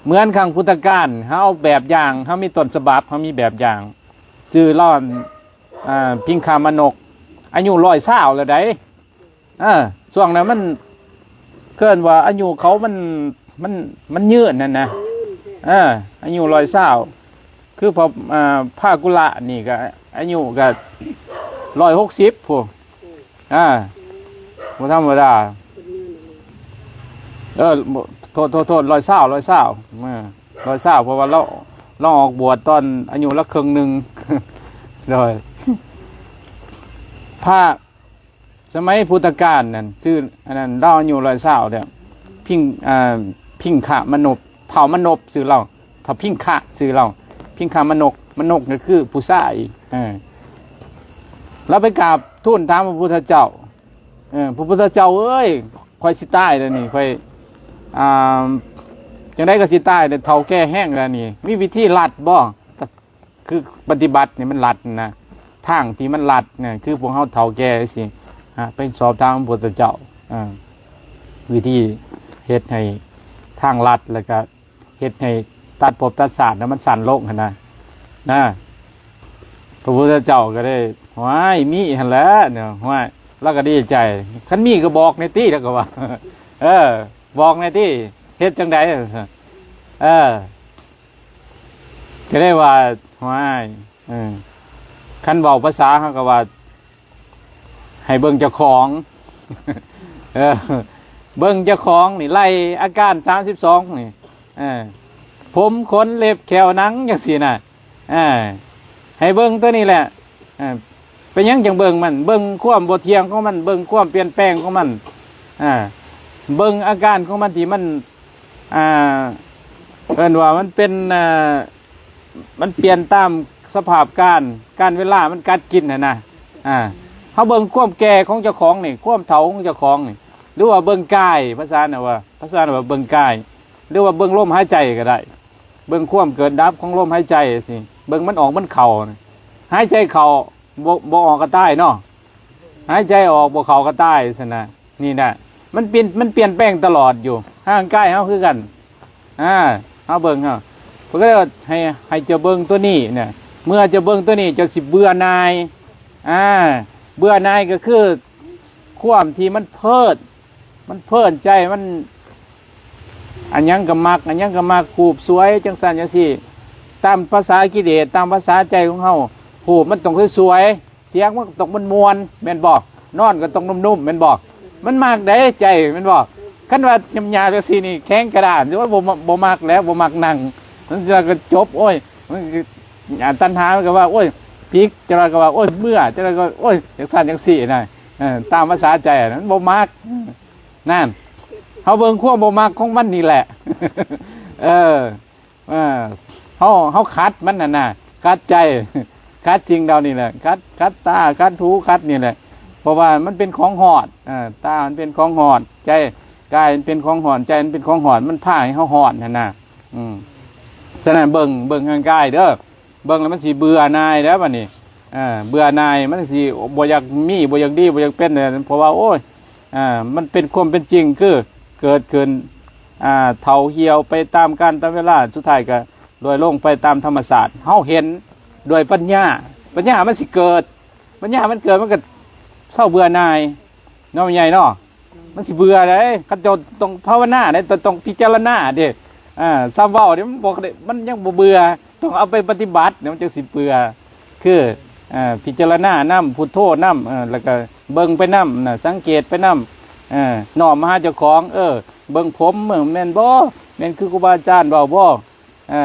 ເໝືອນຄັ້ງພຸດທະການ ເຮົາເອົາແບບຢ່າງ ເຮົາມີຕົ້ນສະບັບ ເຮົາມີແບບຢ່າງ ຊື່ລາວ ອ່າ ພິງຄາມະນົກ ອາຍຸຮ້ອຍຊາວແລ້ວໃດ ເອີ ຊ່ວງນັ້ນມັນ ເອີ້ນວ່າອາຍຸເຂົາມັນ ມັນ ມັນຍືນຫັ້ນນະ ເອີ ອາຍຸຮ້ອຍຊາວ ຄືພະ ອ່າ ພະກຸລະນີ້ກໍອາຍຸກໍຮ້ອຍຫົກສິບພຸ້ນ ອ່າ ບໍ່ທຳມະດາ ເອີ ບໍ່ ໂທດ ໂທດ ໂທດ ຮ້ອຍຊາວ ຮ້ອຍຊາວ ເອີ ຮ້ອຍຊາວ ເພາະວ່າລາວ ລາວອອກບວດຕອນອາຍຸລາວເຄິ່ງໜຶ່ງ ໂດຍ ພະ ສະໄໝພຸດທະການນັ້ນ ຊື່ອັນນັ້ນ ລາວອາຍຸຮ້ອຍຊາວແລ້ວ ພິງ ອ່າ ພິງຄະມະນົບ ທ້າວມະນົບຊື່ລາວ ທ້າວພິງຄະຊື່ລາວ ພິງຄະມະນົກ ມະນົກນີ້ຄືຜູ້ຊາຍ ເອີ ລາວໄປກາບທູນຖາມພະພຸດທະເຈົ້າ ເອີ ພະພຸດທະເຈົ້າເອີຍ ຂ້ອຍຊິຕາຍແລ້ວນີ້ ຂ້ອຍ ອ່າ ຈັ່ງໃດກໍຊິຕາຍແລ້ວ ເຖົ້າແກ່ແຮງແລ້ວນີ້ ມີວິທີລັດບໍ່? ຄືປະຕິບັດນີ້ມັນລັດນະ ທາງທີ່ມັນລັດນະ ຄືພວກເຮົາເຖົ້າແກ່ຈັ່ງຊີ້ ໄປສອບຖາມພະພຸດທະເຈົ້າ ເອີ ວິທີເຮັດໃຫ້ທາງລັດ ແລ້ວກະເຮັດໃຫ້ຕັດພົບຕັດຊາດນະ ມັນສັ້ນລົງຫັ້ນນະ ນະ ພະພຸດທະເຈົ້າກໍໄດ້ ຫ້ວຍ ມີຫັ້ນແຫຼະເນາະ ຫ້ວຍ ລາວກໍດີໃຈ ຄັນມີກໍບອກແດ່ຕິ ລາວກໍວ່າ ເອີ ບອກແດ່ຕິ ເຮັດຈັ່ງໃດ? ເອີ ກໍໄດ້ວ່າ ຫ້ວຍ ເອີ ຄັນເວົ້າພາສາເຮົາກໍວ່າ ໃຫ້ເບິ່ງເຈົ້າຂອງ ເອີ ເບິ່ງເຈົ້າຂອງນີ້ ໄລ່ອາການສາມສິບສອງນີ້ ເອີ ຜົມ ຂົນ ເລັບ ແຂ້ວ ໜັງ ຈັ່ງຊີ້ນະ ເອີ ໃຫ້ເບິ່ງຕົວນີ້ແຫຼະ ເອີ ເປັນຫຍັງຈັ່ງເບິ່ງມັນ? ເບິ່ງຄວາມບໍ່ທ່ຽງຂອງມັນ ເບິ່ງຄວາມປ່ຽນແປງຂອງມັນ ອ່າ ເບິ່ງອາການຂອງມັນທີ່ມັນ ອ່າ ເອີ້ນວ່າມັນເປັນ ອ່າ ມັນປ່ຽນຕາມສະພາບການ ການເວລາມັນກັດກິນຫັ້ນນະ ອ່າ ເຮົາເບິ່ງຄວາມແກ່ຂອງເຈົ້າຂອງນີ້ ຄວາມເຖົ້າຂອງເຈົ້າຂອງນີ້ ຫຼືວ່າເບິ່ງກາຍ ພາສານະວ່າ ພາສານະວ່າເບິ່ງກາຍ ຫຼືວ່າເບິ່ງລົມຫາຍໃຈກໍໄດ້ ເບິ່ງຄວາມເກີດດັບຂອງລົມຫາຍໃຈຊີ້ ເບິ່ງມັນອອກມັນເຂົ້າ ຫາຍໃຈເຂົ້າ ບໍ່ ບໍ່ອອກກໍຕາຍເນາະ ຫາຍໃຈອອກບໍ່ເຂົ້າກໍຕາຍຊັ້ນນະ ນີ້ນະ ມັນປ່ຽນ ມັນປ່ຽນແປງຕະຫຼອດຢູ່ ຮ່າງກາຍເຮົາຄືກັນ ອ່າ ເຮົາເບິ່ງເຮົາ ເພິ່ນກໍເລີຍວ່າໃຫ້ ໃຫ້ເຈົ້າເບິ່ງຕົວນີ້ນະ ເມື່ອເຈົ້າເບິ່ງຕົວນີ້ ເຈົ້າຊິເບື່ອໜ່າຍ ອ່າ ເບື່ອໜ່າຍກໍຄືຄວາມທີ່ມັນເພີດ ມັນເພີນໃຈ ມັນ ອັນຫຍັງກໍມັກ ອັນຫຍັງກໍມັກ ຮູບສວຍ ຈັ່ງຊັ້ນຈັ່ງຊີ້ ຕາມພາສາກິເລດ ຕາມພາສາໃຈຂອງເຮົາ ຮູບມັນຕ້ອງສວຍໆ ສຽງມັນຕ້ອງມ່ວນໆ ແມ່ນບໍ່? ນອນກໍຕ້ອງນຸ້ມໆ ແມ່ນບໍ່? ມັນມັກໄດ໋ໃຈ ແມ່ນບໍ່? ຄັນວ່າຫຍາບໆ ຈັ່ງຊີ້ນີ້ ແຂງກະດ້ານ ໂອ້ຍ ບໍ່ ບໍ່ມັກແລ້ວ ບໍ່ມັກນັ່ງ ມັນຈະກໍຈົບ ໂອ້ຍ ມັນ ອັນຕັນຫາມັນກໍວ່າ ໂອ້ຍ ພິກ ຈັກໜ່ອຍກໍວ່າ ໂອ້ຍ ເມື່ອຍ ຈັກໜ່ອຍກໍ ໂອ້ຍ ຈັ່ງຊັ້ນຈັ່ງຊີ້ນະ ເອີ ຕາມພາສາໃຈນະ ມັນບໍ່ມັກ ນັ້ນ ເຮົາເບິ່ງຄວາມບໍ່ມັກຂອງມັນນີ້ແຫຼະ ເອີ ເອີ ເຮົາ ເຮົາຂັດມັນຫັ້ນນະ ຂັດໃຈ ຂັດສິ່ງເຫຼົ່ານີ້ແຫຼະ ຂັດ ຂັດຕາ ຂັດຫູ ຂັດນີ້ແຫຼະ ເພາະວ່າມັນເປັນຂອງຮ້ອນ ເອີ ຕາມັນເປັນຂອງຮ້ອນ ໃຈ ກາຍມັນເປັນຂອງຮ້ອນ ໃຈມັນເປັນຂອງຮ້ອນ ມັນພາໃຫ້ເຮົາຮ້ອນຫັ້ນນະ. ອືມ ສະນັ້ນເບິ່ງ ເບິ່ງຮ່າງກາຍເດີ ເບິ່ງແລ້ວມັນຊິເບື່ອໜ່າຍແລ້ວບັດນີ້ ເອີ ເບື່ອໜ່າຍ ມັນຊິບໍ່ຢາກມີ ບໍ່ຢາກດີ ບໍ່ຢາກເປັນ ເພາະວ່າ ໂອ້ຍ ເອີ ມັນເປັນຄວາມເປັນຈິງ ຄືເກີດຂຶ້ນ ອ່າ ເຖົ້າຫ່ຽວໄປຕາມການຕາມເວລາ ສຸດທ້າຍກໍ ໂດຍລົງໄປຕາມທຳມະຊາດ ເຮົາເຫັນດ້ວຍປັນຍາ ປັນຍາມັນຊິເກີດ ປັນຍາມັນເກີດ ມັນກໍເຊົາເບື່ອໜ່າຍເນາະ ແມ່ໃຫຍ່ເນາະ ມັນຊິເບື່ອໃດ໋ ຄັນເຈົ້າຕ້ອງພາວະນາໃດ໋ ຕ້ອງ ຕ້ອງພິຈາລະນາເດ້ ເອີ ສ່ຳເວົ້າເດ້ ມັນບໍ່ໄດ້ ມັນຍັງບໍ່ເບື່ອ ຕ້ອງເອົາໄປປະຕິບັດ ມັນຈັ່ງຊິເບື່ອ ຄື ເອີ ພິຈາລະນານຳ ພຸດໂທນຳ ເອີ ແລ້ວກໍເບິ່ງໄປນຳນະ ສັງເກດໄປນຳ ເອີ ນ້ອມມາຫາເຈົ້າຂອງ ເອີ ເບິ່ງຜົມ ເອີ ແມ່ນບໍ່ ແມ່ນຄືຄູບາອາຈານເວົ້າບໍ່? ເອີ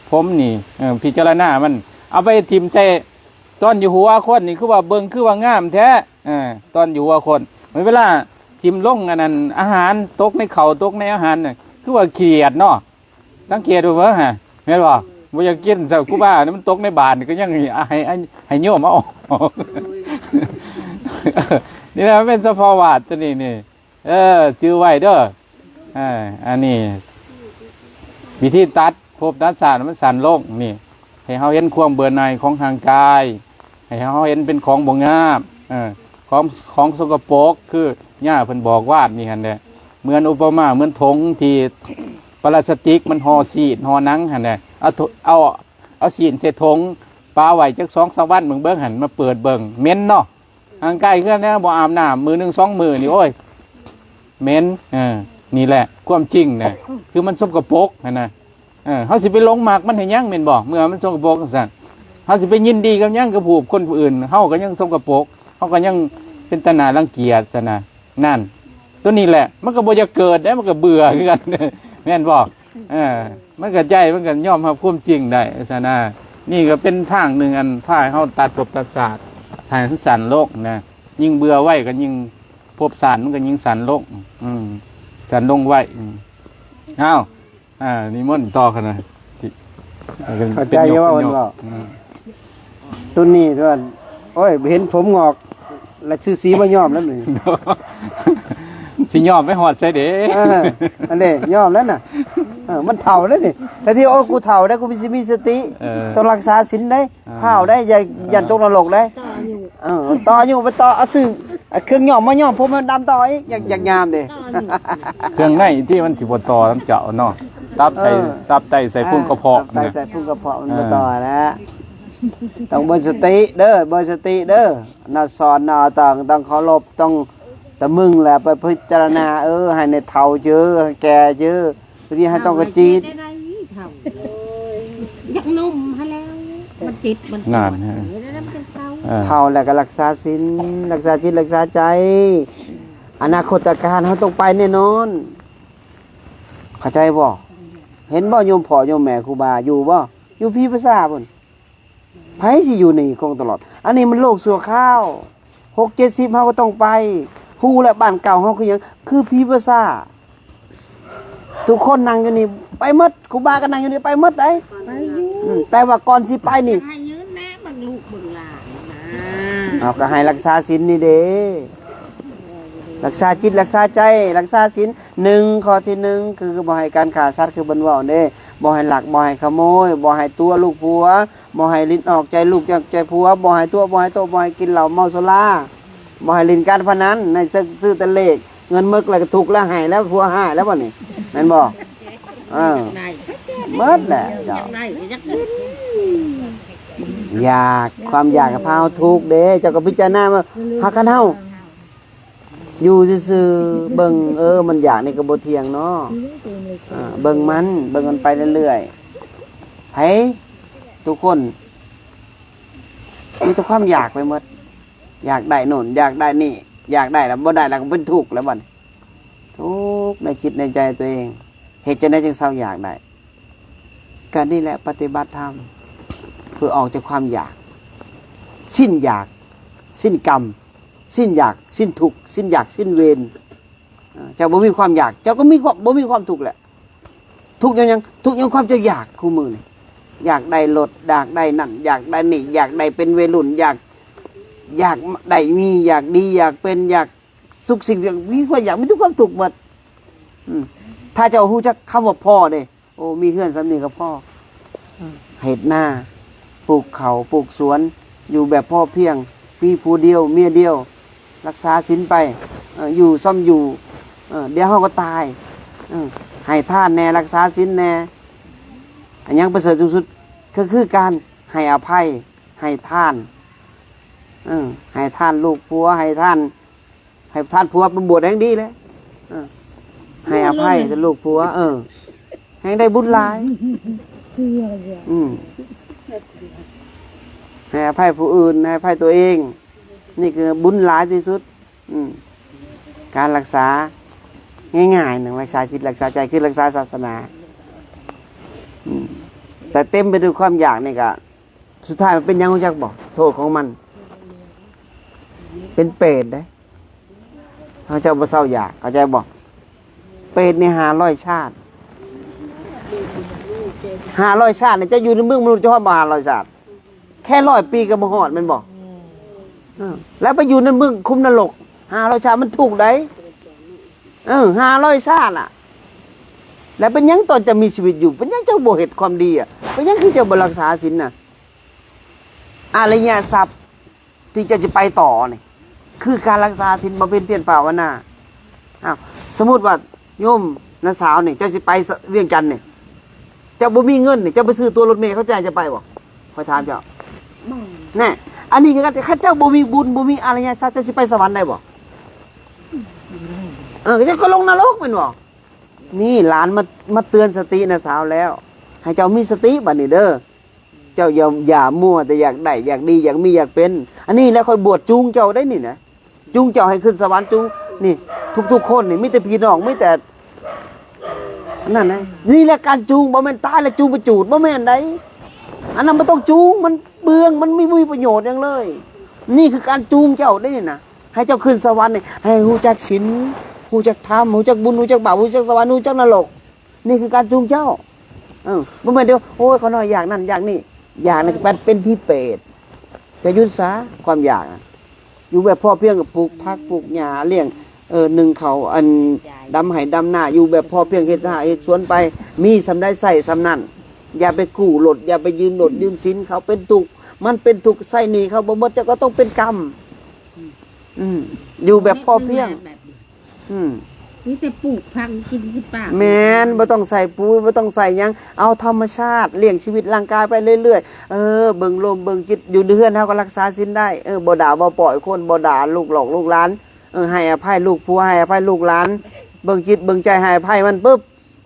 ຜົມນີ້ ເອີ ພິຈາລະນາມັນ ເອົາໄປຖິ້ມໃສ່ ຕອນຢູ່ຫົວຄົນນີ້ ຄືວ່າເບິ່ງຄືວ່າງາມແທ້ ເອີ ຕອນຢູ່ຫົວຄົນ ເວລາຖິ້ມລົງອັນນັ້ນ ອາຫານຕົກໃນເຂົ້າ ຕົກໃນອາຫານນະ ຄືວ່າຂີ້ດຽດເນາະ ສັງເກດເບິ່ງຫັ້ນ ແມ່ນບໍ່? ບໍ່ຢາກກິນ ເຈົ້າຄູບານີ້ ມັນຕົກໃນບາດນີ້ ກໍຍັງໃຫ້ ໃຫ້ ໃຫ້ໂຍມເອົາອອກ ໂອ້ຍ ນີ້ແຫຼະ ມັນເປັນສະພາວະຕົວນີ້ນີ້ ເອີ ຈື່ໄວ້ເດີ ເອີ ອັນນີ້ວິທີຕັດພົບຕັດຊາດມັນສັ້ນລົງນີ້ ໃຫ້ເຮົາເຫັນຄວາມເບື່ອໜ່າຍຂອງຮ່າງກາຍ ໃຫ້ເຮົາເຫັນເປັນຂອງບໍ່ງາມ ເອີ ຂອງ ຂອງສົກກະປົກ ຄືຍ່າເພິ່ນບອກວານນີ້ຫັ້ນແຫຼະ ເໝືອນອຸປະມາເໝືອນຖົງທີ່ປະລາສະຕິກມັນຫໍ່ຊີດຫໍ່ໜັງຫັ້ນແຫຼະ ເອົາຖົ- ເອົາ ເອົາຊີ້ນໃສ່ຖົງປະໄວ້ຈັກສອງສາມວັນເບິ່ງໆ ຫັ້ນ ມາເປີດເບິ່ງ ເໝັນເນາະ ຮ່າງກາຍເຮືອນແນວບໍ່ອາບນ້ຳ ມື້ໜຶ່ງສອງມື້ນີ້ ໂອ້ຍ ເໝັນ ເອີ ນີ້ແຫຼະຄວາມຈິງນະ ຄືມັນສົກກະປົກຫັ້ນນະ ເອີ ເຮົາຊິໄປຫຼົງມັກມັນເຮັດຫຍັງແມ່ນບໍ່? ເມື່ອມັນສົກກະປົກຈັ່ງຊັ້ນ ເຮົາຊິໄປຍິນດີກັບຫຍັງກັບຜູ້ຄົນຜູ້ອື່ນ? ເຮົາກໍຍັງສົກກະປົກ ເຮົາກໍຍັງເປັນຕາໜ້າລັງກຽດຊັ້ນນະ ນັ້ນ ຕົວນີ້ແຫຼະ ມັນກໍບໍ່ຢາກເກີດເດ້ ມັນກໍເບື່ອຄືກັນ ແມ່ນບໍ່? ເອີ ມັນກໍໃຈ ມັນກໍຍອມຮັບຄວາມຈິງໄດ້ຊັ້ນນະ ນີ້ກໍເປັນທາງໜຶ່ງ ອັນພາໃຫ້ເຮົາຕັດພົບຕັດຊາດ ໃຫ້ມັນສັ້ນລົງນະ ຍິ່ງເບື່ອໄວກໍຍິ່ງ ພົບຊາດມັນກໍຍິ່ງສັ້ນລົງ ອືມ ສັ້ນລົງໄວ ອືມ ເອົ້າ ອ່າ ນິມົນຕໍ່ກັນນະ ເຂົ້າໃຈຢູ່ບໍ່? ເພິ່ນເວົ້າ ອືມ ລຸ້ນນີ້ວ່າ ໂອ້ຍ ເຫັນຜົມງອກ ແລ້ວຊື່ສີບໍ່ຍອມແລ້ວນີ້ ຊິຍອມໄປຮອດໃສເດ? ເອີ ອັນນີ້ຍອມແລ້ວນະ ເອີ ມັນເຖົ້າແລ້ວນີ້ ແຕ່ທີ່ ໂອ້ ກູເຖົ້າແລ້ວ ກູຊິມີສະຕິ ເອີ ຕ້ອງລັກສາສິນເດ້ ອ່າ ພ້າວໄດ້ ຢ່າ ອ່າ ຢ້ານຕົກນະລົກໄດ້ ຕໍ່ອາຍຸ ເອີ ຕໍ່ອາຍຸ ໄປຕໍ່ ເອົາຊື້ເຄື່ອງຍ້ອມມາຍ້ອມ ຜົມໃຫ້ມັນດຳຕໍ່ອີກ ຢາກ ຢາກງາມເດ້ ຕໍ່ອາຍຸ ເຄື່ອງໃນທີ່ມັນຊິບໍ່ຕໍ່ນຳເຈົ້າເນາະ ຕັບໃສ່ ເອີ ຕັບໄຕໃສ່ພຸງກະເພາະ ຕັບໄຕໃສ່ພຸງກະເພາະ ມັນ ເອີ ບໍ່ຕໍ່ແລ້ວ ຕ້ອງເບິ່ງສະຕິເດີ ເບິ່ງສະຕິເດີ ນະ ສອນນະ ຕ້ອງ ຕ້ອງເຄົາລົບ ຕ້ອງຕະມຶງແຫຼະ ໄປພິຈາລະນາ ເອີ ໃຫ້ໃນເຖົ້າເຈີ ໃຫ້ແກ່ເຈີ ບາງທີໃຫ້ຕ້ອງກະຈີດ ເຖົ້າແລ້ວຊິໄດ້ໄດ໋ເຖົ້າ ຢາກໜຸ່ມຫັ້ນແລ້ວ ມັນຈິດມັນປວດ ນັ້ນ ເອີ ແລ້ວມັນຈັ່ງເຊົາ ເອີ ເຖົ້າແລ້ວກໍລັກສາສິນ ລັກສາຈິດ ລັກສາໃຈ ອະນາຄົດຕະການເຮົາຕ້ອງໄປແນ່ນອນ ເຂົ້າໃຈບໍ່? ເຫັນບໍ່ໂຍມພໍ່ໂຍມແມ່ຄູບາຢູ່ບໍ່? ຢູ່ຜີພາສາພຸ້ນ ໃຜຊິຢູ່ນີ້ຄົງຕະຫຼອດ ອັນນີ້ມັນໂລກຊົ່ວຄາວ ຫົກເຈັດສິບເຮົາກໍຕ້ອງໄປ ຮູ້ແລ້ວບ້ານເກົ່າເຮົາຄືຫຍັງ ຄືຜີພາສາ ທຸກຄົນນັ່ງຢູ່ນີ້ໄປໝົດ ຄູບາກໍນັ່ງຢູ່ນີ້ໄປໝົດໄດ໋ ໄປຢູ່ ອືມ ແຕ່ວ່າກ່ອນຊິໄປນີ້ ຢາກໃຫ້ຢືນແນ່ເບິ່ງລູກເບິ່ງຫຼານນະ ເຮົາກໍໃຫ້ລັກສາສິນນີ້ເດ້ ລັກສາຈິດລັກສາໃຈ ລັກສາສິນ ໜຶ່ງ ຂໍ້ທີໜຶ່ງ ຄືບໍ່ໃຫ້ການຂ້າສັດ ຄືເພິ່ນເວົ້າເດ້ ບໍ່ໃຫ້ລັກ ບໍ່ໃຫ້ຂະໂມຍ ບໍ່ໃຫ້ຕົວະລູກຜົວ ບໍ່ໃຫ້ຫຼິ້ນອອກໃຈລູກ ໃຈຜົວ ບໍ່ໃຫ້ຕົວະ ບໍ່ໃຫ້ໂຕະ ບໍ່ໃຫ້ກິນເຫຼົ້າເມົາສຸລາ ບໍ່ໃຫ້ຫຼິ້ນການພະນັນ ໃຫ້ຊື້ແຕ່ເລກ ເງິນໝົດແລ້ວກໍທຸກແລ້ວ ໃຫ້ແລ້ວ ຜົວຮ້າຍແລ້ວບັດນີ້ ແມ່ນບໍ່? ເອີ ໝົດແຫຼະເຈົ້າ ຢາກ ຄວາມຢາກກໍພາເຮົາທຸກເດ້ ເຈົ້າກໍພິຈາລະນາວ່າ ຫາກຄັນເຮົາ ຢູ່ຊື່ໆ ເບິ່ງ ເອີ ມັນຢາກນີ້ກໍບໍ່ທ່ຽງເນາະ ອ່າ ເບິ່ງມັນ ເບິ່ງມັນໄປເລື້ອຍໆ ໃຜ ທຸກຄົນ ມີແຕ່ຄວາມຢາກໄປໝົດ ຢາກໄດ້ໂນ່ນ ຢາກໄດ້ນີ້ ຢາກໄດ້ແລ້ວບໍ່ໄດ້ແລ້ວກໍເປັນທຸກແລ້ວບັດນີ້ ທຸກໃນຈິດໃນໃຈຕົວເອງ ເຮັດຈັ່ງໃດຈຶ່ງເຊົາຢາກໄດ້? ກໍນີ້ແຫຼະປະຕິບັດທຳ ເພື່ອອອກຈາກຄວາມຢາກ ສິ້ນຢາກ ສິ້ນກຳ ສິ້ນຢາກ ສິ້ນທຸກ ສິ້ນຢາກ ສິ້ນເວນ ເຈົ້າບໍ່ມີຄວາມຢາກ ເຈົ້າກໍມີຄວາມ ບໍ່ມີຄວາມທຸກແຫຼະ ທຸກຍ້ອນຫຍັງ? ທຸກຍ້ອນຄວາມເຈົ້າຢາກຄູ່ມື້ນີ້ ຢາກໄດ້ລົດ ຢາກໄດ້ນັ້ນ ຢາກໄດ້ນີ້ ຢາກໄດ້ເປັນໄວລຸ້ນ ຢາກ ຢາກໄດ້ມີ ຢາກດີ ຢາກເປັນ ຢາກທຸກສິ່ງ ຢາກມີ ຢາກມີແຕ່ຄວາມທຸກໝົດ. ອືມ ຖ້າເຈົ້າຮູ້ຈັກຄຳວ່າພໍເດ້ ໂອ້ ມີເຮືອນສ່ຳນີ້ກໍພໍ. ເຮັດນາ ປູກເຂົ້າ ປູກສວນ ຢູ່ແບບພໍພຽງ ມີຜູ້ດຽວ ເມຍດຽວ ລັກສາສິນໄປ ເອີ ຢູ່ຊ່ຳຢູ່ ເອີ ດຽວເຮົາກໍຕາຍ ເອີ ໃຫ້ທານແດ່ ລັກສາສິນແດ່. ອັນຫຍັງປະເສີດສູງສຸດ ກໍຄືການໃຫ້ອະໄພ ໃຫ້ທານ ເອີ ໃຫ້ທານລູກຜົວ ໃຫ້ທານ ໃຫ້ທານຜົວໄປບວດແຮ່ງດີແຫຼະ ເອີ ໃຫ້ອະໄພແຕ່ລູກຜົວ ເອີ ແຮ່ງໄດ້ບຸນຫຼາຍ ອືມ ໃຫ້ອະໄພຜູ້ອື່ນ ໃຫ້ອະໄພຕົວເອງ ນີ້ຄືບຸນຫຼາຍທີ່ສຸດ. ອືມ ການລັກສາງ່າຍໆໜຶ່ງ ລັກສາຈິດ ລັກສາໃຈ ຄືລັກສາສາສະໜາ. ອືມ ແຕ່ເຕັມໄປດ້ວຍຄວາມຢາກນີ້ກະ ສຸດທ້າຍມັນເປັນຫຍັງຮູ້ຈັກບໍ່? ໂທດຂອງມັນ ເປັນເປດເດ້. ເຮົາເຈົ້າບໍ່ເຊົາຢາກ ເຂົ້າໃຈບໍ່? ເປດນີ້ຫ້າຮ້ອຍຊາດ ຫ້າຮ້ອຍຊາດນີ້ ເຈົ້າຢູ່ໃນເມືອງມະນຸດ ເຈົ້າຮອດບໍ່ຫ້າຮ້ອຍຊາດ? ແຄ່ຮ້ອຍປີກໍບໍ່ຮອດແມ່ນບໍ່? ເອີ ແລ້ວໄປຢູ່ໃນເມືອງຂຸມນະລົກ ຫ້າຮ້ອຍຊາດ ມັນທຸກໃດ໋ ເອີ ຫ້າຮ້ອຍຊາດນະ. ແລ້ວເປັນຫຍັງຕອນເຈົ້າມີຊີວິດຢູ່ ເປັນຫຍັງເຈົ້າບໍ່ເຮັດຄວາມດີອະ? ເປັນຫຍັງຄືເຈົ້າບໍ່ລັກສາສິນນະ? ອະລິຍະຊັບທີ່ເຈົ້າຊິໄປຕໍ່ນີ້ ຄືການລັກສາສິນ ບຳເພັນພຽນພາວະນາ. ອ້າວ ສົມມຸດວ່າໂຍມນ້າສາວນີ້ ເຈົ້າຊິໄປວຽງຈັນນີ້ ເຈົ້າບໍ່ມີເງິນນີ້ ເຈົ້າໄປຊື້ຕົ໋ວລົດເມ ເຂົາຈ່າຍເຈົ້າໄປບໍ່? ຂ້ອຍຖາມເຈົ້າ. ບໍ່. ແນ່ ອັນນີ້ຄືກັນ ຄັນເຈົ້າບໍ່ມີບຸນ ບໍ່ມີອະລິຍະຊັບ ເຈົ້າຊິໄປສະຫວັນໄດ້ບໍ່? ເອີ ເຈົ້າກໍລົງນະລົກແມ່ນບໍ່? ນີ້ຫຼານມາ ມາເຕືອນສະຕິນ້າສາວແລ້ວ ໃຫ້ເຈົ້າມີສະຕິບັດນີ້ເດີ. ເຈົ້າຢ່າ ຢ່າມົວແຕ່ຢາກໄດ້ ຢາກດີ ຢາກມີ ຢາກເປັນ. ອັນນີ້ແຫຼະຂ້ອຍບວດຈູງເຈົ້າໄດ໋ນີ້ນະ ຈູງເຈົ້າໃຫ້ຂຶ້ນສະຫວັນ ຈູງ ນີ້ ທຸກໆຄົນນີ້ ມີແຕ່ພີ່ນ້ອງ ມີແຕ່ ອັນນັ້ນນະ. ນີ້ແຫຼະການຈູງ ບໍ່ແມ່ນຕາຍແລ້ວຈູງໄປຈູດ ບໍ່ແມ່ນໃດ໋. ອັນນັ້ນບໍ່ຕ້ອງຈູງ ມັນເປືອງ ມັນມີ ບໍ່ມີປະໂຫຍດຫຍັງເລີຍ. ນີ້ຄືການຈູງເຈົ້າໄດ໋ນີ້ນະ ໃຫ້ເຈົ້າຂຶ້ນສະຫວັນນີ້ ໃຫ້ຮູ້ຈັກສິນ ຮູ້ຈັກທຳ ຮູ້ຈັກບຸນ ຮູ້ຈັກບາບ ຮູ້ຈັກສະຫວັນ ຮູ້ຈັກນະລົກ. ນີ້ຄືການຈູງເຈົ້າ. ເອີ ບໍ່ແມ່ນເດີ ໂອ້ຍ ຂ້ານ້ອຍຢາກນັ້ນຢາກນີ້ ຢາກນັ້ນກໍເປັນຜີເປດ. ຈະຢຸດຊະ ຄວາມຢາກນະ. ຢູ່ແບບພໍພຽງ ກໍປູກຜັກປູກຫຍ້າ ລ້ຽງ ເອີ ໜຶ້ງເຂົ້າ ອັນ ດຳໄຮ່ດຳນາ ຢູ່ແບບພໍພຽງ ເຮັດໄຮ່ເຮັດສວນໄປ ມີສ່ຳໃດໃຊ້ສ່ຳນັ້ນ. ຢ່າໄປກູ້ລົດ ຢ່າໄປຢືມລົດຢືມສິນເຂົາ ເປັນທຸກ ມັນເປັນທຸກ ໃຊ້ໜີ້ເຂົາບໍ່ໝົດ ເຈົ້າກໍຕ້ອງເປັນກຳ. ອືມ ຢູ່ແບບພໍພຽງ. ແບບນີ້ ອືມ ມີແຕ່ປູກຜັກກິນທີ່ປາກ. ແມ່ນ ບໍ່ຕ້ອງໃສ່ປຸ໋ຍ ບໍ່ຕ້ອງໃສ່ຫຍັງ ເອົາທຳມະຊາດ ລ້ຽງຊີວິດຮ່າງກາຍໄປເລື້ອຍໆ. ເອີ ເບິ່ງລົມເບິ່ງຈິດ ຢູ່ໃນເຮືອນເຮົາກໍລັກສາສິນໄດ້. ເອີ ບໍ່ດ່າບໍ່ປ້ອຍຄົນ ບໍ່ດ່າລູກຫຼອກລູກຫຼານ. ເອີ ໃຫ້ອະໄພລູກຜົວ ໃຫ້ອະໄພລູກຫຼານ ເບິ່ງຈິດເບິ່ງໃຈ ໃຫ້ອະໄພມັນປຶບ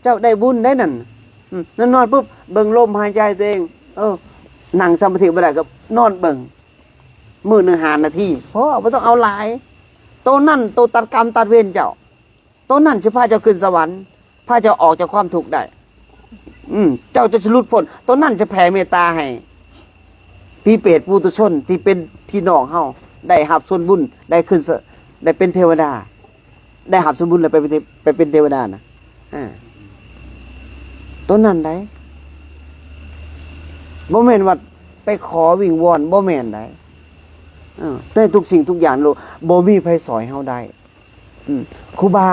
ເຈົ້າໄດ້ບຸນໄດ໋ນັ້ນ. ອືມ ນອນໆປຶບ ເບິ່ງລົມຫາຍໃຈຕົວເອງ. ເອີ ນັ່ງສະມາທິບໍ່ໄດ້ກໍນອນເບິ່ງ ມື້ໜຶ່ງຫ້ານາທີພໍ ບໍ່ຕ້ອງເອົາຫຼາຍ. ໂຕນັ້ນໂຕຕັດກຳຕັດເວນເຈົ້າ ໂຕນັ້ນຊິພາເຈົ້າຂຶ້ນສະຫວັນ ພາເຈົ້າອອກຈາກຄວາມທຸກໄດ້. ອືມ ເຈົ້າຈະ ຈະຫຼຸດພົ້ນ ໂຕນັ້ນຈະແຜ່ເມດຕາໃຫ້ຜີເປດປຸຖຸຊົນທີ່ເປັນພີ່ນ້ອງເຮົາ ໄດ້ຮັບສ່ວນບຸນ ໄດ້ຂຶ້ນສະ ໄດ້ເປັນເທວະດາ ໄດ້ຮັບສ່ວນບຸນແລ້ວໄປເປັນເທ ໄປເປັນເທວະດານະ. ອາ ໂຕນັ້ນໃດ໋ ບໍ່ແມ່ນວ່າໄປຂໍວິງວອນ ບໍ່ແມ່ນໃດ໋. ເອີ ແຕ່ທຸກສິ່ງທຸກຢ່າງໂລກ ບໍ່ມີໃຜຊ່ອຍເຮົາໄດ້. ອືມ ຄູບາ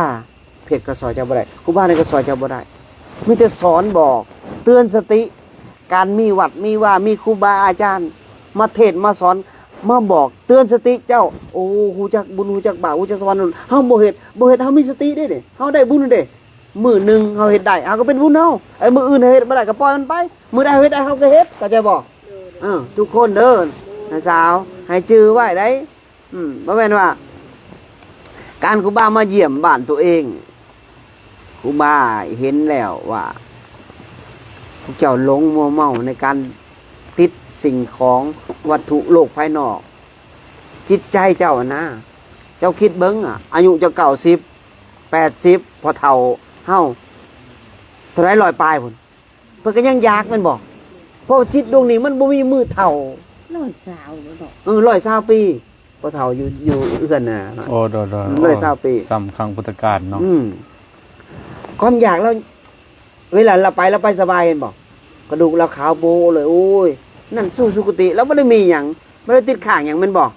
ເພັດກໍຊ່ອຍເຈົ້າບໍ່ໄດ້ ຄູບານີ້ກໍຊ່ອຍເຈົ້າບໍ່ໄດ້ ມີແຕ່ສອນບອກເຕືອນສະຕິ. ການມີວັດມີວາ ມີຄູບາອາຈານມາເທດມາສອນ ມາບອກເຕືອນສະຕິເຈົ້າ. ໂອ້ ຮູ້ຈັກບຸນ ຮູ້ຈັກບາບ ຮູ້ຈັກສະຫວັນ. ເຮົາບໍ່ເຮັດ ບໍ່ເຮັດ ເຮົາມີສະຕິເດ້ນີ້ ເຮົາໄດ້ບຸນເດ້. ມື້ໜຶ່ງເຮົາເຮັດໄດ້ ເຮົາກໍເປັນບຸນເຮົາ. ເອີ ມື້ອື່ນເຮົາເຮັດບໍ່ໄດ້ກໍປ່ອຍມັນໄປ ມື້ໃດເຮົາເຮັດໄດ້ເຮົາກໍເຮັດ ເຂົ້າໃຈບໍ່? ເອີ ທຸກຄົນເດີ ນ້າສາວ ໃຫ້ຈື່ໄວ້ໄດ໋. ອືມ ບໍ່ແມ່ນວ່າການຄູບາມາຢ້ຽມບ້ານຕົວເອງ ຄູບາເຫັນແລ້ວວ່າພວກເຈົ້າຫຼົງມົວເມົາໃນການຕິດສິ່ງຂອງວັດຖຸໂລກພາຍນອກ. ຈິດໃຈເຈົ້ານະ ເຈົ້າຄິດເບິ່ງອະ ອາຍຸເຈົ້າເກົ້າສິບ ແປດສິບ ພໍ່ເຖົ້າເຮົາເທົ່າໃດ ຮ້ອຍປາຍພຸ້ນ ເພິ່ນກໍຍັງຢາກແມ່ນບໍ່? ເພາະວ່າຈິດດວງນີ້ມັນບໍ່ມີມື້ເຖົ້າ. ຮ້ອຍຊາວແລ້ວເນາະ. ເອີ ຮ້ອຍຊາວປີ ພໍ່ເຖົ້າຢູ່ ຢູ່ເຮືອນນະ. ໂອ້ ໂດຍໆ ຮ້ອຍຊາວປີ ສ່ຳຄັ້ງພຸດທະການເນາະ. ອືມ ຄວາມຢາກລາວ ເວລາລາວໄປ ລາວໄປສະບາຍແມ່ນບໍ່? ກະດູກລາວຂາວໂບເລີຍ. ໂອ້ຍ ນັ້ນສູ່ສຸຄະຕິ ລາວບໍ່ໄດ້ມີຫຍັງ ບໍ່ໄດ້ຕິດຄ້າງຫຍັງແມ່ນບໍ່?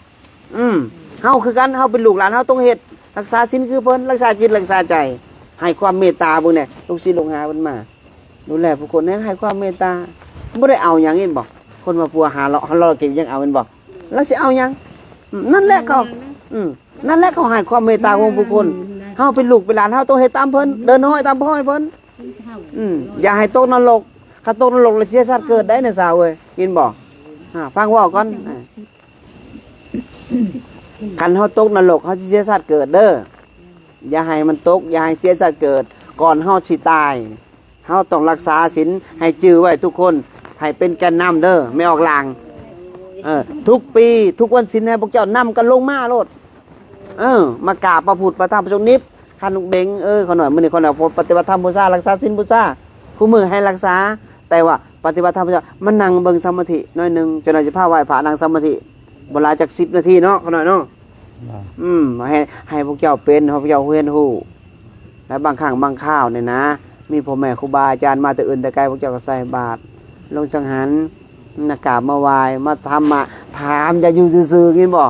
ອືມ ເຮົາຄືກັນ ເຮົາເປັນລູກຫຼານ ເຮົາຕ້ອງເຮັດ ຮັກສາສິນຄືເພິ່ນ ຮັກສາຈິດ ຮັກສາໃຈ ໃຫ້ຄວາມເມດຕາເບິ່ງແດ່ ລູກສິດລູກຫາເພິ່ນມາ ດູແລຜູ້ຄົນແດ່ ໃຫ້ຄວາມເມດຕາ ບໍ່ໄດ້ເອົາຫຍັງ ເຫັນບໍ່? ຄົນມາພົວຫາເລາະ ເຮົາເລາະເກັບຫຍັງເອົາ ເຫັນບໍ່? ລາວຊິເອົາຫຍັງ? ອືມ ນັ້ນແຫຼະເຂົາ ອືມ ນັ້ນແຫຼະເຂົາໃຫ້ຄວາມເມດຕາຂອງຜູ້ຄົນ ເຮົາເປັນລູກເປັນຫຼານ ເຮົາຕ້ອງເຮັດຕາມເພິ່ນ ເດີນຫ້ອຍຕາມຮອຍເພິ່ນ ອືມ ຢ່າໃຫ້ຕົກນະລົກ ຄັນຕົກນະລົກແລ້ວເສຍຊາດເກີດໄດ໋ນະສາວເອີຍ ຍິນບໍ່? ອາ ຟັງເວົ້າກ່ອນ ອາ ຄັນເຮົາຕົກນະລົກ ເຮົາຊິເສຍຊາດເກີດເດີ ຢ່າໃຫ້ມັນຕົກ ຢ່າໃຫ້ເສຍຊາດເກີດ ກ່ອນເຮົາຊິຕາຍ ເຮົາຕ້ອງຮັກສາສິນ ໃຫ້ຈື່ໄວ້ທຸກຄົນ ໃຫ້ເປັນແກນນຳເດີ ແມ່ອອກຫຼາງ ເອີ ທຸກປີ ທຸກວັນສິນໃຫ້ພວກເຈົ້ານຳກັນລົງມາໂລດ ເອີ ມາກາບພະພຸດພະທຳພະສົງ ນິບ ຄັນລູກເບັງ ເອີ ຂ້ານ້ອຍ ມື້ນີ້ຂ້ານ້ອຍປະຕິບັດທຳບູຊາ ຮັກສາສິນບູຊາ ຄູ່ມື້ໃຫ້ຮັກສາ ແຕ່ວ່າປະຕິບັດທຳ ມານັ່ງເບິ່ງສະມາທິໜ້ອຍໜຶ່ງ ເຈົ້າໜ້ອຍຊິພາໄຫວ້ພະນັ່ງສະມາທິ ບໍ່ຫຼາຍຈັກສິບນາທີເນາະ ຂ້ານ້ອຍເນາະ ອືມ ໃຫ້ ໃຫ້ພວກເຈົ້າເປັນ ໃຫ້ພວກເຈົ້າຮຽນຮູ້ ແລະ ບາງຄັ້ງບາງຄາວນີ້ນະ ມີພໍ່ແມ່ຄູບາອາຈານມາແຕ່ອື່ນແຕ່ໄກ ພວກເຈົ້າກໍໃສ່ບາດ ລົງສັງຫັນ ມາກາບມາໄຫວ້ ມາທຳມະ ຖາມ ຢ່າຢູ່ຊື່ໆ ຍິນບໍ່?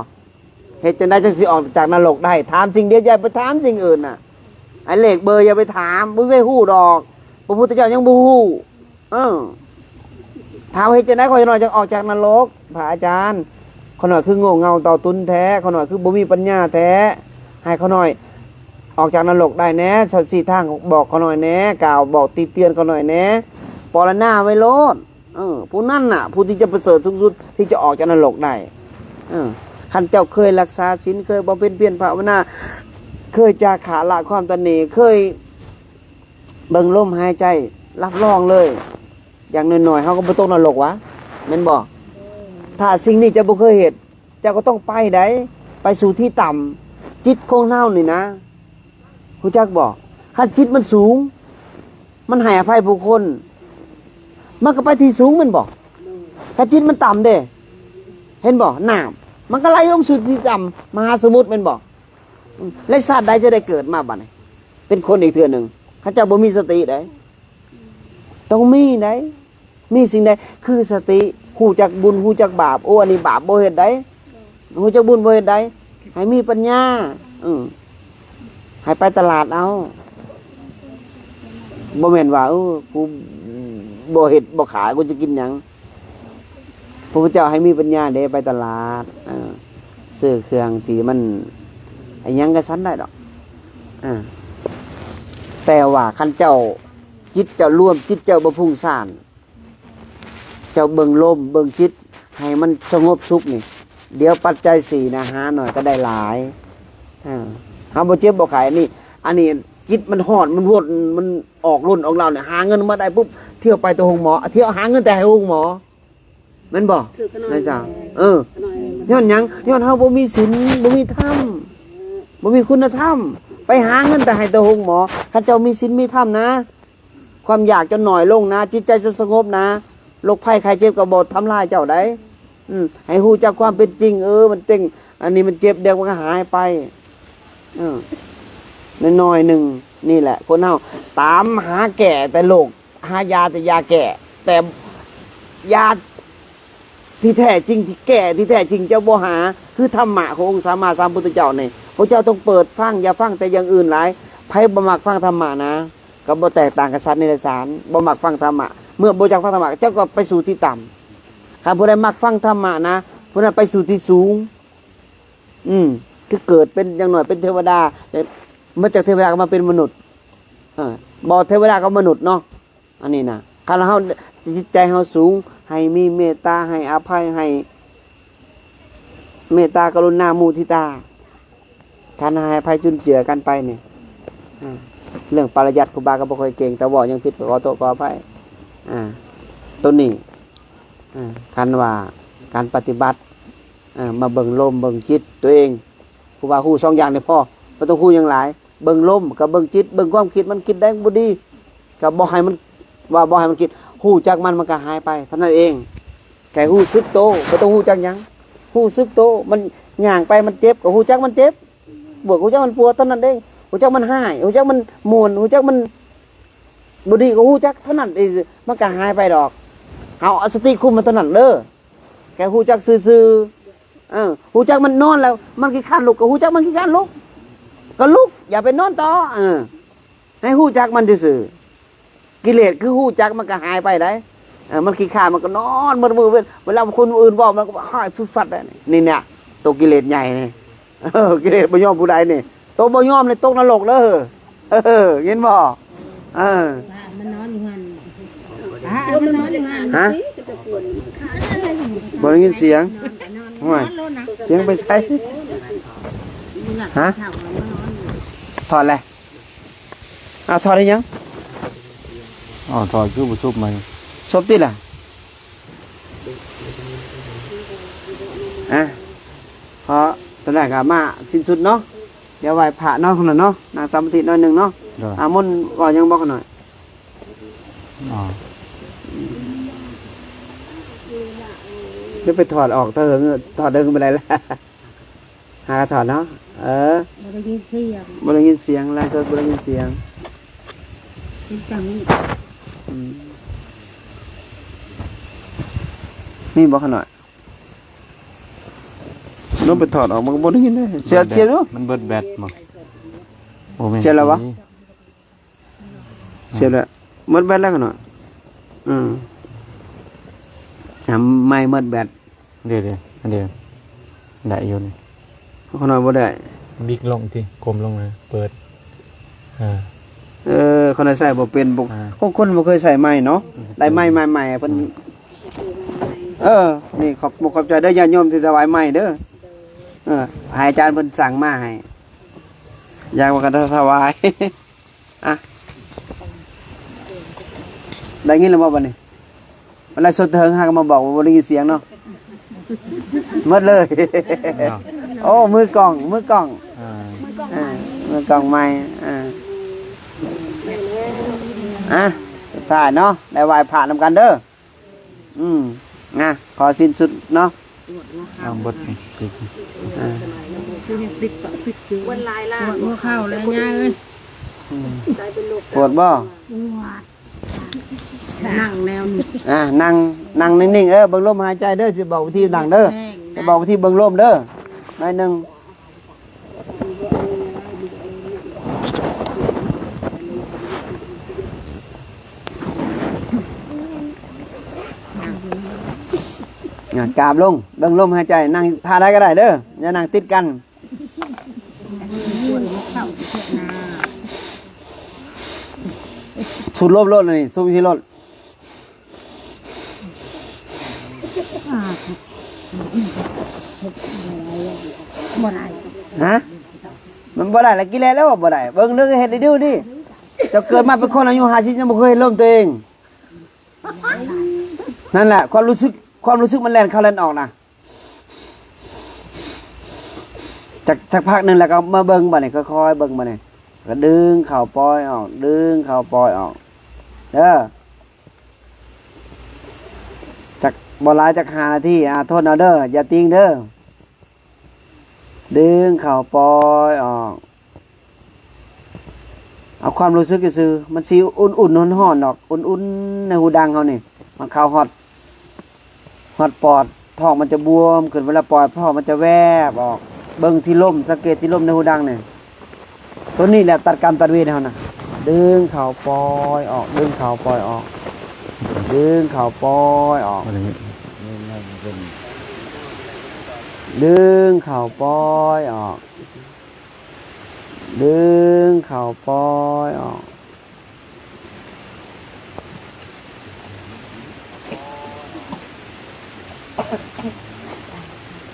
ເຮັດຈັ່ງໃດຈັ່ງຊິອອກຈາກນະລົກໄດ້? ຖາມສິ່ງດຽວ ຢ່າໄປຖາມສິ່ງອື່ນນະ ໄອ້ເລກເບີຢ່າໄປຖາມ ບໍ່ໄດ້ຮູ້ດອກ ພະພຸດທະເຈົ້າຍັງບໍ່ຮູ້ ເອີ ຖາມວ່າເຮັດຈັ່ງໃດຂ້ານ້ອຍຈັ່ງອອກຈາກນະລົກ? ພະອາຈານ ຂ້ານ້ອຍຄືໂງ່ເຫງົາເຕົ້າຕຸນແທ້ ຂ້ານ້ອຍຄືບໍ່ມີປັນຍາແທ້ ໃຫ້ຂ້ານ້ອຍອອກຈາກນະລົກໄດ້ແດ່ ຊີ້ທາງບອກຂ້ານ້ອຍແດ່ ກ່າວບອກຕິເຕືອນຂ້ານ້ອຍແດ່ ປະລະນາໄວ້ໂລດ. ເອີ ຜູ້ນັ້ນນະ ຜູ້ທີ່ຈະປະເສີດສູງສຸດ ທີ່ຈະອອກຈາກນະລົກໄດ້. ເອີ ຄັນເຈົ້າເຄີຍລັກສາສິນ ເຄີຍບຳເພັນພຽນພາວະນາ ເຄີຍຈາຄະລະຄວາມຕະໜີ່ ເຄີຍເບິ່ງລົມຫາຍໃຈ ຮັບຮອງເລີຍ ຢ່າງໜ້ອຍໆ ເຮົາກໍບໍ່ຕົກນະລົກຫວາ ແມ່ນບໍ່? ຖ້າສິ່ງນີ້ເຈົ້າບໍ່ເຄີຍເຮັດ ເຈົ້າກໍຕ້ອງໄປໃດ ໄປສູ່ທີ່ຕ່ຳ. ຈິດຂອງເຮົານີ້ນະ ຮູ້ຈັກບໍ່? ຄັນຈິດມັນສູງ ມັນໃຫ້ອະໄພຜູ້ຄົນ ມັນກໍໄປທີ່ສູງແມ່ນບໍ່? ຄັນຈິດມັນຕ່ຳເດ້ ເຫັນບໍ່? ນ້ຳມັນກໍໄຫຼລົງສູ່ທີ່ຕ່ຳ ມະຫາສະໝຸດແມ່ນບໍ່? ແລະຊາດໃດຈະໄດ້ເກີດມາບາດນີ້ ເປັນຄົນອີກເທື່ອໜຶ່ງ? ຄັນເຈົ້າບໍ່ມີສະຕິໃດ ຕ້ອງມີໃດ ມີສິ່ງໃດ ຄືສະຕິ ຮູ້ຈັກບຸນ ຮູ້ຈັກບາບ ໂອ້ ອັນນີ້ບາບບໍ່ເຮັດໃດ ຮູ້ຈັກບຸນບໍ່ເຮັດໃດ ໃຫ້ມີປັນຍາ ເອີ ໃຫ້ໄປຕະຫຼາດເອົາ ບໍ່ແມ່ນວ່າ ເອີ ກູບໍ່ເຮັດບໍ່ຂາຍ ກູຈະກິນຫຍັງ? ພະພຸດທະເຈົ້າໃຫ້ມີປັນຍາເດ້ ໄປຕະຫຼາດ ເອີ ຊື້ເຄື່ອງທີ່ມັນ ອີຫຍັງກໍຊັ້ນໄດ້ດອກ ເອີ ແຕ່ວ່າຄັນເຈົ້າ ຈິດເຈົ້າລວມ ຈິດເຈົ້າບໍ່ຟຸ້ງສ້ານ ເຈົ້າເບິ່ງລົມ ເບິ່ງຈິດ ໃຫ້ມັນສະຫງົບສຸກນີ້ ດຽວປັດໄຈສີ່ນະ ຫາໜ້ອຍກໍໄດ້ຫຼາຍ ເອີ ເຮົາບໍ່ເຈັບບໍ່ໄຂ້ ອັນນີ້ ອັນນີ້ຈິດມັນຮ້ອນ ມັນວົນ ມັນອອກລົນອອກລາວນີ້ ຫາເງິນມາໄດ້ປຸບ ທ່ຽວໄປແຕ່ໂຮງໝໍ ທ່ຽວຫາເງິນແຕ່ໃຫ້ໂຮງໝໍ ແມ່ນບໍ່? ນາຍສາວ ເອີ ຍ້ອນຫຍັງ? ຍ້ອນເຮົາບໍ່ມີສິນ ບໍ່ມີທຳ ບໍ່ມີຄຸນນະທຳ ໄປຫາເງິນແຕ່ໃຫ້ແຕ່ໂຮງໝໍ. ຄັນເຈົ້າມີສິນມີທຳນະ ຄວາມຢາກຈະໜ້ອຍລົງນະ ຈິດໃຈຈະສະຫງົບນະ ໂລກໄພໄຂ້ເຈັບກໍບໍ່ທຳລາຍເຈົ້າໃດ ອືມ ໃຫ້ຮູ້ຈັກຄວາມເປັນຈິງ ເອີ ມັນເຕັງ ອັນນີ້ມັນເຈັບ ດຽວມັນກໍຫາຍໄປ ເອີ ໜ້ອຍໆໜຶ່ງ. ນີ້ແຫຼະ ຄົນເຮົາຕາມຫາແກ້ແຕ່ໂລກ ຫາຢາແຕ່ຢາແກ້ ແຕ່ຢາທີ່ແທ້ຈິງ ທີ່ແກ້ທີ່ແທ້ຈິງເຈົ້າບໍ່ຫາ ຄືທຳມະຂອງອົງສຳມາສຳພຸດທະເຈົ້ານີ້. ພວກເຈົ້າຕ້ອງເປີດຟັງ ຢ່າຟັງແຕ່ຢ່າງອື່ນຫຼາຍ. ໃຜບໍ່ມັກຟັງທຳມະນະ ກໍບໍ່ແຕກຕ່າງກັບສັດເດຍລະສານ ບໍ່ມັກຟັງທຳມະ. ເມື່ອບໍ່ຈັກຟັງທຳມະ ເຈົ້າກໍໄປສູ່ທີ່ຕ່ຳ. ຄັນຜູ້ໃດມັກຟັງທຳມະນະ ຜູ້ນັ້ນໄປສູ່ທີ່ສູງ. ອືມ ຄືເກີດເປັນຢ່າງໜ້ອຍເປັນເທວະດາ ເອີ ມາຈາກເທວະດາກໍມາເປັນມະນຸດ ເອີ ບໍ່ເທວະດາກໍມະນຸດເນາະ. ອັນນີ້ນະ ຄັນເຮົາ ຈິດໃຈເຮົາສູງ ໃຫ້ມີເມດຕາ ໃຫ້ອະໄພ ໃຫ້ເມດຕາ ກະລຸນາ ມຸທິຕາ ການໃຫ້ອະໄພຈຸນເຈືອກັນໄປນີ້ ອາ ເລື່ອງປະລິຍັດຄູບາກໍບໍ່ຄ່ອຍເກັ່ງ ແຕ່ເວົ້າຫຍັງຜິດກໍຂໍໂທດຂໍອະໄພ ອາ ໂຕນີ້ ອາ ຄັນວ່າການປະຕິບັດ ເອີ ມາເບິ່ງລົມເບິ່ງຈິດຕົວເອງ ຄູບາຮູ້ສອງຢ່າງນີ້ພໍ ບໍ່ຕ້ອງຮູ້ຫຍັງຫຼາຍ. ເບິ່ງລົມກັບເບິ່ງຈິດ ເບິ່ງຄວາມຄິດ ມັນຄິດໄດ້ບໍ່ດີ ກໍບໍ່ໃຫ້ມັນ ວ່າບໍ່ໃຫ້ມັນຄິດ ຮູ້ຈັກມັນ ມັນກໍຫາຍໄປເທົ່ານັ້ນເອງ. ແຄ່ຮູ້ສຶກໂຕ ບໍ່ຕ້ອງຮູ້ຈັກຫຍັງ ຮູ້ສຶກໂຕ. ມັນຍ່າງໄປມັນເຈັບ ກໍຮູ້ຈັກມັນເຈັບ ປວດ ຮູ້ຈັກມັນປວດເທົ່ານັ້ນເອງ. ຮູ້ຈັກມັນຮ້າຍ ຮູ້ຈັກມັນມ່ວນ ຮູ້ຈັກມັນບໍ່ດີ ກໍຮູ້ຈັກເທົ່ານັ້ນເອງ ມັນກໍຫາຍໄປດອກ. ເຮົາເອົາສະຕິຄຸມມັນເທົ່ານັ້ນເດີ. ແຄ່ຮູ້ຈັກຊື່ໆ ເອີ ຮູ້ຈັກມັນນອນແລ້ວ ມັນຂີ້ຄ້ານລຸກ ກໍຮູ້ຈັກມັນຂີ້ຄ້ານລຸກ ກໍລຸກ ຢ່າໄປນອນຕໍ່ ເອີ ໃຫ້ຮູ້ຈັກມັນຊື່ໆ. ກິເລດຄືຮູ້ຈັກມັນກໍຫາຍໄປໄດ໋ ເອີ ມັນຂີ້ຄ້ານ ມັນກໍນອນໝົດມື້ເວນ ເວລາຄົນອື່ນເວົ້າ ມັນກໍຮ້າຍຟຶດຟັດໄດ໋. ນີ້ນະ ໂຕກິເລດໃຫຍ່ນີ້ ເອີ ກິເລດບໍ່ຍອມຜູ້ໃດນີ້ ໂຕບໍ່ຍອມນີ້ຕົກນະລົກເດີ ເອີ ເຫັນບໍ່? ເອີ ພະມັນນອນຢູ່ຫັ້ນ ພະມັນນອນຢູ່ຫັ້ນ ຮະ? ບໍ່ໄດ້ຍິນສຽງ ຫ້ວຍ ສຽງໄປໃສ? ຮະ? ຖອດແຫຼະ. ອ້າວ ຖອດໄດ້ຫຍັງ? ອ້າວ ຖອດຄືບໍ່ຊຸບໃໝ່? ຊຸບຕິລະ. ອ່ະ ເພາະຕອນແລກກໍມາສິ້ນສຸດເນາະ ດຽວໄຫວ້ພະເນາະ ຄົນລະເນາະ ນັ່ງສະມາທິໜ້ອຍໜຶ່ງເນາະ. ໂດຍ ອາ ມົນເວົ້າຫຍັງບອກຂ້ານ້ອຍ? ອໍ ຈະໄປຖອດອອກ ຖອດເຖິງ ຖອດເຖິງໄປໄດ້ລະ. ຫາກະຖອດເນາະ ເອີ ບໍ່ໄດ້ຍິນສຽງ ບໍ່ໄດ້ຍິນສຽງ ໄລຟ໌ສົດບໍ່ໄດ້ຍິນສຽງ ເປັນຈັ່ງນີ້ ອືມ ມີບໍ່ຂະນ້ອຍ? ລອງໄປຖອດອອກ ມັນກໍບໍ່ໄດ້ຍິນເດ້ ເສຍ ເສຍເນາະ ມັນເບິດແບັດບໍ່? ໂອ້ ແມ່ນ ເສຍແລ້ວບໍ່? ເສຍແລ້ວ ໝົດແບັດແລ້ວຂະນ້ອຍ ອືມ ຫາໄມໝົດແບັດ ເດ ເດ ອັນເດ ໄດ້ຢູ່ນີ້ ຂະນ້ອຍບໍ່ໄດ້ ບິກລົງຕິ ກົ້ມລົງນະ ເປີດ ເອີ ເອີ ຂະນ້ອຍໃຊ້ບໍ່ເປັນ ບໍ່ ອ່າ ຄົນ ຄົນບໍ່ເຄີຍໃຊ້ໄມເນາະ ອືມ ໄດ້ໄມ ໄມ ໄມ ເພິ່ນ ອືມ ເອີ ນີ້ ຂອບ ຂອບໃຈເດີ ຍາດໂຍມທີ່ຖວາຍໄມເດີ ເອີ ໃຫ້ອາຈານເພິ່ນສັ່ງມາໃຫ້ ຢາກວ່າກັນຖວາຍ. ອ່ະ ໄດ້ຍິນແລ້ວບໍ່ບັດນີ້? ມັນໄລຟ໌ສົດເຖິງຫາກະມາບອກວ່າບໍ່ໄດ້ຍິນສຽງເນາະ ໝົດເລີຍ ເນາະ ໂອ້ ມືກ້ອງ ມືກ້ອງ ເອີ ເອີ ມືກ້ອງໃໝ່ ເອີ ອ່ະ ສຸດທ້າຍເນາະ ໄດ້ໄຫວ້ພະນຳກັນເດີ. ອືມ ນະ ຂໍສິ້ນສຸດເນາະ ເອົາເບິດ ອ່າ ປວດຫົວເຂົ່າແລ້ວຍ່າເອີຍ ອືມ ປວດບໍ່? ປວດ ນັ່ງແນວນີ້ ອ່າ ນັ່ງ ນັ່ງນິ່ງໆ ເອີ ເບິ່ງລົມຫາຍໃຈເດີ ຊິບອກວິທີນັ່ງເດີ ຊິບອກວິທີເບິ່ງລົມເດີ ໜ້ອຍໜຶ່ງ. ອ່ະ ກາບລົງ ເບິ່ງລົມຫາຍໃຈ ນັ່ງທ່າໃດກໍໄດ້ເດີ ຢ່ານັ່ງຕິດກັນ ສູດລົມໂລດ ອັນນີ້ ສູດວິທີໂລດ. ບໍ່ໄດ້ ຮະ? ມັນບໍ່ໄດ້ລະ ກິເລດແລ້ວວ່າບໍ່ໄດ້ ເບິ່ງເດີ ເຮັດໃຫ້ດູດິ ເຈົ້າເກີດມາເປັນຄົນອາຍຸຫ້າສິບ ຍັງບໍ່ເຄີຍເຫັນລົມຕົວເອງ ນັ້ນແຫຼະ ຄວາມຮູ້ສຶກ ຄວາມຮູ້ສຶກມັນແລ່ນເຂົ້າແລ່ນອອກນະ. ຈັກ ຈັກພັກໜຶ່ງແລ້ວກໍມາເບິ່ງບາດນີ້ ຄ່ອຍໆເບິ່ງບາດນີ້ ກໍດຶງເຂົ້າປ່ອຍອອກ ດຶງເຂົ້າປ່ອຍອອກເດີ ຈັກບໍ່ຫຼາຍຈັກຫ້ານາທີ ອ່າ ທົນເອົາເດີ ຢ່າຕິງເດີ ດຶງເຂົ້າປ່ອຍອອກ. ເອົາຄວາມຮູ້ສຶກຊື່ໆ ມັນຊິອຸ່ນໆ ຮ້ອນໆ ດອກ ອຸ່ນໆ ໃນຫູດັງເຮົານີ້ ມັນເຂົ້າຮອດ ຮອດປອດ ທ້ອງມັນຈະບວມຂຶ້ນ ເວລາປ່ອຍທ້ອງມັນຈະແວບອອກ ເບິ່ງທີ່ລົມ ສັງເກດທີ່ລົມໃນຫູດັງນີ້ ໂຕນີ້ແຫຼະຕັດກຳຕັດເວນເຮົານະ ດຶງເຂົ້າປ່ອຍອອກ ດຶງເຂົ້າປ່ອຍອອກ ດຶງເຂົ້າປ່ອຍອອກ ດຶງເຂົ້າປ່ອຍອອກ. ດຶງເຂົ້າປ່ອຍອອກ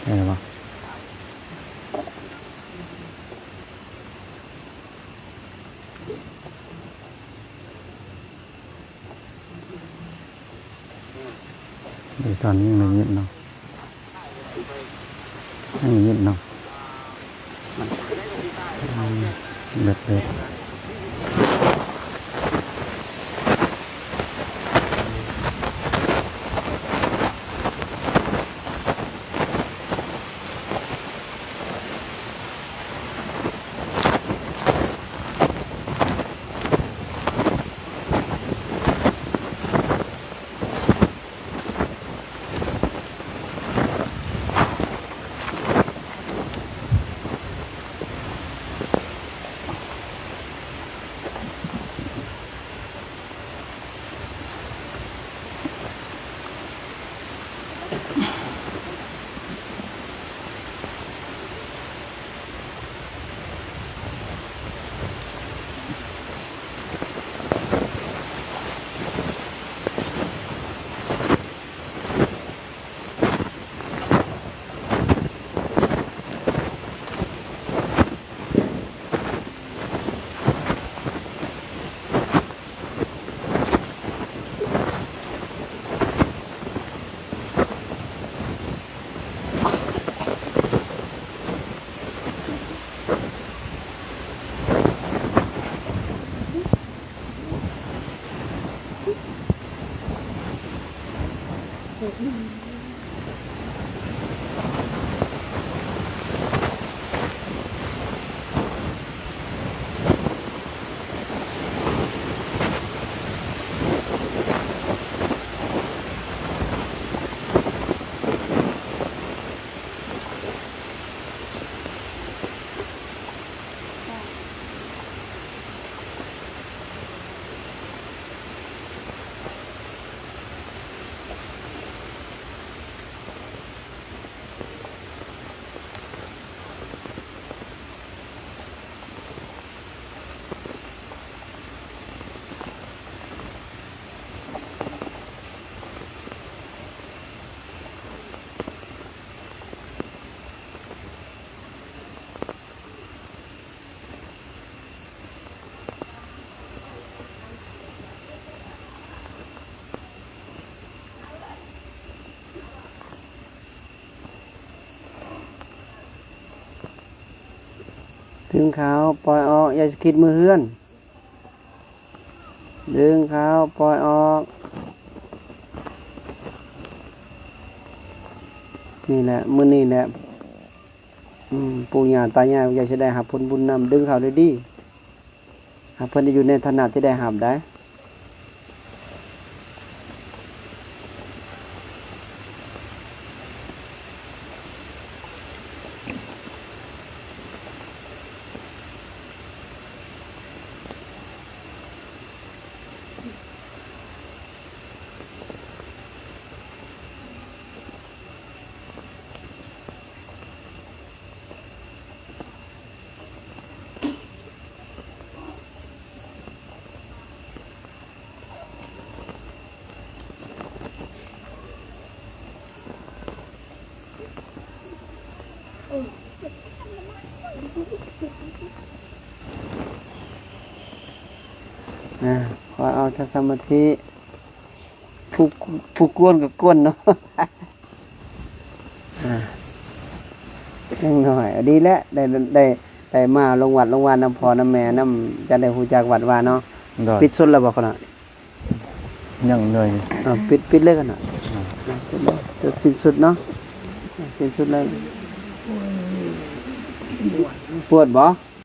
ເຫັນບໍ່? ນີ້ຕອນນີ້ຍັງໄດ້ຍິນເນາະ ຍັງໄດ້ຍິນເນາະ ອືມ ເລິດໆ. ດຶງຂາວ ປ່ອຍອອກ ຢ່າຊິຄິດເມືອເຮືອນ. ດຶງຂາວ ປ່ອຍອອກ. ນີ້ແຫຼະ ມື້ນີ້ແຫຼະ ອືມ ປູ່ຍ່າຕາຍາຍຢາກຊິໄດ້ຮັບຜົນບຸນນຳ. ດຶງຂາວດີໆ ຫາກເພິ່ນຈະຢູ່ໃນຖານະທີ່ໄດ້ຮັບໄດ໋. ອາ ຂໍເອົາສະມາທິ ຜູ້ ຜູ້ກວນກໍກວນເນາະ. ອາ ຢ່າງໜ້ອຍດີແຫຼະ ໄດ້ ໄດ້ ໄດ້ມາລົງວັດລົງວານຳພໍ່ນຳແມ່ນຳ ຈະໄດ້ຮູ້ຈັກວັດວາເນາະ. ໂດຍ ປິດສຸດແລ້ວບໍ່ຄະນະ? ຍັງໜ້ອຍ ເອີ ປິດ ປິດເລີຍຄະນະ. ອາ ປິດເລີຍ ຈົນສິ້ນສຸດເນາະ ສິ້ນສຸດເລີຍ. ປວດບໍ່?